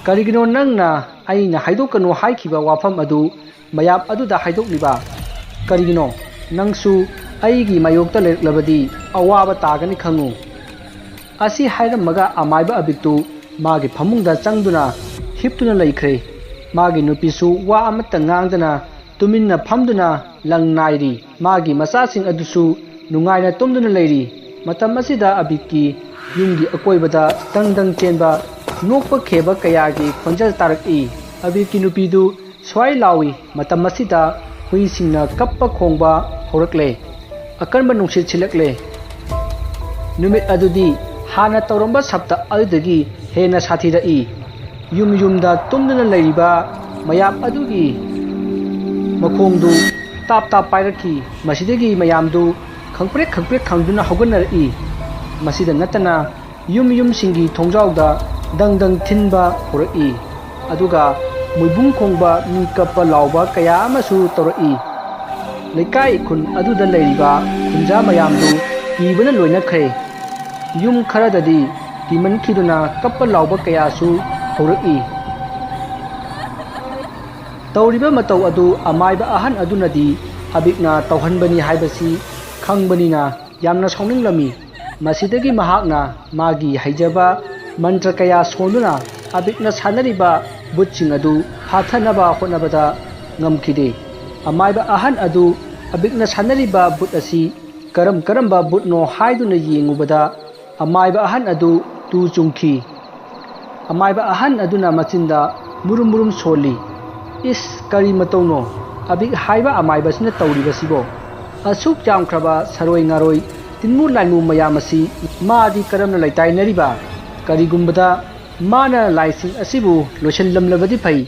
"ꯀꯔꯤꯒꯤꯅꯣ ꯅꯪꯅ ꯑꯩꯅ ꯍꯥꯏꯗꯣꯛꯀꯅꯨ ꯍꯥꯏꯈꯤꯕ ꯋꯥꯐꯝ ꯑꯗꯨ ꯃꯌꯥꯝ ꯑꯗꯨꯗ ꯍꯥꯏꯗꯣꯛꯂꯤꯕ? ꯀꯔꯤꯒꯤꯅꯣ? ꯅꯪꯁꯨ ꯑꯩꯒꯤ ꯃꯥꯌꯣꯛꯇ ꯂꯩꯔꯛꯂꯕꯗꯤ ꯑꯋꯥꯕ ꯇꯥꯒꯅꯤ ꯈꯪꯉꯨ꯫" ꯑꯁꯤ ꯍꯥꯏꯔꯝꯃꯒ ꯑꯃꯥꯏꯕ ꯑꯕꯤꯛꯇꯨ ꯃꯥꯒꯤ ꯐꯃꯨꯡꯗ ꯆꯪꯗꯨꯅ ꯍꯤꯞꯇꯨꯅ ꯂꯩꯈ꯭ꯔꯦ꯫ ꯃꯥꯒꯤ ꯅꯨꯄꯤꯁꯨ ꯋꯥ ꯑꯃꯠꯇ ꯉꯥꯡꯗꯅ ꯇꯨꯃꯤꯟꯅ ꯐꯝꯗꯨꯅ ꯂꯪ ꯅꯥꯏꯔꯤ꯫ ꯃꯥꯒꯤ ꯃꯆꯥꯁꯤꯡ ꯑꯗꯨꯁꯨ ꯅꯨꯡꯉꯥꯏꯅ ꯇꯨꯝꯗꯨꯅ ꯂꯩꯔꯤ꯫ ꯃꯇꯝ ꯑꯁꯤꯗ ꯑꯕꯤꯛꯀꯤ ꯌꯨꯝꯒꯤ ꯑꯀꯣꯏꯕꯗ ꯗꯪ ꯗꯪ ꯆꯦꯟꯕ, ꯅꯣꯛꯄ ꯈꯦꯕ ꯀꯌꯥꯒꯤ ꯈꯣꯟꯖꯦꯜ ꯇꯥꯔꯛꯏ꯫ ꯑꯕꯤꯛꯀꯤ ꯅꯨꯄꯤꯗꯨ ꯁ꯭ꯋꯥꯏ ꯂꯥꯎꯏ꯫ ꯃꯇꯝ ꯑꯁꯤꯗ ꯍꯨꯏꯁꯤꯡꯅ ꯀꯞꯄ ꯈꯣꯡꯕ ꯍꯧꯔꯛꯂꯦ꯫ ꯑꯀꯟꯕ ꯅꯨꯡꯁꯤꯠ ꯁꯤꯠꯂꯛꯂꯦ꯫ ꯅꯨꯃꯤꯠ ꯑꯗꯨꯗꯤ ꯍꯥꯟꯅ ꯇꯧꯔꯝꯕ ꯁꯞꯇ ꯑꯗꯨꯗꯒꯤ ꯍꯦꯟꯅ ꯁꯥꯊꯤꯔꯛꯏ꯫ ꯌꯨꯝ ꯌꯨꯝꯗ ꯇꯨꯝꯗꯨꯅ ꯂꯩꯔꯤꯕ ꯃꯌꯥꯝ ꯑꯗꯨꯒꯤ ꯃꯈꯣꯡꯗꯨ ꯇꯥꯞ ꯇꯥꯞ ꯄꯥꯏꯔꯛꯈꯤ꯫ ꯃꯁꯤꯗꯒꯤ ꯃꯌꯥꯝꯗꯨ ꯈꯪꯄ꯭ꯔꯦꯛ ꯈꯪꯄ꯭ꯔꯦꯛ ꯈꯪꯗꯨꯅ ꯍꯧꯒꯠꯅꯔꯛꯏ꯫ ꯃꯁꯤꯗ ꯅꯠꯇꯅ ꯌꯨꯝ ꯌꯨꯝꯁꯤꯡꯒꯤ ꯊꯣꯡꯖꯥꯎꯗ ꯗꯪ ꯗꯪ ꯊꯤꯟꯕ ꯍꯧꯔꯛꯏ꯫ ꯑꯗꯨꯒ ꯃꯣꯏꯕꯨꯡ ꯈꯣꯡꯕ, ꯃꯤ ꯀꯞꯄ ꯂꯥꯎꯕ ꯀꯌꯥ ꯑꯃꯁꯨ ꯇꯧꯔꯛꯏ꯫ ꯂꯩꯀꯥꯏ ꯈꯨꯟ ꯑꯗꯨꯗ ꯂꯩꯔꯤꯕ ꯈꯨꯟꯖꯥ ꯃꯌꯥꯝꯗꯨ ꯀꯤꯕꯅ ꯂꯣꯏꯅꯈ꯭ꯔꯦ꯫ ꯌꯨꯝ ꯈꯔꯗꯗꯤ ꯀꯤꯃꯟꯈꯤꯗꯨꯅ ꯀꯞꯄ ꯂꯥꯎꯕ ꯀꯌꯥꯁꯨ ꯍꯧꯔꯛꯏ꯫ ꯇꯧꯔꯤꯕ ꯃꯇꯧ ꯑꯗꯨ ꯑꯃꯥꯏꯕ ꯑꯍꯟ ꯑꯗꯨꯅꯗꯤ ꯑꯕꯤꯛꯅ ꯇꯧꯍꯟꯕꯅꯤ ꯍꯥꯏꯕꯁꯤ ꯈꯪꯕꯅꯤꯅ ꯌꯥꯝꯅ ꯁꯥꯎꯅꯤꯡꯂꯝꯃꯤ꯫ ꯃꯁꯤꯗꯒꯤ ꯃꯍꯥꯛꯅ ꯃꯥꯒꯤ ꯍꯩꯖꯕ ꯃꯟꯇ꯭ꯔ ꯀꯌꯥ ꯁꯣꯟꯗꯨꯅ ꯑꯕꯤꯛꯅ ꯁꯥꯟꯅꯔꯤꯕ ꯚꯨꯠꯁꯤꯡ ꯑꯗꯨ ꯍꯥꯠꯊꯅꯕ ꯍꯣꯠꯅꯕꯗ ꯉꯝꯈꯤꯗꯦ꯫ ꯑꯃꯥꯏꯕ ꯑꯍꯟ ꯑꯗꯨ ꯑꯕꯤꯛꯅ ꯁꯥꯟꯅꯔꯤꯕ ꯚꯨꯠ ꯑꯁꯤ ꯀꯔꯝ ꯀꯔꯝꯕ ꯚꯨꯠꯅꯣ ꯍꯥꯏꯗꯨꯅ ꯌꯦꯡꯉꯨꯕꯗ ꯑꯃꯥꯏꯕ ꯑꯍꯟ ꯑꯗꯨ ꯇꯨ ꯆꯨꯡꯈꯤ꯫ ꯑꯃꯥꯏꯕ ꯑꯍꯟ ꯑꯗꯨꯅ ꯃꯆꯤꯟꯗ ꯃꯨꯔꯨꯝ ꯃꯨꯔꯨꯝ ꯁꯣꯜꯂꯤ꯫ "ꯏꯁ, ꯀꯔꯤ ꯃꯇꯧꯅꯣ ꯑꯕꯤꯛ ꯍꯥꯏꯕ ꯑꯃꯥꯏꯕꯁꯤꯅ ꯇꯧꯔꯤꯕꯁꯤꯕꯣ? ꯑꯁꯨꯛ ꯌꯥꯝꯈ꯭ꯔꯕ ꯁꯔꯣꯏ ꯉꯥꯔꯣꯏ, ꯇꯤꯟꯃꯨ ꯂꯥꯏꯃꯨ ꯃꯌꯥꯝ ꯑꯁꯤ ꯃꯥꯗꯤ ꯀꯔꯝꯅ ꯂꯩꯇꯥꯏꯅꯔꯤꯕ? ꯀꯔꯤꯒꯨꯝꯕꯗ ꯃꯥꯅ ꯂꯥꯏꯁꯤꯡ ꯑꯁꯤꯕꯨ ꯂꯣꯏꯁꯤꯜꯂꯝꯂꯕꯗꯤ ꯐꯩ,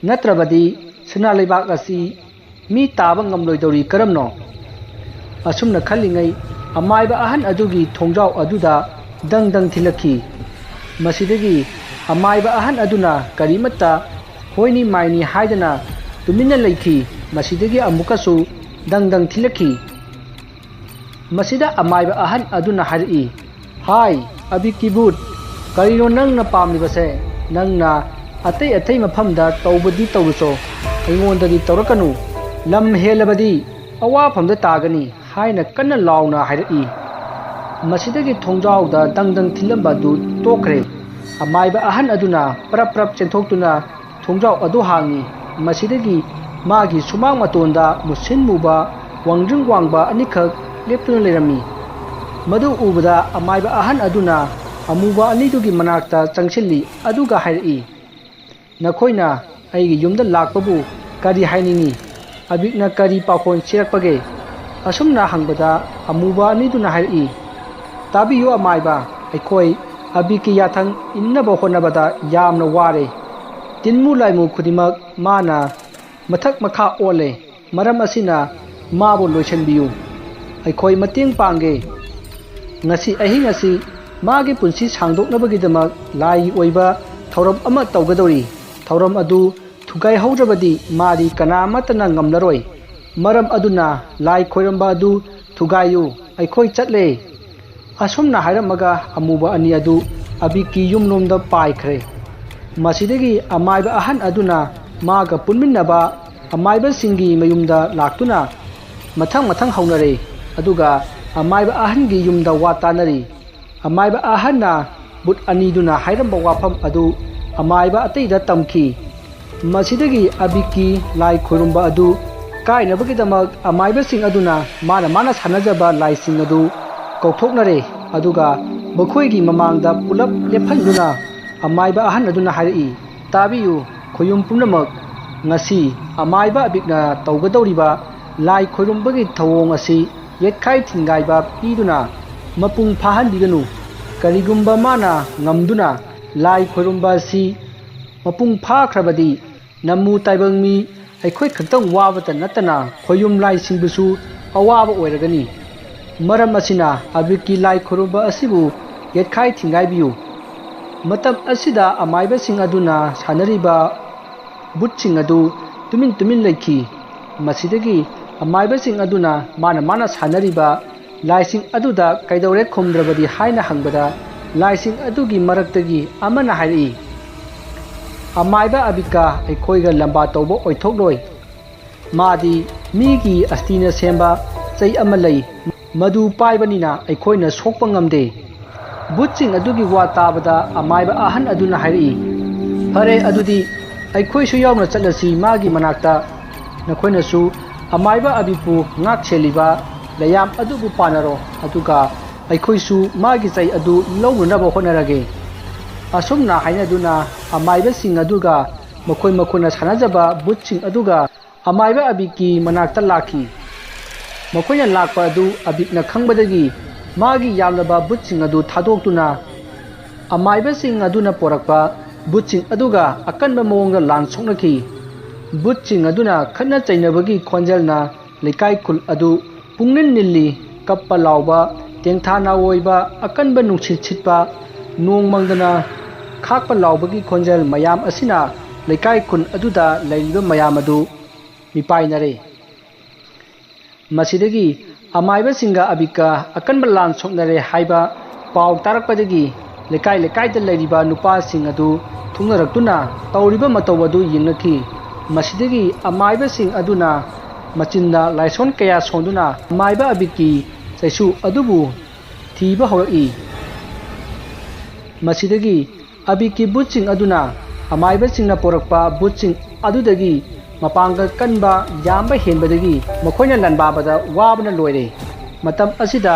ꯅꯠꯇ꯭ꯔꯕꯗꯤ ꯁꯅꯥ ꯂꯩꯕꯥꯛ ꯑꯁꯤ ꯃꯤ ꯇꯥꯕ ꯉꯝꯂꯣꯏꯗꯧꯔꯤ ꯀꯔꯝꯅꯣ?" ꯑꯁꯨꯝꯅ ꯈꯜꯂꯤꯉꯩ ꯑꯃꯥꯏꯕ ꯑꯍꯟ ꯑꯗꯨꯒꯤ ꯊꯣꯡꯖꯥꯎ ꯑꯗꯨꯗ ꯗꯪ ꯗꯪ ꯊꯤꯜꯂꯛꯈꯤ꯫ ꯃꯁꯤꯗꯒꯤ ꯑꯃꯥꯏꯕ ꯑꯍꯟ ꯑꯗꯨꯅ ꯀꯔꯤꯃꯠꯇ ꯍꯣꯏꯅꯤ ꯃꯥꯏꯅꯤ ꯍꯥꯏꯗꯅ ꯇꯨꯃꯤꯟꯅ ꯂꯩꯈꯤ꯫ ꯃꯁꯤꯗꯒꯤ ꯑꯃꯨꯛꯀꯁꯨ ꯗꯪ ꯗꯪ ꯊꯤꯜꯂꯛꯈꯤ꯫ ꯃꯁꯤꯗ ꯑꯃꯥꯏꯕ ꯑꯍꯟ ꯑꯗꯨꯅ ꯍꯥꯏꯔꯛꯏ, "ꯍꯥꯏ, ꯑꯕꯤꯛꯀꯤ ꯚꯨꯠ, ꯀꯔꯤꯅꯣ ꯅꯪꯅ ꯄꯥꯝꯂꯤꯕꯁꯦ? ꯅꯪꯅ ꯑꯇꯩ ꯑꯇꯩ ꯃꯐꯝꯗ ꯇꯧꯕꯗꯤ ꯇꯧꯔꯨꯆꯣ, ꯑꯩꯉꯣꯟꯗꯗꯤ ꯇꯧꯔꯛꯀꯅꯨ꯫ ꯂꯝ ꯍꯦꯜꯂꯕꯗꯤ ꯑꯋꯥꯐꯝꯗ ꯇꯥꯒꯅꯤ" ꯍꯥꯏꯅ ꯀꯟꯅ ꯂꯥꯎꯅ ꯍꯥꯏꯔꯛꯏ꯫ ꯃꯁꯤꯗꯒꯤ ꯊꯣꯡꯖꯥꯎꯗ ꯗꯪ ꯗꯪ ꯊꯤꯜꯂꯝꯕ ꯑꯗꯨ ꯇꯣꯛꯈ꯭ꯔꯦ꯫ ꯑꯃꯥꯏꯕ ꯑꯍꯟ ꯑꯗꯨꯅ ꯄꯔꯞ ꯄꯔꯞ ꯆꯦꯟꯊꯣꯛꯇꯨꯅ ꯊꯣꯡꯖꯥꯎ ꯑꯗꯨ ꯍꯥꯡꯉꯤ꯫ ꯃꯁꯤꯗꯒꯤ ꯃꯥꯒꯤ ꯁꯨꯃꯥꯡ ꯃꯇꯣꯟꯗ ꯃꯨꯁꯤꯟ ꯃꯨꯕ ꯋꯥꯡꯗ꯭ꯔꯤꯡ ꯋꯥꯡꯕ ꯑꯅꯤꯈꯛ ꯂꯦꯞꯇꯨꯅ ꯂꯩꯔꯝꯃꯤ꯫ ꯃꯗꯨ ꯎꯕꯗ ꯑꯃꯥꯏꯕ ꯑꯍꯟ ꯑꯗꯨꯅ ꯑꯃꯨꯕ ꯑꯅꯤꯗꯨꯒꯤ ꯃꯅꯥꯛꯇ ꯆꯪꯁꯤꯜꯂꯤ, ꯑꯗꯨꯒ ꯍꯥꯏꯔꯛꯏ, "ꯅꯈꯣꯏꯅ ꯑꯩꯒꯤ ꯌꯨꯝꯗ ꯂꯥꯛꯄꯕꯨ ꯀꯔꯤ ꯍꯥꯏꯅꯤꯡꯏ? ꯑꯕꯤꯛꯅ ꯀꯔꯤ ꯄꯥꯎꯈꯣꯟ ꯁꯤꯔꯛꯄꯒꯦ?" ꯑꯁꯨꯝꯅ ꯍꯪꯕꯗ ꯑꯃꯨꯕ ꯑꯅꯤꯗꯨꯅ ꯍꯥꯏꯔꯛꯏ, "ꯇꯥꯕꯤꯌꯨ ꯑꯃꯥꯏꯕ, ꯑꯩꯈꯣꯏ ꯑꯕꯤꯛꯀꯤ ꯌꯥꯊꯪ ꯏꯟꯅꯕ ꯍꯣꯠꯅꯕꯗ ꯌꯥꯝꯅ ꯋꯥꯔꯦ꯫ ꯇꯤꯟꯃꯨ ꯂꯥꯏꯃꯨ ꯈꯨꯗꯤꯡꯃꯛ ꯃꯥꯅ ꯃꯊꯛ ꯃꯈꯥ ꯑꯣꯜꯂꯦ꯫ ꯃꯔꯝ ꯑꯁꯤꯅ ꯃꯥꯕꯨ ꯂꯣꯏꯁꯤꯟꯕꯤꯌꯨ꯫ ꯑꯩꯈꯣꯏ ꯃꯇꯦꯡ ꯄꯥꯡꯒꯦ꯫ ꯉꯁꯤ ꯑꯍꯤꯡ ꯑꯁꯤ ꯃꯥꯒꯤ ꯄꯨꯟꯁꯤ ꯁꯥꯡꯗꯣꯛꯅꯕꯒꯤꯗꯃꯛ ꯂꯥꯏꯒꯤ ꯑꯣꯏꯕ ꯊꯧꯔꯝ ꯑꯃ ꯇꯧꯒꯗꯧꯔꯤ꯫ ꯊꯧꯔꯝ ꯑꯗꯨ ꯊꯨꯒꯥꯏꯍꯧꯗ꯭ꯔꯕꯗꯤ ꯃꯥꯗꯤ ꯀꯅꯥ ꯑꯃꯠꯇꯅ ꯉꯝꯂꯔꯣꯏ꯫ ꯃꯔꯝ ꯑꯗꯨꯅ ꯂꯥꯏ ꯈꯣꯏꯔꯝꯕ ꯑꯗꯨ ꯊꯨꯒꯥꯏꯌꯨ꯫ ꯑꯩꯈꯣꯏ ꯆꯠꯂꯦ꯫" ꯑꯁꯨꯝꯅ ꯍꯥꯏꯔꯝꯃꯒ ꯑꯃꯨꯕ ꯑꯅꯤ ꯑꯗꯨ ꯑꯕꯤꯛꯀꯤ ꯌꯨꯝꯂꯣꯝꯗ ꯄꯥꯏꯈ꯭ꯔꯦ꯫ ꯃꯁꯤꯗꯒꯤ ꯑꯃꯥꯏꯕ ꯑꯍꯟ ꯑꯗꯨꯅ ꯃꯥꯒ ꯄꯨꯟꯃꯤꯟꯅꯕ ꯑꯃꯥꯏꯕꯁꯤꯡꯒꯤ ꯃꯌꯨꯝꯗ ꯂꯥꯛꯇꯨꯅ ꯃꯊꯪ ꯃꯊꯪ ꯍꯧꯅꯔꯦ꯫ ꯑꯗꯨꯒ ꯑꯃꯥꯏꯕ ꯑꯍꯟꯒꯤ ꯌꯨꯝꯗ ꯋꯥ ꯇꯥꯅꯔꯤ꯫ ꯑꯃꯥꯏꯕ ꯑꯍꯟꯅ ꯕꯨꯠ ꯑꯅꯤꯗꯨꯅ ꯍꯥꯏꯔꯝꯕ ꯋꯥꯐꯝ ꯑꯗꯨ ꯑꯃꯥꯏꯕ ꯑꯇꯩꯗ ꯇꯝꯈꯤ꯫ ꯃꯁꯤꯗꯒꯤ ꯑꯕꯤꯛꯀꯤ ꯂꯥꯏ ꯈꯨꯔꯨꯝꯕ ꯑꯗꯨ ꯀꯥꯏꯅꯕꯒꯤꯗꯃꯛ ꯑꯃꯥꯏꯕꯁꯤꯡ ꯑꯗꯨꯅ ꯃꯥꯅ ꯃꯥꯅ ꯁꯥꯟꯅꯖꯕ ꯂꯥꯏꯁꯤꯡ ꯑꯗꯨ ꯀꯧꯊꯣꯛꯅꯔꯦ꯫ ꯑꯗꯨꯒ ꯃꯈꯣꯏꯒꯤ ꯃꯃꯥꯡꯗ ꯄꯨꯂꯞ ꯂꯦꯞꯍꯟꯗꯨꯅ ꯑꯃꯥꯏꯕ ꯑꯍꯟ ꯑꯗꯨꯅ ꯍꯥꯏꯔꯛꯏ, "ꯇꯥꯕꯤꯌꯨ, ꯈꯣꯌꯨꯝ ꯄꯨꯝꯅꯃꯛ, ꯉꯁꯤ ꯑꯃꯥꯏꯕ ꯑꯕꯤꯛꯅ ꯇꯧꯒꯗꯧꯔꯤꯕ ꯂꯥꯏ ꯈꯣꯏꯔꯨꯝꯕꯒꯤ ꯊꯧꯑꯣꯡ ꯑꯁꯤ ꯌꯦꯠꯈꯥꯏ ꯊꯤꯡꯒꯥꯏꯕ ꯄꯤꯗꯨꯅ ꯃꯄꯨꯡ ꯐꯥꯍꯟꯕꯤꯒꯅꯨ꯫ ꯀꯔꯤꯒꯨꯝꯕ ꯃꯥꯅ ꯉꯝꯗꯨꯅ ꯂꯥꯏ ꯈꯣꯏꯔꯨꯝꯕ ꯑꯁꯤ ꯃꯄꯨꯡ ꯐꯥꯈ꯭ꯔꯕꯗꯤ, ꯅꯝꯃꯨ ꯇꯥꯏꯕꯪ ꯃꯤ ꯑꯩꯈꯣꯏ ꯈꯛꯇꯪ ꯋꯥꯕꯇ ꯅꯠꯇꯅ ꯈꯣꯌꯨꯝ ꯂꯥꯏꯁꯤꯡꯕꯨꯁꯨ ꯑꯋꯥꯕ ꯑꯣꯏꯔꯒꯅꯤ꯫ ꯃꯔꯝ ꯑꯁꯤꯅ ꯑꯕꯤꯛꯀꯤ ꯂꯥꯏ ꯈꯨꯔꯨꯝꯕ ꯑꯁꯤꯕꯨ ꯌꯦꯠꯈꯥꯏ ꯊꯤꯡꯒꯥꯏꯕꯤꯌꯨ꯫" ꯃꯇꯝ ꯑꯁꯤꯗ ꯑꯃꯥꯏꯕꯁꯤꯡ ꯑꯗꯨꯅ ꯁꯥꯟꯅꯔꯤꯕ ꯕꯨꯠꯁꯤꯡ ꯑꯗꯨ ꯇꯨꯃꯤꯟ ꯇꯨꯃꯤꯟ ꯂꯩꯈꯤ꯫ ꯃꯁꯤꯗꯒꯤ ꯑꯃꯥꯏꯕꯁꯤꯡ ꯑꯗꯨꯅ ꯃꯥꯅ ꯃꯥꯅ ꯁꯥꯟꯅꯔꯤꯕ ꯂꯥꯏꯁꯤꯡ ꯑꯗꯨꯗ ꯀꯩꯗꯧꯔꯦ ꯈꯨꯝꯗ꯭ꯔꯕꯗꯤ ꯍꯥꯏꯅ ꯍꯪꯕꯗ, ꯂꯥꯏꯁꯤꯡ ꯑꯗꯨꯒꯤ ꯃꯔꯛꯇꯒꯤ ꯑꯃꯅ ꯍꯥꯏꯔꯛꯏ, "ꯑꯃꯥꯏꯕ ꯑꯕꯤꯛꯀ ꯑꯩꯈꯣꯏꯒ ꯂꯝꯕꯥ ꯇꯧꯕ ꯑꯣꯏꯊꯣꯛꯂꯣꯏ꯫ ꯃꯥꯗꯤ ꯃꯤꯒꯤ ꯑꯁꯇꯤꯅ ꯁꯦꯝꯕ ꯆꯩ ꯑꯃ ꯂꯩ, ꯃꯗꯨ ꯄꯥꯏꯕꯅꯤꯅ ꯑꯩꯈꯣꯏꯅ ꯁꯣꯛꯄ ꯉꯝꯗꯦ꯫ ꯚꯨꯠꯁꯤꯡ ꯑꯗꯨꯒꯤ ꯋꯥ ꯇꯥꯕꯗ ꯑꯃꯥꯏꯕ ꯑꯍꯟ ꯑꯗꯨꯅ ꯍꯥꯏꯔꯛꯏ, "ꯐꯔꯦ, ꯑꯗꯨꯗꯤ ꯑꯩꯈꯣꯏꯁꯨ ꯌꯥꯎꯅ ꯆꯠꯂꯁꯤ ꯃꯥꯒꯤ ꯃꯅꯥꯛꯇ꯫ ꯅꯈꯣꯏꯅꯁꯨ ꯑꯃꯥꯏꯕ ꯑꯕꯤꯛꯄꯨ ꯉꯥꯛ ꯁꯦꯜꯂꯤꯕ ꯂꯩꯌꯥꯝ ꯑꯗꯨꯕꯨ ꯄꯥꯟꯅꯔꯣ, ꯑꯗꯨꯒ ꯑꯩꯈꯣꯏꯁꯨ ꯃꯥꯒꯤ ꯆꯩ ꯑꯗꯨ ꯂꯧꯅꯅꯕ ꯍꯣꯠꯅꯔꯒꯦ"꯫ ꯑꯁꯨꯝꯅ ꯍꯥꯏꯅꯗꯨꯅ ꯑꯃꯥꯏꯕꯁꯤꯡ ꯑꯗꯨꯒ ꯃꯈꯣꯏ ꯃꯈꯣꯏꯅ ꯁꯥꯟꯅꯖꯕ ꯚꯨꯠꯁꯤꯡ ꯑꯗꯨꯒ ꯑꯃꯥꯏꯕ ꯑꯕꯤꯛꯀꯤ ꯃꯅꯥꯛꯇ ꯂꯥꯛꯈꯤ꯫ ꯃꯈꯣꯏꯅ ꯂꯥꯛꯄ ꯑꯗꯨ ꯑꯕꯤꯛꯅ ꯈꯪꯕꯗꯒꯤ ꯃꯥꯒꯤ ꯌꯥꯝꯂꯕ ꯚꯨꯠꯁꯤꯡ ꯑꯗꯨ ꯊꯥꯗꯣꯛꯇꯨꯅ ꯑꯃꯥꯏꯕꯁꯤꯡ ꯑꯗꯨꯅ ꯄꯣꯔꯛꯄ ꯚꯨꯠꯁꯤꯡ ꯑꯗꯨꯒ ꯑꯀꯟꯕ ꯃꯑꯣꯡꯗ ꯂꯥꯟ ꯁꯣꯛꯅꯈꯤ꯫ ꯚꯨꯠꯁꯤꯡ ꯑꯗꯨꯅ ꯈꯠꯅ ꯆꯩꯅꯕꯒꯤ ꯈꯣꯟꯖꯦꯜꯅ ꯂꯩꯀꯥꯏ ꯈꯨꯜ ꯑꯗꯨ ꯄꯨꯡꯅꯤꯜ ꯅꯤꯜꯂꯤ꯫ ꯀꯞꯄ ꯂꯥꯎꯕ, ꯇꯦꯡꯊꯥ ꯅꯥꯑꯣꯏꯕ, ꯑꯀꯟꯕ ꯅꯨꯡꯁꯤꯠ ꯁꯤꯠꯄ, ꯅꯣꯡ ꯃꯪꯗꯅ ꯈꯥꯛꯄ ꯂꯥꯎꯕꯒꯤ ꯈꯣꯟꯖꯦꯜ ꯃꯌꯥꯝ ꯑꯁꯤꯅ ꯂꯩꯀꯥꯏ ꯈꯨꯟ ꯑꯗꯨꯗ ꯂꯩꯔꯤꯕ ꯃꯌꯥꯝ ꯑꯗꯨ ꯃꯤꯄꯥꯏꯅꯔꯦ꯫ ꯃꯁꯤꯗꯒꯤ ꯑꯃꯥꯏꯕꯁꯤꯡꯒ ꯑꯕꯤꯛꯀ ꯑꯀꯟꯕ ꯂꯥꯟ ꯁꯣꯛꯅꯔꯦ ꯍꯥꯏꯕ ꯄꯥꯎ ꯇꯥꯔꯛꯄꯗꯒꯤ ꯂꯩꯀꯥꯏ ꯂꯩꯀꯥꯏꯗ ꯂꯩꯔꯤꯕ ꯅꯨꯄꯥꯁꯤꯡ ꯑꯗꯨ ꯊꯣꯛꯅꯔꯛꯇꯨꯅ ꯇꯧꯔꯤꯕ ꯃꯇꯧ ꯑꯗꯨ ꯌꯦꯡꯅꯈꯤ꯫ ꯃꯁꯤꯗꯒꯤ ꯑꯃꯥꯏꯕꯁꯤꯡ ꯑꯗꯨꯅ ꯃꯆꯤꯟꯗ ꯂꯥꯏꯁꯣꯟ ꯀꯌꯥ ꯁꯣꯟꯗꯨꯅ ꯑꯃꯥꯏꯕ ꯑꯕꯤꯛꯀꯤ ꯆꯩꯁꯨ ꯑꯗꯨꯕꯨ ꯊꯤꯕ ꯍꯧꯔꯛꯏ꯫ ꯃꯁꯤꯗꯒꯤ ꯑꯕꯤꯛꯀꯤ ꯚꯨꯠꯁꯤꯡ ꯑꯗꯨꯅ ꯑꯃꯥꯏꯕꯁꯤꯡꯅ ꯄꯨꯔꯛꯄ ꯚꯨꯠꯁꯤꯡ ꯑꯗꯨꯗꯒꯤ ꯃꯄꯥꯡꯒꯜ ꯀꯟꯕ ꯌꯥꯝꯕ ꯍꯦꯟꯕꯗꯒꯤ ꯃꯈꯣꯏꯅ ꯂꯥꯟꯕꯥꯕꯗ ꯋꯥꯕꯅ ꯂꯣꯏꯔꯦ꯫ ꯃꯇꯝ ꯑꯁꯤꯗ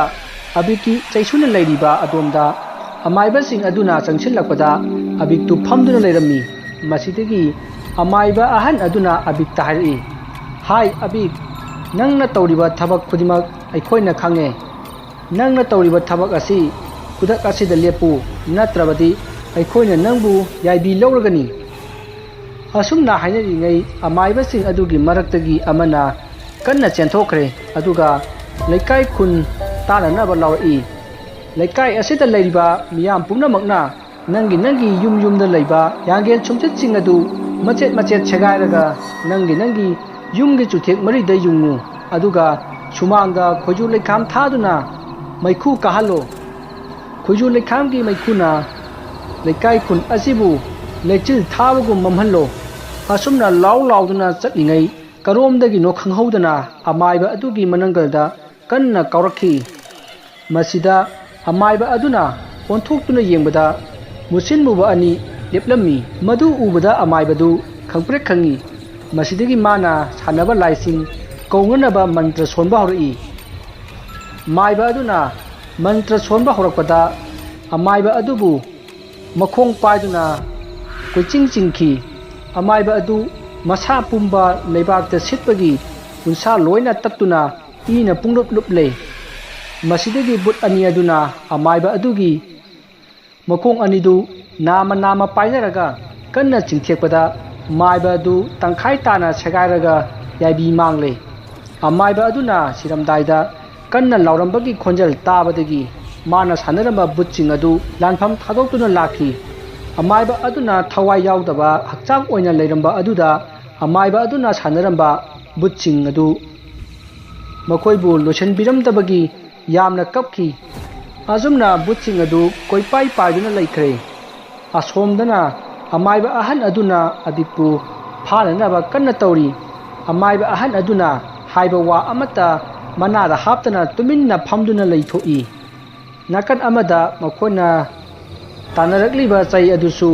ꯑꯕꯤꯛꯀꯤ ꯆꯩꯁꯨꯅ ꯂꯩꯔꯤꯕ ꯑꯗꯣꯝꯗ ꯑꯃꯥꯏꯕꯁꯤꯡ ꯑꯗꯨꯅ ꯆꯪꯁꯤꯜꯂꯛꯄꯗ ꯑꯕꯤꯛꯇꯨ ꯐꯝꯗꯨꯅ ꯂꯩꯔꯝꯃꯤ꯫ ꯃꯁꯤꯗꯒꯤ ꯑꯃꯥꯏꯕ ꯑꯍꯟ ꯑꯗꯨꯅ ꯑꯕꯤꯛꯇ ꯍꯥꯏꯔꯛꯏ, "ꯍꯥꯏ ꯑꯕꯤꯛ, ꯅꯪꯅ ꯇꯧꯔꯤꯕ ꯊꯕꯛ ꯈꯨꯗꯤꯡꯃꯛ ꯑꯩꯈꯣꯏꯅ ꯈꯪꯉꯦ꯫ ꯅꯪꯅ ꯇꯧꯔꯤꯕ ꯊꯕꯛ ꯑꯁꯤ ꯈꯨꯗꯛ ꯑꯁꯤꯗ ꯂꯦꯞꯄꯨ, ꯅꯠꯇ꯭ꯔꯕꯗꯤ ꯑꯩꯈꯣꯏꯅ ꯅꯪꯕꯨ ꯌꯥꯏꯕꯤ ꯂꯧꯔꯒꯅꯤ"꯫ ꯑꯁꯨꯝꯅ ꯍꯥꯏꯅꯔꯤꯉꯩ ꯑꯃꯥꯏꯕꯁꯤꯡ ꯑꯗꯨꯒꯤ ꯃꯔꯛꯇꯒꯤ ꯑꯃꯅ ꯀꯟꯅ ꯆꯦꯟꯊꯣꯛꯈ꯭ꯔꯦ, ꯑꯗꯨꯒ ꯂꯩꯀꯥꯏ ꯈꯨꯟ ꯇꯥꯟꯅꯅꯕ ꯂꯥꯎꯔꯛꯏ, "ꯂꯩꯀꯥꯏ ꯑꯁꯤꯗ ꯂꯩꯔꯤꯕ ꯃꯤꯌꯥꯝ ꯄꯨꯝꯅꯃꯛꯅ ꯅꯪꯒꯤ ꯅꯪꯒꯤ ꯌꯨꯝ ꯌꯨꯝꯗ ꯂꯩꯕ ꯌꯥꯡꯒꯦꯟ ꯁꯨꯝꯆꯠꯁꯤꯡ ꯑꯗꯨ ꯃꯆꯦꯠ ꯃꯆꯦꯠ ꯁꯦꯒꯥꯏꯔꯒ ꯅꯪꯒꯤ ꯅꯪꯒꯤ ꯌꯨꯝꯒꯤ ꯆꯨꯊꯦꯛ ꯃꯔꯤꯗ ꯌꯨꯡꯉꯨ, ꯑꯗꯨꯒ ꯁꯨꯃꯥꯡꯗ ꯈꯣꯏꯖꯨ ꯂꯩꯈꯥꯝ ꯊꯥꯗꯨꯅ ꯃꯩꯈꯨ ꯀꯥꯍꯜꯂꯣ꯫ ꯈꯣꯏꯖꯨ ꯂꯩꯈꯥꯝꯒꯤ ꯃꯩꯈꯨꯅ ꯂꯩꯀꯥꯏ ꯈꯨꯟ ꯑꯁꯤꯕꯨ ꯂꯩꯆꯤꯜ ꯊꯥꯕꯒꯨꯝ ꯃꯝꯍꯜꯂꯣ"꯫ ꯑꯁꯨꯝꯅ ꯂꯥꯎ ꯂꯥꯎꯗꯨꯅ ꯆꯠꯂꯤꯉꯩ ꯀꯔꯣꯝꯗꯒꯤꯅꯣ ꯈꯪꯍꯧꯗꯅ ꯑꯃꯥꯏꯕ ꯑꯗꯨꯒꯤ ꯃꯅꯪꯒꯜꯗ ꯀꯟꯅ ꯀꯥꯎꯔꯛꯈꯤ꯫ ꯃꯁꯤꯗ ꯑꯃꯥꯏꯕ ꯑꯗꯨꯅ ꯑꯣꯟꯊꯣꯛꯇꯨꯅ ꯌꯦꯡꯕꯗ ꯃꯨꯁꯤꯟ ꯃꯨꯕ ꯑꯅꯤ ꯂꯦꯞꯂꯝꯃꯤ꯫ ꯃꯗꯨ ꯎꯕꯗ ꯑꯃꯥꯏꯕꯗꯨ ꯈꯪꯄ꯭ꯔꯦꯛ ꯈꯪꯉꯤ꯫ ꯃꯁꯤꯗꯒꯤ ꯃꯥꯅ ꯁꯥꯟꯅꯕ ꯂꯥꯏꯁꯤꯡ ꯀꯧꯅꯅꯕ ꯃꯟꯇ꯭ꯔ ꯁꯣꯟꯕ ꯍꯧꯔꯛꯏ꯫ ꯃꯥꯏꯕ ꯑꯗꯨꯅ ꯃꯟꯇ꯭ꯔ ꯁꯣꯟꯕ ꯍꯧꯔꯛꯄꯗ ꯑꯃꯥꯏꯕ ꯑꯗꯨꯕꯨ ꯃꯈꯣꯡ ꯄꯥꯏꯗꯨꯅ ꯀꯣꯏꯆꯤꯡ ꯆꯤꯡꯈꯤ꯫ ꯑꯃꯥꯏꯕ ꯑꯗꯨ ꯃꯁꯥ ꯄꯨꯝꯕ ꯂꯩꯕꯥꯛꯇ ꯁꯤꯠꯄꯒꯤ ꯎꯟꯁꯥ ꯂꯣꯏꯅ ꯇꯠꯇꯨꯅ ꯏꯅ ꯄꯨꯡꯂꯨꯞ ꯂꯨꯞꯂꯦ꯫ ꯃꯁꯤꯗꯒꯤ ꯕꯨꯠ ꯑꯅꯤ ꯑꯗꯨꯅ ꯑꯃꯥꯏꯕ ꯑꯗꯨꯒꯤ ꯃꯈꯣꯡ ꯑꯅꯤꯗꯨ ꯅꯥꯝꯃ ꯅꯥꯝꯃ ꯄꯥꯏꯅꯔꯒ ꯀꯟꯅ ꯆꯤꯡꯊꯦꯛꯄꯗ ꯃꯥꯏꯕ ꯑꯗꯨ ꯇꯪꯈꯥꯏ ꯇꯥꯅ ꯁꯦꯒꯥꯏꯔꯒ ꯌꯥꯏꯕꯤ ꯃꯥꯡꯂꯦ꯫ ꯑꯃꯥꯏꯕ ꯑꯗꯨꯅ ꯁꯤꯔꯝꯗꯥꯏꯗ ꯀꯟꯅ ꯂꯥꯎꯔꯝꯕꯒꯤ ꯈꯣꯟꯖꯦꯜ ꯇꯥꯕꯗꯒꯤ ꯃꯥꯅ ꯁꯥꯟꯅꯔꯝꯕ ꯕꯨꯠꯁꯤꯡ ꯑꯗꯨ ꯂꯥꯟꯐꯝ ꯊꯥꯗꯣꯛꯇꯨꯅ ꯂꯥꯛꯈꯤ꯫ ꯑꯃꯥꯏꯕ ꯑꯗꯨꯅ ꯊꯋꯥꯏ ꯌꯥꯎꯗꯕ ꯍꯛꯆꯥꯡ ꯑꯣꯏꯅ ꯂꯩꯔꯝꯕ ꯑꯗꯨꯗ ꯑꯃꯥꯏꯕ ꯑꯗꯨꯅ ꯁꯥꯟꯅꯔꯝꯕ ꯕꯨꯠꯁꯤꯡ ꯑꯗꯨ ꯃꯈꯣꯏꯕꯨ ꯂꯣꯏꯁꯤꯟꯕꯤꯔꯝꯗꯕꯒꯤ ꯌꯥꯝꯅ ꯀꯞꯈꯤ꯫ ꯑꯁꯨꯝꯅ ꯕꯨꯠꯁꯤꯡ ꯑꯗꯨ ꯀꯣꯏꯄꯥꯏ ꯄꯥꯏꯗꯨꯅ ꯂꯩꯈ꯭ꯔꯦ꯫ ꯑꯁꯣꯝꯗꯅ ꯑꯃꯥꯏꯕ ꯑꯍꯟ ꯑꯗꯨꯅ ꯑꯕꯤꯛꯄꯨ ꯐꯥꯅꯅꯕ ꯀꯟꯅ ꯇꯧꯔꯤ꯫ ꯑꯃꯥꯏꯕ ꯑꯍꯟ ꯑꯗꯨꯅ ꯍꯥꯏꯕ ꯋꯥ ꯑꯃꯠꯇ ꯃꯅꯥꯗ ꯍꯥꯞꯇꯅ ꯇꯨꯃꯤꯟꯅ ꯐꯝꯗꯨꯅ ꯂꯩꯊꯣꯛꯏ꯫ ꯅꯥꯀꯟ ꯑꯃꯗ ꯃꯈꯣꯏꯅ ꯇꯥꯟꯅꯔꯛꯂꯤꯕ ꯆꯩ ꯑꯗꯨꯁꯨ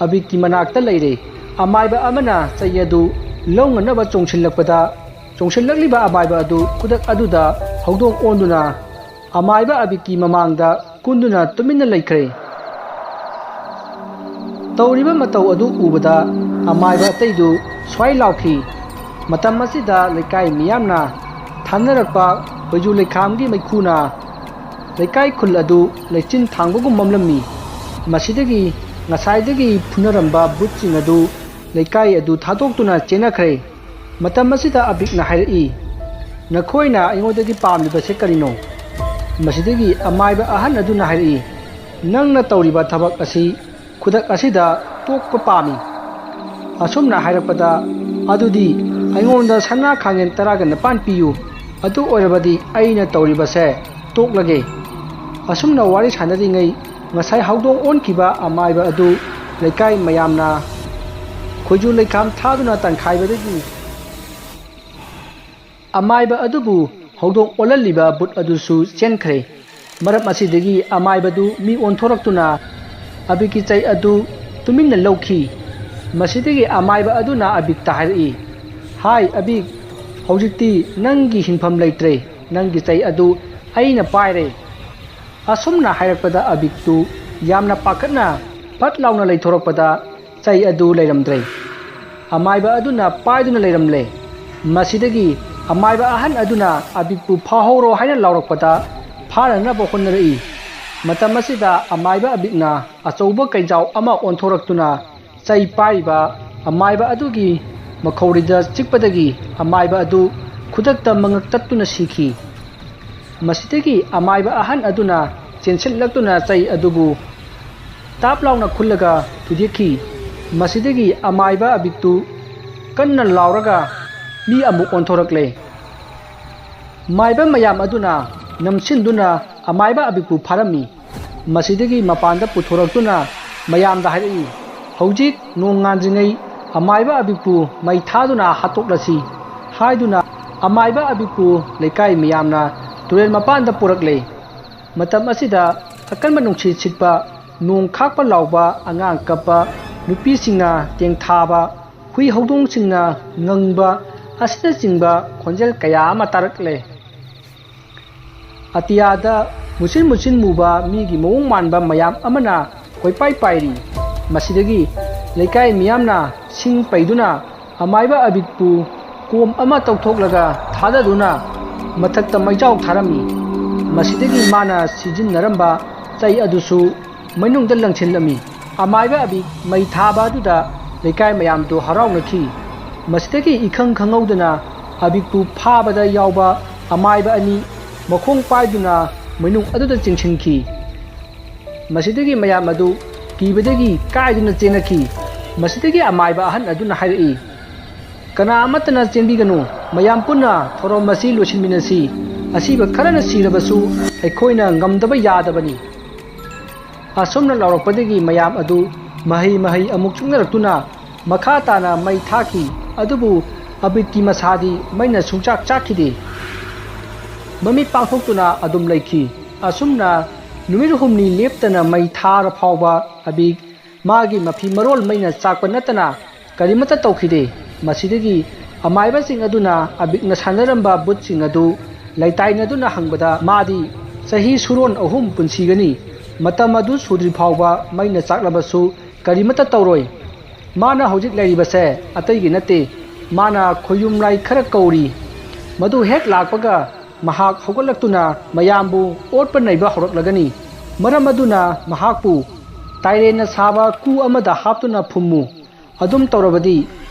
ꯑꯕꯤꯛꯀꯤ ꯃꯅꯥꯛꯇ ꯂꯩꯔꯦ꯫ ꯑꯃꯥꯏꯕ ꯑꯃꯅ ꯆꯩ ꯑꯗꯨ ꯂꯧꯅꯅꯕ ꯆꯣꯡꯁꯤꯜꯂꯛꯄꯗ, ꯆꯣꯡꯁꯤꯜꯂꯛꯂꯤꯕ ꯑꯃꯥꯏꯕ ꯑꯗꯨ ꯈꯨꯗꯛ ꯑꯗꯨꯗ ꯍꯧꯗꯣꯡ ꯑꯣꯟꯗꯨꯅ ꯑꯃꯥꯏꯕ ꯑꯕꯤꯛꯀꯤ ꯃꯃꯥꯡꯗ ꯀꯨꯟꯗꯨꯅ ꯇꯨꯃꯤꯟꯅ ꯂꯩꯈ꯭ꯔꯦ꯫ ꯇꯧꯔꯤꯕ ꯃꯇꯧ ꯑꯗꯨ ꯎꯕꯗ ꯑꯃꯥꯏꯕ ꯑꯇꯩꯗꯨ ꯁ꯭ꯋꯥꯏ ꯂꯥꯎꯈꯤ꯫ ꯃꯇꯝ ꯑꯁꯤꯗ ꯂꯩꯀꯥꯏ ꯃꯤꯌꯥꯝꯅ ꯊꯥꯅꯔꯛꯄ ꯈꯣꯏꯖꯨ ꯂꯩꯈꯥꯝꯒꯤ ꯃꯩꯈꯨꯅ ꯂꯩꯀꯥꯏ ꯈꯨꯜ ꯑꯗꯨ ꯂꯩꯆꯤꯟ ꯊꯥꯡꯕꯒꯨꯝ ꯃꯝꯂꯝꯃꯤ꯫ ꯃꯁꯤꯗꯒꯤ ꯉꯁꯥꯏꯗꯒꯤ ꯐꯨꯅꯔꯝꯕ ꯕꯨꯠꯁꯤꯡ ꯑꯗꯨ ꯂꯩꯀꯥꯏ ꯑꯗꯨ ꯊꯥꯗꯣꯛꯇꯨꯅ ꯆꯦꯟꯅꯈ꯭ꯔꯦ꯫ ꯃꯇꯝ ꯑꯁꯤꯗ ꯑꯕꯤꯛꯅ ꯍꯥꯏꯔꯛꯏ, "ꯅꯈꯣꯏꯅ ꯑꯩꯉꯣꯟꯗꯒꯤ ꯄꯥꯝꯂꯤꯕꯁꯦ ꯀꯔꯤꯅꯣ?" ꯃꯁꯤꯗꯒꯤ ꯑꯃꯥꯏꯕ ꯑꯍꯟ ꯑꯗꯨꯅ ꯍꯥꯏꯔꯛꯏ, "ꯅꯪꯅ ꯇꯧꯔꯤꯕ ꯊꯕꯛ ꯑꯁꯤ ꯈꯨꯗꯛ ꯑꯁꯤꯗ ꯇꯣꯛꯄ ꯄꯥꯝꯃꯤ꯫" ꯑꯁꯨꯝꯅ ꯍꯥꯏꯔꯛꯄꯗ, "ꯑꯗꯨꯗꯤ ꯑꯩꯉꯣꯟꯗ ꯁꯅꯥ ꯈꯥꯡꯉꯦꯟ ꯇꯔꯥꯒ ꯅꯤꯄꯥꯟ ꯄꯤꯌꯨ, ꯑꯗꯨ ꯑꯣꯏꯔꯕꯗꯤ ꯑꯩꯅ ꯇꯧꯔꯤꯕꯁꯦ ꯇꯣꯛꯂꯒꯦ꯫" ꯑꯁꯨꯝꯅ ꯋꯥꯔꯤ ꯁꯥꯟꯅꯔꯤꯉꯩ ꯉꯁꯥꯏ ꯍꯧꯗꯣꯡ ꯑꯣꯟꯈꯤꯕ ꯑꯃꯥꯏꯕ ꯑꯗꯨ ꯂꯩꯀꯥꯏ ꯃꯌꯥꯝꯅ ꯈꯣꯏꯖꯨ ꯂꯩꯈꯥꯝ ꯊꯥꯗꯨꯅ ꯇꯥꯟꯈꯥꯏꯕꯗꯒꯤ ꯑꯃꯥꯏꯕ ꯑꯗꯨꯕꯨ ꯍꯧꯗꯣꯡ ꯑꯣꯜꯍꯜꯂꯤꯕ ꯕꯨꯠ ꯑꯗꯨꯁꯨ ꯆꯦꯟꯈ꯭ꯔꯦ꯫ ꯃꯔꯝ ꯑꯁꯤꯗꯒꯤ ꯑꯃꯥꯏꯕꯗꯨ ꯃꯤ ꯑꯣꯟꯊꯣꯔꯛꯇꯨꯅ ꯑꯕꯤꯛꯀꯤ ꯆꯩ ꯑꯗꯨ ꯇꯨꯃꯤꯟꯅ ꯂꯧꯈꯤ꯫ ꯃꯁꯤꯗꯒꯤ ꯑꯃꯥꯏꯕ ꯑꯗꯨꯅ ꯑꯕꯤꯛꯇ ꯍꯥꯏꯔꯛꯏ, "ꯍꯥꯏ ꯑꯕꯤꯛ, ꯍꯧꯖꯤꯛꯇꯤ ꯅꯪꯒꯤ ꯍꯤꯡꯐꯝ ꯂꯩꯇ꯭ꯔꯦ, ꯅꯪꯒꯤ ꯆꯩ ꯑꯗꯨ ꯑꯩꯅ ꯄꯥꯏꯔꯦ"꯫ ꯑꯁꯨꯝꯅ ꯍꯥꯏꯔꯛꯄꯗ ꯑꯕꯤꯛꯇꯨ ꯌꯥꯝꯅ ꯄꯥꯈꯠꯅ ꯐꯠ ꯂꯥꯎꯅ ꯂꯩꯊꯣꯔꯛꯄꯗ ꯆꯩ ꯑꯗꯨ ꯂꯩꯔꯝꯗ꯭ꯔꯦ꯫ ꯑꯃꯥꯏꯕ ꯑꯗꯨꯅ ꯄꯥꯏꯗꯨꯅ ꯂꯩꯔꯝꯂꯦ꯫ ꯃꯁꯤꯗꯒꯤ ꯑꯃꯥꯏꯕ ꯑꯍꯟ ꯑꯗꯨꯅ ꯑꯕꯤꯛꯄꯨ ꯐꯥꯍꯧꯔꯣ ꯍꯥꯏꯅ ꯂꯥꯎꯔꯛꯄꯗ ꯐꯥꯅꯅꯕ ꯍꯣꯠꯅꯔꯛꯏ꯫ ꯃꯇꯝ ꯑꯁꯤꯗ ꯑꯃꯥꯏꯕ ꯑꯕꯤꯛꯅ ꯑꯆꯧꯕ ꯀꯩꯖꯥꯎ ꯑꯃ ꯑꯣꯟꯊꯣꯔꯛꯇꯨꯅ ꯆꯩ ꯄꯥꯏꯔꯤꯕ ꯑꯃꯥꯏꯕ ꯑꯗꯨꯒꯤ ꯃꯈꯧꯔꯤꯗ ꯆꯤꯛꯄꯗꯒꯤ ꯑꯃꯥꯏꯕ ꯑꯗꯨ ꯈꯨꯗꯛꯇ ꯃꯉꯛ ꯇꯠꯇꯨꯅ ꯁꯤꯈꯤ꯫ ꯃꯁꯤꯗꯒꯤ ꯑꯃꯥꯏꯕ ꯑꯍꯟ ꯑꯗꯨꯅ ꯆꯦꯟꯁꯤꯜꯂꯛꯇꯨꯅ ꯆꯩ ꯑꯗꯨꯕꯨ ꯇꯥꯞ ꯂꯥꯎꯅ ꯈꯨꯜꯂꯒ ꯊꯨꯗꯦꯛꯈꯤ꯫ ꯃꯁꯤꯗꯒꯤ ꯑꯃꯥꯏꯕ ꯑꯕꯤꯛꯇꯨ ꯀꯟꯅ ꯂꯥꯎꯔꯒ ꯃꯤ ꯑꯃꯨꯛ ꯑꯣꯟꯊꯣꯔꯛꯂꯦ꯫ ꯃꯥꯏꯕ ꯃꯌꯥꯝ ꯑꯗꯨꯅ ꯅꯝꯁꯤꯟꯗꯨꯅ ꯑꯃꯥꯏꯕ ꯑꯕꯤꯛꯄꯨ ꯐꯥꯔꯝꯃꯤ꯫ ꯃꯁꯤꯗꯒꯤ ꯃꯄꯥꯟꯗ ꯄꯨꯊꯣꯔꯛꯇꯨꯅ ꯃꯌꯥꯝꯗ ꯍꯥꯏꯔꯛꯏ, "ꯍꯧꯖꯤꯛ ꯅꯣꯡ ꯉꯥꯟꯗ꯭ꯔꯤꯉꯩ ꯑꯃꯥꯏꯕ ꯑꯕꯤꯛꯄꯨ ꯃꯩ ꯊꯥꯗꯨꯅ ꯍꯥꯠꯇꯣꯛꯂꯁꯤ" ꯍꯥꯏꯗꯨꯅ ꯑꯃꯥꯏꯕ ꯑꯕꯤꯛꯄꯨ ꯂꯩꯀꯥꯏ ꯃꯤꯌꯥꯝꯅ ꯇꯨꯔꯦꯜ ꯃꯄꯥꯟꯗ ꯄꯨꯔꯛꯂꯦ꯫ ꯃꯇꯝ ꯑꯁꯤꯗ ꯑꯀꯟꯕ ꯅꯨꯡꯁꯤꯠ ꯁꯤꯠꯄ, ꯅꯣꯡ ꯈꯥꯛꯄ ꯂꯥꯎꯕ, ꯑꯉꯥꯡ ꯀꯞꯄ, ꯅꯨꯄꯤꯁꯤꯡꯅ ꯇꯦꯡꯊꯥꯕ, ꯍꯨꯏ ꯍꯧꯗꯣꯡꯁꯤꯡꯅ ꯉꯪꯕ ꯑꯁꯤꯅꯆꯤꯡꯕ ꯈꯣꯟꯖꯦꯜ ꯀꯌꯥ ꯑꯃ ꯇꯥꯔꯛꯂꯦ꯫ ꯑꯇꯤꯌꯥꯗ ꯃꯨꯁꯤꯟ ꯃꯨꯁꯤꯟ ꯃꯨꯕ ꯃꯤꯒꯤ ꯃꯑꯣꯡ ꯃꯥꯟꯕ ꯃꯌꯥꯝ ꯑꯃꯅ ꯀꯣꯏꯄꯥꯏ ꯄꯥꯏꯔꯤ꯫ ꯃꯁꯤꯗꯒꯤ ꯂꯩꯀꯥꯏ ꯃꯤꯌꯥꯝꯅ ꯁꯤꯡ ꯄꯩꯗꯨꯅ ꯑꯃꯥꯏꯕ ꯑꯕꯤꯛꯄꯨ ꯀꯣꯝ ꯑꯃ ꯇꯧꯊꯣꯛꯂꯒ ꯊꯥꯗꯗꯨꯅ ꯃꯊꯛꯇ ꯃꯩꯖꯥꯎ ꯊꯥꯔꯝꯃꯤ꯫ ꯃꯁꯤꯗꯒꯤ ꯃꯥꯅ ꯁꯤꯖꯤꯟꯅꯔꯝꯕ ꯆꯩ ꯑꯗꯨꯁꯨ ꯃꯅꯨꯡꯗ ꯂꯪꯁꯤꯜꯂꯝꯃꯤ꯫ ꯑꯃꯥꯏꯕ ꯑꯕꯤꯛ ꯃꯩ ꯊꯥꯕ ꯑꯗꯨꯗ ꯂꯩꯀꯥꯏ ꯃꯌꯥꯝꯗꯨ ꯍꯔꯥꯎꯅꯈꯤ꯫ ꯃꯁꯤꯗꯒꯤ ꯏꯈꯪ ꯈꯪꯍꯧꯗꯅ ꯑꯕꯤꯛꯄꯨ ꯐꯥꯕꯗ ꯌꯥꯎꯕ ꯑꯃꯥꯏꯕ ꯑꯅꯤ ꯃꯈꯣꯡ ꯄꯥꯏꯗꯨꯅ ꯃꯅꯨꯡ ꯑꯗꯨꯗ ꯆꯤꯡꯁꯤꯟꯈꯤ꯫ ꯃꯁꯤꯗꯒꯤ ꯃꯌꯥꯝ ꯑꯗꯨ ꯀꯤꯕꯗꯒꯤ ꯀꯥꯏꯗꯨꯅ ꯆꯦꯟꯅꯈꯤ꯫ ꯃꯁꯤꯗꯒꯤ ꯑꯃꯥꯏꯕ ꯑꯍꯟ ꯑꯗꯨꯅ ꯍꯥꯏꯔꯛꯏ, "ꯀꯅꯥ ꯑꯃꯠꯇꯅ ꯆꯦꯟꯕꯤꯒꯅꯨ, ꯃꯌꯥꯝ ꯄꯨꯟꯅ ꯊꯧꯔꯝ ꯑꯁꯤ ꯂꯣꯏꯁꯤꯟꯃꯤꯟꯅꯁꯤ꯫ ꯑꯁꯤꯕ ꯈꯔꯅ ꯁꯤꯔꯕꯁꯨ ꯑꯩꯈꯣꯏꯅ ꯉꯝꯗꯕ ꯌꯥꯗꯕꯅꯤ"꯫ ꯑꯁꯨꯝꯅ ꯂꯥꯎꯔꯛꯄꯗꯒꯤ ꯃꯌꯥꯝ ꯑꯗꯨ ꯃꯍꯩ ꯃꯍꯩ ꯑꯃꯨꯛ ꯆꯨꯞꯅꯔꯛꯇꯨꯅ ꯃꯈꯥ ꯇꯥꯅ ꯃꯩ ꯊꯥꯈꯤ꯫ ꯑꯗꯨꯕꯨ ꯑꯕꯤꯛꯀꯤ ꯃꯁꯥꯗꯤ ꯃꯩꯅ ꯁꯨꯡꯆꯥꯛ ꯆꯥꯛꯈꯤꯗꯦ꯫ ꯃꯃꯤꯠ ꯄꯥꯡꯊꯣꯛꯇꯨꯅ ꯑꯗꯨꯝ ꯂꯩꯈꯤ꯫ ꯑꯁꯨꯝꯅ ꯅꯨꯃꯤꯠ ꯍꯨꯝꯅꯤ ꯂꯦꯞꯇꯅ ꯃꯩ ꯊꯥꯔ ꯐꯥꯎꯕ ꯑꯕꯤꯛ ꯃꯥꯒꯤ ꯃꯐꯤ ꯃꯔꯣꯜ ꯃꯩꯅ ꯆꯥꯛꯄ ꯅꯠꯇꯅ ꯀꯔꯤꯃꯠꯇ ꯇꯧꯈꯤꯗꯦ꯫ ꯃꯁꯤꯗꯒꯤ ꯑꯃꯥꯏꯕꯁꯤꯡ ꯑꯗꯨꯅ ꯑꯕꯤꯛꯅ ꯁꯥꯟꯅꯔꯝꯕ ꯕꯨꯠꯁꯤꯡ ꯑꯗꯨ ꯂꯩꯇꯥꯏꯅꯗꯨꯅ ꯍꯪꯕꯗ ꯃꯥꯗꯤ ꯆꯍꯤ ꯁꯨꯔꯣꯟ ꯑꯍꯨꯝ ꯄꯨꯟꯁꯤꯒꯅꯤ, ꯃꯇꯝ ꯑꯗꯨ ꯁꯨꯗ꯭ꯔꯤ ꯐꯥꯎꯕ ꯃꯩꯅ ꯆꯥꯛꯂꯕꯁꯨ ꯀꯔꯤꯃꯠꯇ ꯇꯧꯔꯣꯏ꯫ ꯃꯥꯅ ꯍꯧꯖꯤꯛ ꯂꯩꯔꯤꯕꯁꯦ ꯑꯇꯩꯒꯤ ꯅꯠꯇꯦ, ꯃꯥꯅ ꯈꯣꯌꯨꯝ ꯂꯥꯏ ꯈꯔ ꯀꯧꯔꯤ꯫ ꯃꯗꯨ ꯍꯦꯛ ꯂꯥꯛꯄꯒ ꯃꯍꯥꯛ ꯍꯧꯒꯠꯂꯛꯇꯨꯅ ꯃꯌꯥꯝꯕꯨ ꯑꯣꯠꯄ ꯅꯩꯕ ꯍꯧꯔꯛꯂꯒꯅꯤ꯫ ꯃꯔꯝ ꯑꯗꯨꯅ ꯃꯍꯥꯛꯄꯨ ꯇꯥꯏꯔꯦꯟꯅ ꯁꯥꯕ ꯀꯨ ꯑꯃꯗ ꯍꯥꯞꯇꯨꯅ ꯐꯨꯝꯃꯨ꯫ ꯑꯗꯨꯝ ꯇꯧꯔꯕꯗꯤ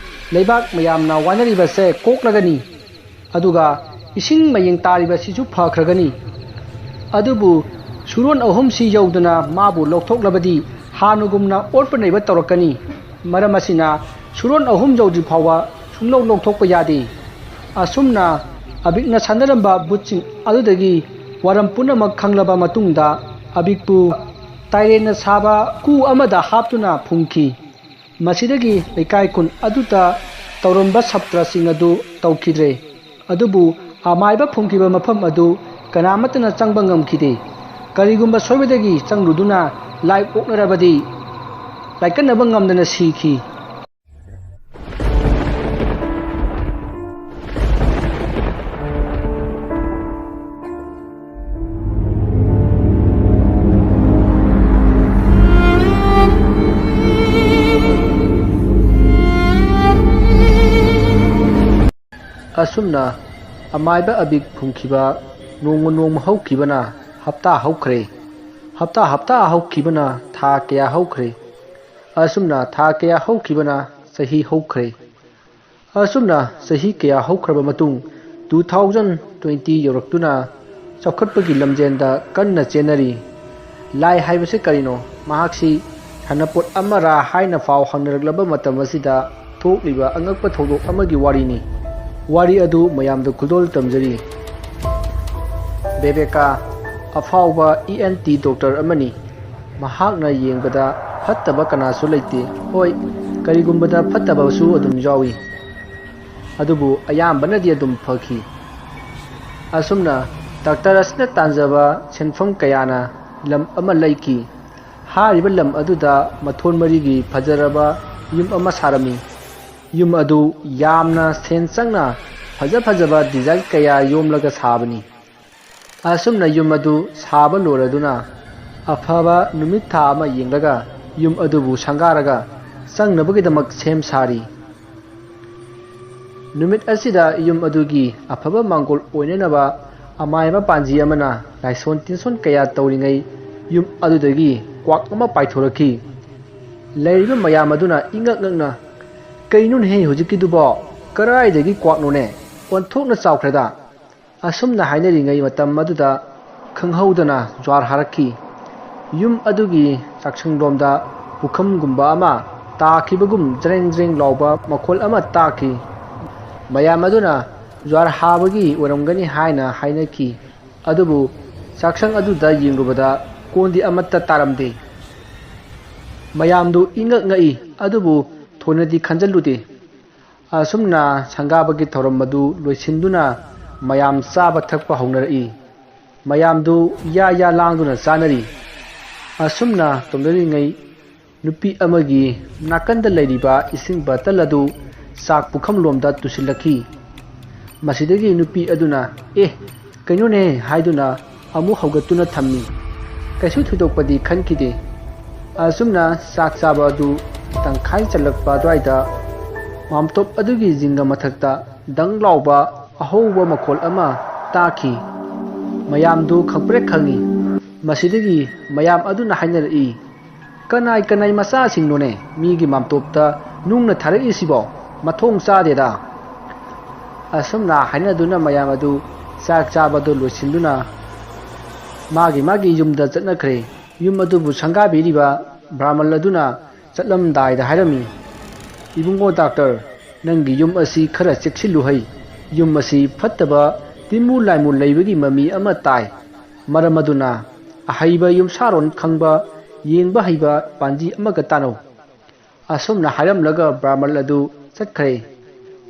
ꯂꯩꯕꯥꯛ ꯃꯌꯥꯝꯅ ꯋꯥꯅꯔꯤꯕꯁꯦ ꯀꯣꯛꯂꯒꯅꯤ꯫ ꯑꯗꯨꯒ ꯏꯁꯤꯡ ꯃꯌꯦꯡ ꯇꯥꯔꯤꯕꯁꯤꯁꯨ ꯐꯈ꯭ꯔꯒꯅꯤ꯫ ꯑꯗꯨꯕꯨ ꯁꯨꯔꯣꯟ ꯑꯍꯨꯝꯁꯤ ꯌꯧꯗꯅ ꯃꯥꯕꯨ ꯂꯧꯊꯣꯛꯂꯕꯗꯤ ꯍꯥꯟꯅꯒꯨꯝꯅ ꯑꯣꯠꯄ ꯅꯩꯕ ꯇꯧꯔꯛꯀꯅꯤ꯫ ꯃꯔꯝ ꯑꯁꯤꯅ ꯁꯨꯔꯣꯟ ꯑꯍꯨꯝ ꯌꯧꯗ꯭ꯔꯤ ꯐꯥꯎꯕ ꯁꯨꯡꯂꯧ ꯂꯧꯊꯣꯛꯄ ꯌꯥꯗꯦ꯫ ꯑꯁꯨꯝꯅ ꯑꯕꯤꯛꯅ ꯁꯥꯟꯅꯔꯝꯕ ꯕꯨꯠꯁꯤꯡ ꯑꯗꯨꯗꯒꯤ ꯋꯥꯔꯝ ꯄꯨꯝꯅꯃꯛ ꯈꯪꯂꯕ ꯃꯇꯨꯡꯗ ꯑꯕꯤꯛꯄꯨ ꯇꯥꯏꯔꯦꯟꯅ ꯁꯥꯕ ꯀꯨ ꯑꯃꯗ ꯍꯥꯞꯇꯨꯅ ꯐꯨꯝꯈꯤ꯫ ꯃꯁꯤꯗꯒꯤ ꯂꯩꯀꯥꯏ ꯈꯨꯟ ꯑꯗꯨꯗ ꯇꯧꯔꯝꯕ ꯁꯥꯇ꯭ꯔꯁꯤꯡ ꯑꯗꯨ ꯇꯧꯈꯤꯗ꯭ꯔꯦ꯫ ꯑꯗꯨꯕꯨ ꯑꯃꯥꯏꯕ ꯐꯨꯝꯈꯤꯕ ꯃꯐꯝ ꯑꯗꯨ ꯀꯅꯥꯃꯠꯇꯅ ꯆꯪꯕ ꯉꯝꯈꯤꯗꯦ꯫ ꯀꯔꯤꯒꯨꯝꯕ ꯁꯣꯏꯕꯗꯒꯤ ꯆꯪꯂꯨꯗꯨꯅ ꯂꯥꯏ ꯑꯣꯛꯅꯔꯕꯗꯤ ꯂꯥꯏꯀꯠꯅꯕ ꯉꯝꯗꯅ ꯁꯤꯈꯤ꯫ ꯑꯁꯨꯝꯅ ꯑꯃꯥꯏꯕ ꯑꯕꯤꯛ ꯐꯨꯝꯈꯤꯕ ꯅꯣꯡꯃ ꯅꯣꯡꯃ ꯍꯧꯈꯤꯕꯅ ꯍꯞꯇꯥ ꯍꯧꯈ꯭ꯔꯦ꯫ ꯍꯞꯇꯥ ꯍꯞꯇꯥ ꯍꯧꯈꯤꯕꯅ ꯊꯥ ꯀꯌꯥ ꯍꯧꯈ꯭ꯔꯦ꯫ ꯑꯁꯨꯝꯅ ꯊꯥ ꯀꯌꯥ ꯍꯧꯈꯤꯕꯅ ꯆꯍꯤ ꯍꯧꯈ꯭ꯔꯦ꯫ ꯑꯁꯨꯝꯅ ꯆꯍꯤ ꯀꯌꯥ ꯍꯧꯈ꯭ꯔꯕ ꯃꯇꯨꯡ, two thousand twenty ꯌꯧꯔꯛꯇꯨꯅ ꯆꯥꯎꯈꯠꯄꯒꯤ ꯂꯝꯖꯦꯟꯗ ꯀꯟꯅ ꯆꯦꯟꯅꯔꯤ꯫ ꯂꯥꯏ ꯍꯥꯏꯕꯁꯤ ꯀꯔꯤꯅꯣ? ꯃꯍꯥꯛꯁꯤ ꯁꯥꯟꯅꯄꯣꯠ ꯑꯃꯔꯥ ꯍꯥꯏꯅ ꯐꯥꯎ ꯍꯪꯅꯔꯛꯂꯕ ꯃꯇꯝ ꯑꯁꯤꯗ ꯊꯣꯛꯂꯤꯕ ꯑꯉꯛꯄ ꯊꯧꯗꯣꯛ ꯑꯃꯒꯤ ꯋꯥꯔꯤꯅꯤ꯫ ꯋꯥꯔꯤ ꯑꯗꯨ ꯃꯌꯥꯝꯗ ꯈꯨꯗꯣꯜ ꯇꯝꯖꯔꯤ꯫ ꯕꯦꯕꯦꯀꯥ ꯑꯐꯥꯎꯕ E N T doctor ꯑꯃꯅꯤ꯫ ꯃꯍꯥꯛꯅ ꯌꯦꯡꯕꯗ ꯐꯠꯇꯕ ꯀꯅꯥꯁꯨ ꯂꯩꯇꯦ꯫ ꯍꯣꯏ, ꯀꯔꯤꯒꯨꯝꯕꯗ ꯐꯠꯇꯕꯁꯨ ꯑꯗꯨꯝ ꯌꯥꯎꯏ, ꯑꯗꯨꯕꯨ ꯑꯌꯥꯝꯕꯅꯗꯤ ꯑꯗꯨꯝ ꯐꯈꯤ꯫ ꯑꯁꯨꯝꯅ ꯗꯥꯛꯇꯔ ꯑꯁꯤꯅ ꯇꯥꯟꯖꯕ ꯁꯦꯟꯐꯝ ꯀꯌꯥꯅ ꯂꯝ ꯑꯃ ꯂꯩꯈꯤ꯫ ꯍꯥꯏꯔꯤꯕ ꯂꯝ ꯑꯗꯨꯗ ꯃꯊꯣꯟ ꯃꯔꯤꯒꯤ ꯐꯖꯔꯕ ꯌꯨꯝ ꯑꯃ ꯁꯥꯔꯝꯃꯤ꯫ ꯌꯨꯝ ꯑꯗꯨ ꯌꯥꯝꯅ ꯁꯦꯟ ꯆꯪꯅ ꯐꯖ ꯐꯖꯕ ꯗꯤꯖꯥꯏꯟ ꯀꯌꯥ ꯌꯣꯝꯂꯒ ꯁꯥꯕꯅꯤ꯫ ꯑꯁꯨꯝꯅ ꯌꯨꯝ ꯑꯗꯨ ꯁꯥꯕ ꯂꯣꯏꯔꯗꯨꯅ ꯑꯐꯕ ꯅꯨꯃꯤꯠ ꯊꯥ ꯑꯃ ꯌꯦꯡꯂꯒ ꯌꯨꯝ ꯑꯗꯨꯕꯨ ꯁꯪꯒꯥꯔꯒ ꯆꯪꯅꯕꯒꯤꯗꯃꯛ ꯁꯦꯝ ꯁꯥꯔꯤ꯫ ꯅꯨꯃꯤꯠ ꯑꯁꯤꯗ ꯌꯨꯝ ꯑꯗꯨꯒꯤ ꯑꯐꯕ ꯃꯥꯡꯒꯣꯜ ꯑꯣꯏꯅꯅꯕ ꯑꯃꯥꯏꯕ ꯄꯥꯟꯖꯤ ꯑꯃꯅ ꯂꯥꯏꯁꯣꯟ ꯇꯤꯟꯁꯣꯟ ꯀꯌꯥ ꯇꯧꯔꯤꯉꯩ ꯌꯨꯝ ꯑꯗꯨꯗꯒꯤ ꯀ꯭ꯋꯥꯛ ꯑꯃ ꯄꯥꯏꯊꯣꯔꯛꯈꯤ꯫ ꯂꯩꯔꯤꯕ ꯃꯌꯥꯝ ꯑꯗꯨꯅ ꯏꯉꯛ ꯉꯛꯅ, "ꯀꯩꯅꯣꯅꯦꯍꯦ ꯍꯧꯖꯤꯛꯀꯤꯗꯨꯕꯣ? ꯀꯔꯥꯏꯗꯒꯤ ꯀ꯭ꯋꯥꯛꯅꯣꯅꯦ? ꯑꯣꯟꯊꯣꯛꯅ ꯆꯥꯎꯈ꯭ꯔꯦꯗ!" ꯑꯁꯨꯝꯅ ꯍꯥꯏꯅꯔꯤꯉꯩ ꯃꯇꯝ ꯑꯗꯨꯗ ꯈꯪꯍꯧꯗꯅ ꯖ꯭ꯋꯥꯔ ꯍꯥꯔꯛꯈꯤ꯫ ꯌꯨꯝ ꯑꯗꯨꯒꯤ ꯆꯥꯛꯁꯪꯂꯣꯝꯗ ꯄꯨꯈꯝꯒꯨꯝꯕ ꯑꯃ ꯇꯥꯈꯤꯕꯒꯨꯝ ꯖ꯭ꯔꯦꯡ ꯖ꯭ꯔꯦꯡ ꯂꯥꯎꯕ ꯃꯈꯣꯜ ꯑꯃ ꯇꯥꯈꯤ꯫ ꯃꯌꯥꯝ ꯑꯗꯨꯅ ꯖ꯭ꯋꯥꯔ ꯍꯥꯕꯒꯤ ꯑꯣꯏꯔꯝꯒꯅꯤ ꯍꯥꯏꯅ ꯍꯥꯏꯅꯈꯤ꯫ ꯑꯗꯨꯕꯨ ꯆꯥꯛꯁꯪ ꯑꯗꯨꯗ ꯌꯦꯡꯂꯨꯕꯗ ꯀꯣꯟꯗꯤ ꯑꯃꯠꯇ ꯇꯥꯔꯝꯗꯦ꯫ ꯃꯌꯥꯝꯗꯨ ꯏꯉꯛ ꯉꯛꯏ, ꯑꯗꯨꯕꯨ ꯊꯣꯏꯅꯗꯤ ꯈꯟꯖꯜꯂꯨꯗꯦ꯫ ꯑꯁꯨꯝꯅ ꯁꯪꯒꯥꯕꯒꯤ ꯊꯧꯔꯝ ꯑꯗꯨ ꯂꯣꯏꯁꯤꯟꯗꯨꯅ ꯃꯌꯥꯝ ꯆꯥꯕ ꯊꯛꯄ ꯍꯧꯅꯔꯛꯏ꯫ ꯃꯌꯥꯝꯗꯨ ꯌꯥ ꯌꯥ ꯂꯥꯡꯗꯨꯅ ꯆꯥꯅꯔꯤ꯫ ꯑꯁꯨꯝꯅ ꯇꯧꯅꯔꯤꯉꯩ ꯅꯨꯄꯤ ꯑꯃꯒꯤ ꯅꯥꯀꯟꯗ ꯂꯩꯔꯤꯕ ꯏꯁꯤꯡ ꯕꯇꯜ ꯑꯗꯨ ꯆꯥꯛ ꯄꯨꯈꯝꯂꯣꯝꯗ ꯇꯨꯁꯤꯜꯂꯛꯈꯤ꯫ ꯃꯁꯤꯗꯒꯤ ꯅꯨꯄꯤ ꯑꯗꯨꯅ, "ꯑꯦ, ꯀꯩꯅꯣꯅꯦ?" ꯍꯥꯏꯗꯨꯅ ꯑꯃꯨꯛ ꯍꯧꯒꯠꯇꯨꯅ ꯊꯝꯃꯤ꯫ ꯀꯩꯁꯨ ꯊꯣꯏꯗꯣꯛꯄꯗꯤ ꯈꯟꯈꯤꯗꯦ꯫ ꯑꯁꯨꯝꯅ ꯆꯥꯛ ꯆꯥꯕ ꯑꯗꯨ ꯇꯪꯈꯥꯏ ꯆꯜꯂꯛꯄ ꯑꯗꯨꯋꯥꯏꯗ ꯃꯥꯝꯇꯣꯞ ꯑꯗꯨꯒꯤ ꯖꯤꯡꯒ ꯃꯊꯛꯇ ꯗꯪ ꯂꯥꯎꯕ ꯑꯍꯧꯕ ꯃꯈꯣꯜ ꯑꯃ ꯇꯥꯈꯤ꯫ ꯃꯌꯥꯝꯗꯨ ꯈꯪꯄ꯭ꯔꯦꯛ ꯈꯪꯉꯤ꯫ ꯃꯁꯤꯗꯒꯤ ꯃꯌꯥꯝ ꯑꯗꯨꯅ ꯍꯥꯏꯅꯔꯛꯏ, "ꯀꯅꯥꯏ ꯀꯅꯥꯏ ꯃꯆꯥꯁꯤꯡꯅꯣꯅꯦ ꯃꯤꯒꯤ ꯃꯥꯝꯇꯣꯞꯇ ꯅꯨꯡꯅ ꯊꯥꯔꯛꯏꯁꯤꯕꯣ? ꯃꯊꯣꯡ ꯆꯥꯗꯦꯗ!" ꯑꯁꯨꯝꯅ ꯍꯥꯏꯅꯗꯨꯅ ꯃꯌꯥꯝ ꯑꯗꯨ ꯆꯥꯛ ꯆꯥꯕꯗꯨ ꯂꯣꯏꯁꯤꯟꯗꯨꯅ ꯃꯥꯒꯤ ꯃꯥꯒꯤ ꯌꯨꯝꯗ ꯆꯠꯅꯈ꯭ꯔꯦ꯫ ꯌꯨꯝ ꯑꯗꯨꯕꯨ ꯁꯪꯒꯥꯕꯤꯔꯤꯕ ꯕ꯭ꯔꯥꯍꯃꯜ ꯑꯗꯨꯅ ꯆꯠꯂꯝꯗꯥꯏꯗ ꯍꯥꯏꯔꯝꯃꯤ, "ꯏꯕꯨꯡꯉꯣ ꯗꯥꯛꯇꯔ, ꯅꯪꯒꯤ ꯌꯨꯝ ꯑꯁꯤ ꯈꯔ ꯆꯦꯛꯁꯤꯜꯂꯨ ꯍꯩ꯫ ꯌꯨꯝ ꯑꯁꯤ ꯐꯠꯇꯕ ꯇꯤꯟꯃꯨ ꯂꯥꯏꯃꯨ ꯂꯩꯕꯒꯤ ꯃꯃꯤ ꯑꯃ ꯇꯥꯏ꯫ ꯃꯔꯝ ꯑꯗꯨꯅ ꯑꯍꯩꯕ ꯌꯨꯝꯁꯥꯔꯣꯟ ꯈꯪꯕ, ꯌꯦꯡꯕ ꯍꯩꯕ ꯄꯥꯟꯖꯤ ꯑꯃꯒ ꯇꯥꯟꯅꯧ꯫" ꯑꯁꯨꯝꯅ ꯍꯥꯏꯔꯝꯂꯒ ꯕ꯭ꯔꯥꯍꯃꯜ ꯑꯗꯨ ꯆꯠꯈ꯭ꯔꯦ꯫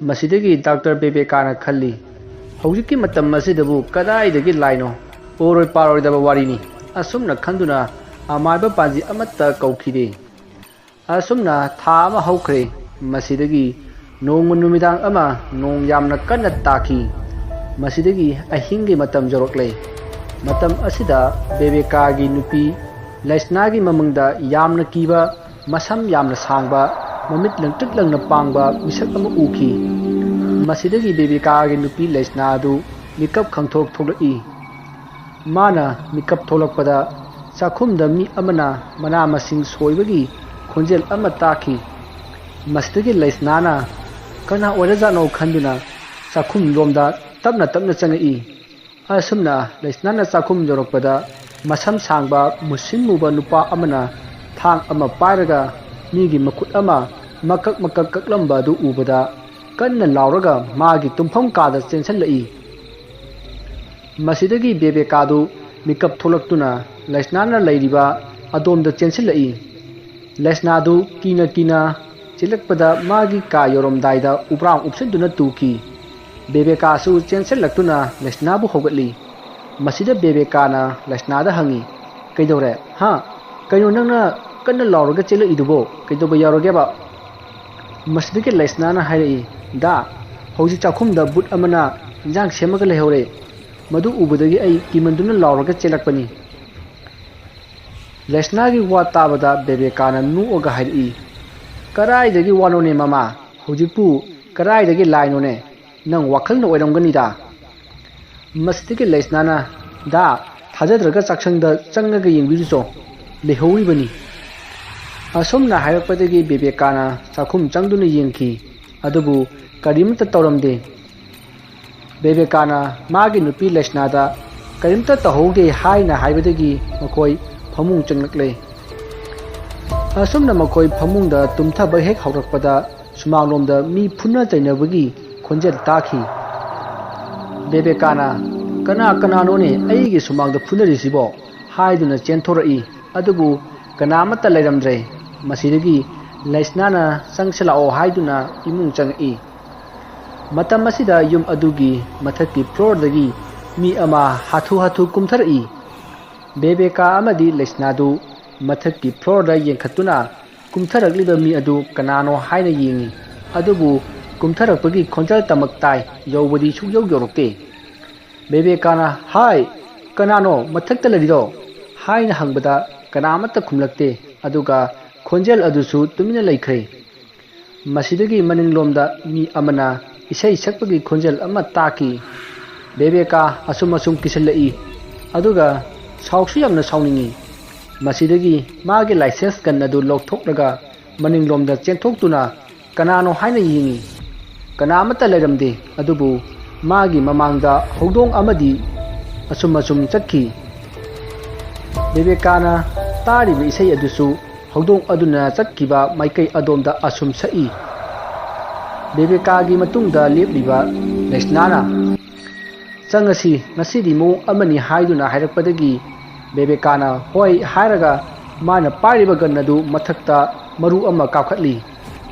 ꯃꯁꯤꯗꯒꯤ ꯗꯥꯛꯇꯔ ꯕꯦꯕꯦꯀꯥꯅ ꯈꯜꯂꯤ, ꯍꯧꯖꯤꯛꯀꯤ ꯃꯇꯝ ꯑꯁꯤꯗꯕꯨ ꯀꯗꯥꯏꯗꯒꯤ ꯂꯥꯏꯅꯣ? ꯑꯣꯏꯔꯣꯏ ꯄꯥꯔꯣꯏꯗꯕ ꯋꯥꯔꯤꯅꯤ꯫ ꯑꯁꯨꯝꯅ ꯈꯟꯗꯨꯅ ꯑꯃꯥꯏꯕ ꯄꯥꯟꯖꯤ ꯑꯃꯠꯇ ꯀꯧꯈꯤꯗꯦ꯫ ꯑꯁꯨꯝꯅ ꯊꯥ ꯑꯃ ꯍꯧꯈ꯭ꯔꯦ꯫ ꯃꯁꯤꯗꯒꯤ ꯅꯣꯡꯃ ꯅꯨꯃꯤꯗꯥꯡ ꯑꯃ ꯅꯣꯡ ꯌꯥꯝꯅ ꯀꯟꯅ ꯇꯥꯈꯤ꯫ ꯃꯁꯤꯗꯒꯤ ꯑꯍꯤꯡꯒꯤ ꯃꯇꯝ ꯌꯧꯔꯛꯂꯦ꯫ ꯃꯇꯝ ꯑꯁꯤꯗ ꯕꯦꯕꯦꯀꯥꯒꯤ ꯅꯨꯄꯤ ꯂꯩꯁꯅꯥꯒꯤ ꯃꯃꯪꯗ ꯌꯥꯝꯅ ꯀꯤꯕ, ꯃꯁꯝ ꯌꯥꯝꯅ ꯁꯥꯡꯕ, ꯃꯃꯤꯠ ꯂꯪꯇ꯭ꯔꯤꯛ ꯂꯪꯅ ꯄꯥꯡꯕ ꯃꯤꯁꯛ ꯑꯃ ꯎꯈꯤ꯫ ꯃꯁꯤꯗꯒꯤ ꯕꯦꯕꯦꯀꯥꯒꯤ ꯅꯨꯄꯤ ꯂꯩꯁꯅꯥ ꯑꯗꯨ ꯃꯤꯀꯞ ꯈꯪꯊꯣꯛ ꯊꯣꯛꯂꯛꯏ꯫ ꯃꯥꯅ ꯃꯤꯀꯞ ꯊꯣꯛꯂꯛꯄꯗ ꯆꯥꯛꯈꯨꯝꯗ ꯃꯤ ꯑꯃꯅ ꯃꯅꯥ ꯃꯁꯤꯡ ꯁꯣꯏꯕꯒꯤ ꯈꯣꯟꯖꯦꯜ ꯑꯃ ꯇꯥꯈꯤ꯫ ꯃꯁꯤꯗꯒꯤ ꯂꯩꯁꯅꯥꯅ ꯀꯅꯥ ꯑꯣꯏꯔꯖꯥꯠꯅꯣ ꯈꯟꯗꯨꯅ ꯆꯥꯛꯈꯨꯝ ꯂꯣꯝꯗ ꯇꯞꯅ ꯇꯞꯅ ꯆꯪꯉꯛꯏ꯫ ꯑꯁꯨꯝꯅ ꯂꯩꯁꯅꯥꯅ ꯆꯥꯛꯈꯨꯝ ꯌꯧꯔꯛꯄꯗ ꯃꯁꯝ ꯁꯥꯡꯕ ꯃꯨꯁꯤꯟ ꯃꯨꯕ ꯅꯨꯄꯥ ꯑꯃꯅ ꯊꯥꯡ ꯑꯃ ꯄꯥꯏꯔꯒ ꯃꯤꯒꯤ ꯃꯈꯨꯠ ꯑꯃ ꯃꯀꯛ ꯃꯀꯛ ꯀꯛꯂꯝꯕ ꯑꯗꯨ ꯎꯕꯗ ꯀꯟꯅ ꯂꯥꯎꯔꯒ ꯃꯥꯒꯤ ꯇꯨꯝꯐꯝ ꯀꯥꯗ ꯆꯦꯟꯁꯤꯜꯂꯛꯏ꯫ ꯃꯁꯤꯗꯒꯤ ꯕꯦꯕꯦꯀꯥꯗꯨ ꯃꯤꯀꯞ ꯊꯣꯛꯂꯛꯇꯨꯅ ꯂꯩꯁꯅꯥꯅ ꯂꯩꯔꯤꯕ ꯑꯗꯣꯝꯗ ꯆꯦꯟꯁꯤꯜꯂꯛꯏ꯫ ꯂꯩꯁꯅꯥꯗꯨ ꯀꯤꯅ ꯀꯤꯅ ꯆꯦꯜꯂꯛꯄꯗ ꯃꯥꯒꯤ ꯀꯥ ꯌꯧꯔꯝꯗꯥꯏꯗ ꯎꯕ꯭ꯔꯥꯡ ꯎꯞꯁꯤꯟꯗꯨꯅ ꯇꯨꯈꯤ꯫ ꯕꯦꯕꯦꯀꯥꯁꯨ ꯆꯦꯟꯁꯤꯜꯂꯛꯇꯨꯅ ꯂꯩꯁꯅꯥꯕꯨ ꯍꯧꯒꯠꯂꯤ꯫ ꯃꯁꯤꯗ ꯕꯦꯕꯦꯀꯥꯅ ꯂꯩꯁꯅꯥꯗ ꯍꯪꯉꯤ, "ꯀꯩꯗꯧꯔꯦ? ꯍꯥ? ꯀꯩꯅꯣ ꯅꯪꯅ ꯀꯟꯅ ꯂꯥꯎꯔꯒ ꯆꯦꯜꯂꯛꯏꯗꯨꯕꯣ? ꯀꯩꯗꯧꯕ ꯌꯥꯎꯔꯒꯦꯕ?" ꯃꯁꯤꯗꯒꯤ ꯂꯩꯁꯅꯥꯅ ꯍꯥꯏꯔꯛꯏ, "ꯗꯥ, ꯍꯧꯖꯤꯛ ꯆꯥꯛꯈꯨꯝꯗ ꯕꯨꯠ ꯑꯃꯅ ꯏꯟꯖꯥꯡ ꯁꯦꯝꯃꯒ ꯂꯩꯍꯧꯔꯦ꯫ ꯃꯗꯨ ꯎꯕꯗꯒꯤ ꯑꯩ ꯀꯤꯃꯟꯗꯨꯅ ꯂꯥꯎꯔꯒ ꯆꯦꯜꯂꯛꯄꯅꯤ꯫" ꯂꯩꯁꯅꯥꯒꯤ ꯋꯥ ꯇꯥꯕꯗ ꯕꯦꯕꯦꯀꯥꯅ ꯅꯣꯛꯑꯒ ꯍꯥꯏꯔꯛꯏ, "ꯀꯗꯥꯏꯗꯒꯤ ꯋꯥꯅꯣꯅꯦ ꯃꯃꯥ? ꯍꯧꯖꯤꯛꯄꯨ ꯀꯗꯥꯏꯗꯒꯤ ꯂꯥꯏꯅꯣꯅꯦ? ꯅꯪ ꯋꯥꯈꯜꯅ ꯑꯣꯏꯔꯝꯒꯅꯤꯗ꯫" ꯃꯁꯤꯗꯒꯤ ꯂꯩꯁꯅꯥꯅ, "ꯗꯥ, ꯊꯥꯖꯗ꯭ꯔꯒ ꯆꯥꯛꯁꯪꯗ ꯆꯪꯉꯒ ꯌꯦꯡꯕꯤꯔꯨꯆꯣ, ꯂꯩꯍꯧꯔꯤꯕꯅꯤ꯫" ꯑꯁꯨꯝꯅ ꯍꯥꯏꯔꯛꯄꯗꯒꯤ ꯕꯦꯕꯦꯀꯥꯅ ꯆꯥꯛꯈꯨꯝ ꯆꯪꯗꯨꯅ ꯌꯦꯡꯈꯤ, ꯑꯗꯨꯕꯨ ꯀꯔꯤꯃꯠꯇ ꯇꯧꯔꯝꯗꯦ꯫ ꯕꯦꯕꯦꯀꯥꯅ ꯃꯥꯒꯤ ꯅꯨꯄꯤ ꯂꯩꯁꯅꯥꯗ ꯀꯔꯤꯝꯇ ꯇꯧꯍꯧꯗꯦ ꯍꯥꯏꯅ ꯍꯥꯏꯕꯗꯒꯤ ꯃꯈꯣꯏ ꯐꯃꯨꯡ ꯆꯪꯂꯛꯂꯦ꯫ ꯑꯁꯨꯝꯅ ꯃꯈꯣꯏ ꯐꯃꯨꯡꯗ ꯇꯨꯝꯊꯕ ꯍꯦꯛ ꯍꯧꯔꯛꯄꯗ ꯁꯨꯃꯥꯡꯂꯣꯝꯗ ꯃꯤ ꯐꯨꯅ ꯆꯩꯅꯕꯒꯤ ꯈꯣꯟꯖꯦꯜ ꯇꯥꯈꯤ꯫ ꯕꯦꯕꯦꯀꯥꯅ, "ꯀꯅꯥ ꯀꯅꯥꯅꯣꯅꯦ ꯑꯩꯒꯤ ꯁꯨꯃꯥꯡꯗ ꯐꯨꯅꯔꯤꯁꯤꯕꯣ?" ꯍꯥꯏꯗꯨꯅ ꯆꯦꯟꯊꯣꯔꯛꯏ꯫ ꯑꯗꯨꯕꯨ ꯀꯅꯥ ꯑꯃꯠꯇ ꯂꯩꯔꯝꯗ꯭ꯔꯦ꯫ ꯃꯁꯤꯗꯒꯤ ꯂꯩꯁꯅꯥꯅ ꯆꯪꯁꯤꯜꯂꯛꯑꯣ ꯍꯥꯏꯗꯨꯅ ꯏꯃꯨꯡ ꯆꯪꯉꯛꯏ꯫ ꯃꯇꯝ ꯑꯁꯤꯗ ꯌꯨꯝ ꯑꯗꯨꯒꯤ ꯃꯊꯛꯀꯤ floorꯗꯒꯤ ꯃꯤ ꯑꯃ ꯍꯥꯊꯨ ꯍꯥꯊꯨ ꯀꯨꯝꯊꯔꯛꯏ꯫ ꯕꯦꯕꯦꯀꯥ ꯑꯃꯗꯤ ꯂꯩꯁꯅꯥꯗꯨ ꯃꯊꯛꯀꯤ floorꯗ ꯌꯦꯡꯈꯠꯇꯨꯅ ꯀꯨꯝꯊꯔꯛꯂꯤꯕ ꯃꯤ ꯑꯗꯨ ꯀꯅꯥꯅꯣ ꯍꯥꯏꯅ ꯌꯦꯡꯏ꯫ ꯑꯗꯨꯕꯨ ꯀꯨꯝꯊꯔꯛꯄꯒꯤ ꯈꯣꯟꯖꯦꯜꯇꯃꯛ ꯇꯥꯏ, ꯌꯧꯕꯗꯤ ꯁꯨꯛꯌꯧ ꯌꯧꯔꯛꯇꯦ꯫ ꯕꯦꯕꯦꯀꯥꯅ, "ꯍꯥꯏ, ꯀꯅꯥꯅꯣ ꯃꯊꯛꯇ ꯂꯩꯔꯤꯗꯣ?" ꯍꯥꯏꯅ ꯍꯪꯕꯗ ꯀꯅꯥꯃꯠꯇ ꯈꯨꯝꯂꯛꯇꯦ꯫ ꯑꯗꯨꯒ ꯈꯣꯟꯖꯦꯜ ꯑꯗꯨꯁꯨ ꯇꯨꯃꯤꯟꯅ ꯂꯩꯈ꯭ꯔꯦ꯫ ꯃꯁꯤꯗꯒꯤ ꯃꯅꯤꯡꯂꯣꯝꯗ ꯃꯤ ꯑꯃꯅ ꯏꯁꯩ ꯁꯛꯄꯒꯤ ꯈꯣꯟꯖꯦꯜ ꯑꯃ ꯇꯥꯈꯤ꯫ ꯕꯦꯕꯦꯀꯥ ꯑꯁꯨꯝ ꯑꯁꯨꯝ ꯀꯤꯁꯤꯜꯂꯛꯏ, ꯑꯗꯨꯒ ꯁꯥꯎꯁꯨ ꯌꯥꯝꯅ ꯁꯥꯎꯅꯤꯡꯏ꯫ ꯃꯁꯤꯗꯒꯤ ꯃꯥꯒꯤ license gun ꯑꯗꯨ ꯂꯧꯊꯣꯛꯂꯒ ꯃꯅꯤꯡꯂꯣꯝꯗ ꯆꯦꯟꯊꯣꯛꯇꯨꯅ ꯀꯅꯥꯅꯣ ꯍꯥꯏꯅ ꯌꯦꯡꯏ꯫ ꯀꯅꯥ ꯑꯃꯠꯇ ꯂꯩꯔꯝꯗꯦ, ꯑꯗꯨꯕꯨ ꯃꯥꯒꯤ ꯃꯃꯥꯡꯗ ꯍꯧꯗꯣꯡ ꯑꯃꯗꯤ ꯑꯁꯨꯝ ꯑꯁꯨꯝ ꯆꯠꯈꯤ꯫ ꯕꯦꯕꯦꯀꯥꯅ ꯇꯥꯔꯤꯕ ꯏꯁꯩ ꯑꯗꯨꯁꯨ ꯍꯧꯗꯣꯡ ꯑꯗꯨꯅ ꯆꯠꯈꯤꯕ ꯃꯥꯏꯀꯩ ꯑꯗꯣꯝꯗ ꯑꯁꯨꯝ ꯁꯛꯏ꯫ ꯕꯦꯕꯦꯀꯥꯒꯤ ꯃꯇꯨꯡꯗ ꯂꯦꯞꯂꯤꯕ ꯂꯩꯁꯅꯥꯅ, "ꯆꯪꯉꯁꯤ, ꯉꯁꯤꯗꯤ ꯃꯑꯣꯡ ꯑꯃꯅꯤ" ꯍꯥꯏꯗꯨꯅ ꯍꯥꯏꯔꯛꯄꯗꯒꯤ ꯕꯦꯕꯦꯀꯥꯅ "ꯍꯣꯏ" ꯍꯥꯏꯔꯒ ꯃꯥꯅ ꯄꯥꯏꯔꯤꯕ gun ꯑꯗꯨ ꯃꯊꯛꯇ ꯃꯔꯨ ꯑꯃ ꯀꯥꯞꯈꯠꯂꯤ꯫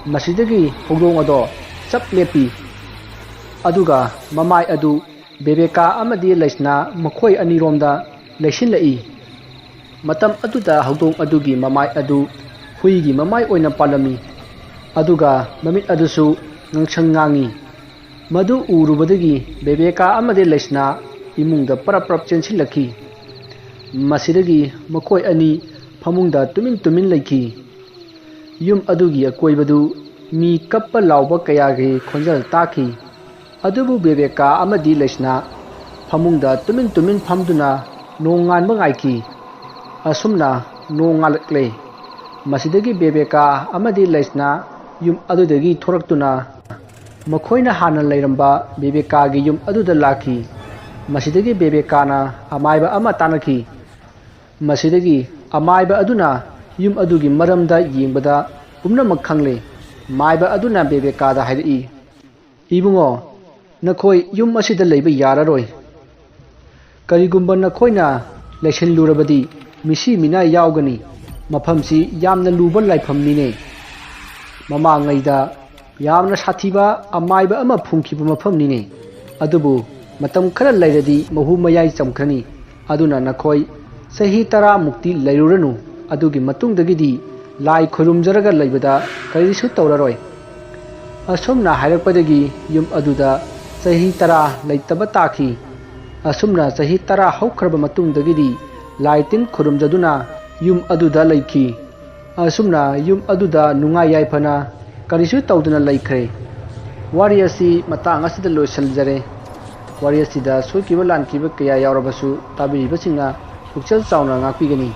ꯃꯁꯤꯗꯒꯤ ꯍꯧꯗꯣꯡ ꯑꯗꯣ ꯆꯞ ꯂꯦꯞꯄꯤ꯫ ꯑꯗꯨꯒ ꯃꯃꯥꯏ ꯑꯗꯨ ꯕꯦꯕꯦꯀꯥ ꯑꯃꯗꯤ ꯂꯩꯁꯅꯥ ꯃꯈꯣꯏ ꯑꯅꯤꯔꯣꯝꯗ ꯂꯩꯁꯤꯜꯂꯛꯏ꯫ ꯃꯇꯝ ꯑꯗꯨꯗ ꯍꯧꯗꯣꯡ ꯑꯗꯨꯒꯤ ꯃꯃꯥꯏ ꯑꯗꯨ ꯍꯨꯏꯒꯤ ꯃꯃꯥꯏ ꯑꯣꯏꯅ ꯄꯥꯜꯂꯝꯃꯤ, ꯑꯗꯨꯒ ꯃꯃꯤꯠ ꯑꯗꯨꯁꯨ ꯉꯥꯡꯁꯪ ꯉꯥꯡꯏ꯫ ꯃꯗꯨ ꯎꯔꯨꯕꯗꯒꯤ ꯕꯦꯕꯦꯀꯥ ꯑꯃꯗꯤ ꯂꯩꯁꯅꯥ ꯏꯃꯨꯡꯗ ꯄꯔꯞ ꯄꯔꯞ ꯆꯦꯟꯁꯤꯜꯂꯛꯈꯤ꯫ ꯃꯁꯤꯗꯒꯤ ꯃꯈꯣꯏ ꯑꯅꯤ ꯐꯃꯨꯡꯗ ꯇꯨꯃꯤꯟ ꯇꯨꯃꯤꯟ ꯂꯩꯈꯤ꯫ ꯌꯨꯝ ꯑꯗꯨꯒꯤ ꯑꯀꯣꯏꯕꯗꯨ ꯃꯤ ꯀꯞꯄ ꯂꯥꯎꯕ ꯀꯌꯥꯒꯤ ꯈꯣꯟꯖꯦꯜ ꯇꯥꯈꯤ꯫ ꯑꯗꯨꯕꯨ ꯕꯦꯕꯦꯀꯥ ꯑꯃꯗꯤ ꯂꯩꯁꯅꯥ ꯐꯃꯨꯡꯗ ꯇꯨꯃꯤꯟ ꯇꯨꯃꯤꯟ ꯐꯝꯗꯨꯅ ꯅꯣꯡ ꯉꯥꯟꯕ ꯉꯥꯏꯈꯤ꯫ ꯑꯁꯨꯝꯅ ꯅꯣꯡ ꯉꯥꯜꯂꯛꯂꯦ꯫ ꯃꯁꯤꯗꯒꯤ ꯕꯦꯕꯦꯀꯥ ꯑꯃꯗꯤ ꯂꯩꯁꯅꯥ ꯌꯨꯝ ꯑꯗꯨꯗꯒꯤ ꯊꯣꯔꯛꯇꯨꯅ ꯃꯈꯣꯏꯅ ꯍꯥꯟꯅ ꯂꯩꯔꯝꯕ ꯕꯦꯕꯦꯀꯥꯒꯤ ꯌꯨꯝ ꯑꯗꯨꯗ ꯂꯥꯛꯈꯤ꯫ ꯃꯁꯤꯗꯒꯤ ꯕꯦꯕꯦꯀꯥꯅ ꯑꯃꯥꯏꯕ ꯑꯃ ꯇꯥꯟꯅꯈꯤ꯫ ꯃꯁꯤꯗꯒꯤ ꯑꯃꯥꯏꯕ ꯑꯗꯨꯅ ꯌꯨꯝ ꯑꯗꯨꯒꯤ ꯃꯔꯝꯗ ꯌꯦꯡꯕꯗ ꯄꯨꯝꯅꯃꯛ ꯈꯪꯂꯦ꯫ ꯃꯥꯏꯕ ꯑꯗꯨꯅ ꯕꯦꯕꯦꯀꯥꯗ ꯍꯥꯏꯔꯛꯏ, "ꯏꯕꯨꯡꯉꯣ, ꯅꯈꯣꯏ ꯌꯨꯝ ꯑꯁꯤꯗ ꯂꯩꯕ ꯌꯥꯔꯔꯣꯏ꯫ ꯀꯔꯤꯒꯨꯝꯕ ꯅꯈꯣꯏꯅ ꯂꯩꯁꯤꯜꯂꯨꯔꯕꯗꯤ ꯃꯤꯁꯤ ꯃꯤꯅꯥ ꯌꯥꯎꯒꯅꯤ꯫ ꯃꯐꯝꯁꯤ ꯌꯥꯝꯅ ꯂꯨꯕ ꯂꯥꯏꯐꯝꯅꯤꯅꯦ꯫ ꯃꯃꯥꯡꯉꯩꯗ ꯌꯥꯝꯅ ꯁꯥꯊꯤꯕ ꯑꯃꯥꯏꯕ ꯑꯃ ꯐꯨꯝꯈꯤꯕ ꯃꯐꯝꯅꯤꯅꯦ꯫ ꯑꯗꯨꯕꯨ ꯃꯇꯝ ꯈꯔ ꯂꯩꯔꯗꯤ ꯃꯍꯨ ꯃꯌꯥꯏ ꯆꯝꯈ꯭ꯔꯅꯤ꯫ ꯑꯗꯨꯅ ꯅꯈꯣꯏ ꯆꯍꯤ ꯇꯔꯥ ꯃꯨꯛꯇꯤ ꯂꯩꯔꯨꯔꯅꯨ꯫ ꯑꯗꯨꯒꯤ ꯃꯇꯨꯡꯗꯒꯤꯗꯤ ꯂꯥꯏ ꯈꯨꯔꯨꯝꯖꯔꯒ ꯂꯩꯕꯗ ꯀꯔꯤꯁꯨ ꯇꯧꯔꯔꯣꯏ꯫ ꯑꯁꯨꯝꯅ ꯍꯥꯏꯔꯛꯄꯗꯒꯤ ꯌꯨꯝ ꯑꯗꯨꯗ ꯆꯍꯤ ꯇꯔꯥ ꯂꯩꯇꯕ ꯇꯥꯈꯤ꯫ ꯑꯁꯨꯝꯅ ꯆꯍꯤ ꯇꯔꯥ ꯍꯧꯈ꯭ꯔꯕ ꯃꯇꯨꯡꯗꯒꯤꯗꯤ ꯂꯥꯏ ꯇꯤꯟ ꯈꯨꯔꯨꯝꯖꯗꯨꯅ ꯌꯨꯝ ꯑꯗꯨꯗ ꯂꯩꯈꯤ꯫ ꯑꯁꯨꯝꯅ ꯌꯨꯝ ꯑꯗꯨꯗ ꯅꯨꯡꯉꯥꯏ ꯌꯥꯏꯐꯅ ꯀꯔꯤꯁꯨ ꯇꯧꯗꯅ ꯂꯩꯈ꯭ꯔꯦ꯫ ꯋꯥꯔꯤ ꯑꯁꯤ ꯃꯇꯥꯡ ꯑꯁꯤꯗ ꯂꯣꯏꯁꯤꯟꯖꯔꯦ꯫ ꯋꯥꯔꯤ ꯑꯁꯤꯗ ꯁꯣꯏꯈꯤꯕ ꯂꯥꯟꯈꯤꯕ ꯀꯌꯥ ꯌꯥꯎꯔꯕꯁꯨ ꯇꯥꯕꯤꯔꯤꯕꯁꯤꯡꯅ ꯄꯨꯛꯆꯦꯜ ꯆꯥꯎꯅ ꯉꯥꯛꯄꯤꯒꯅꯤ꯫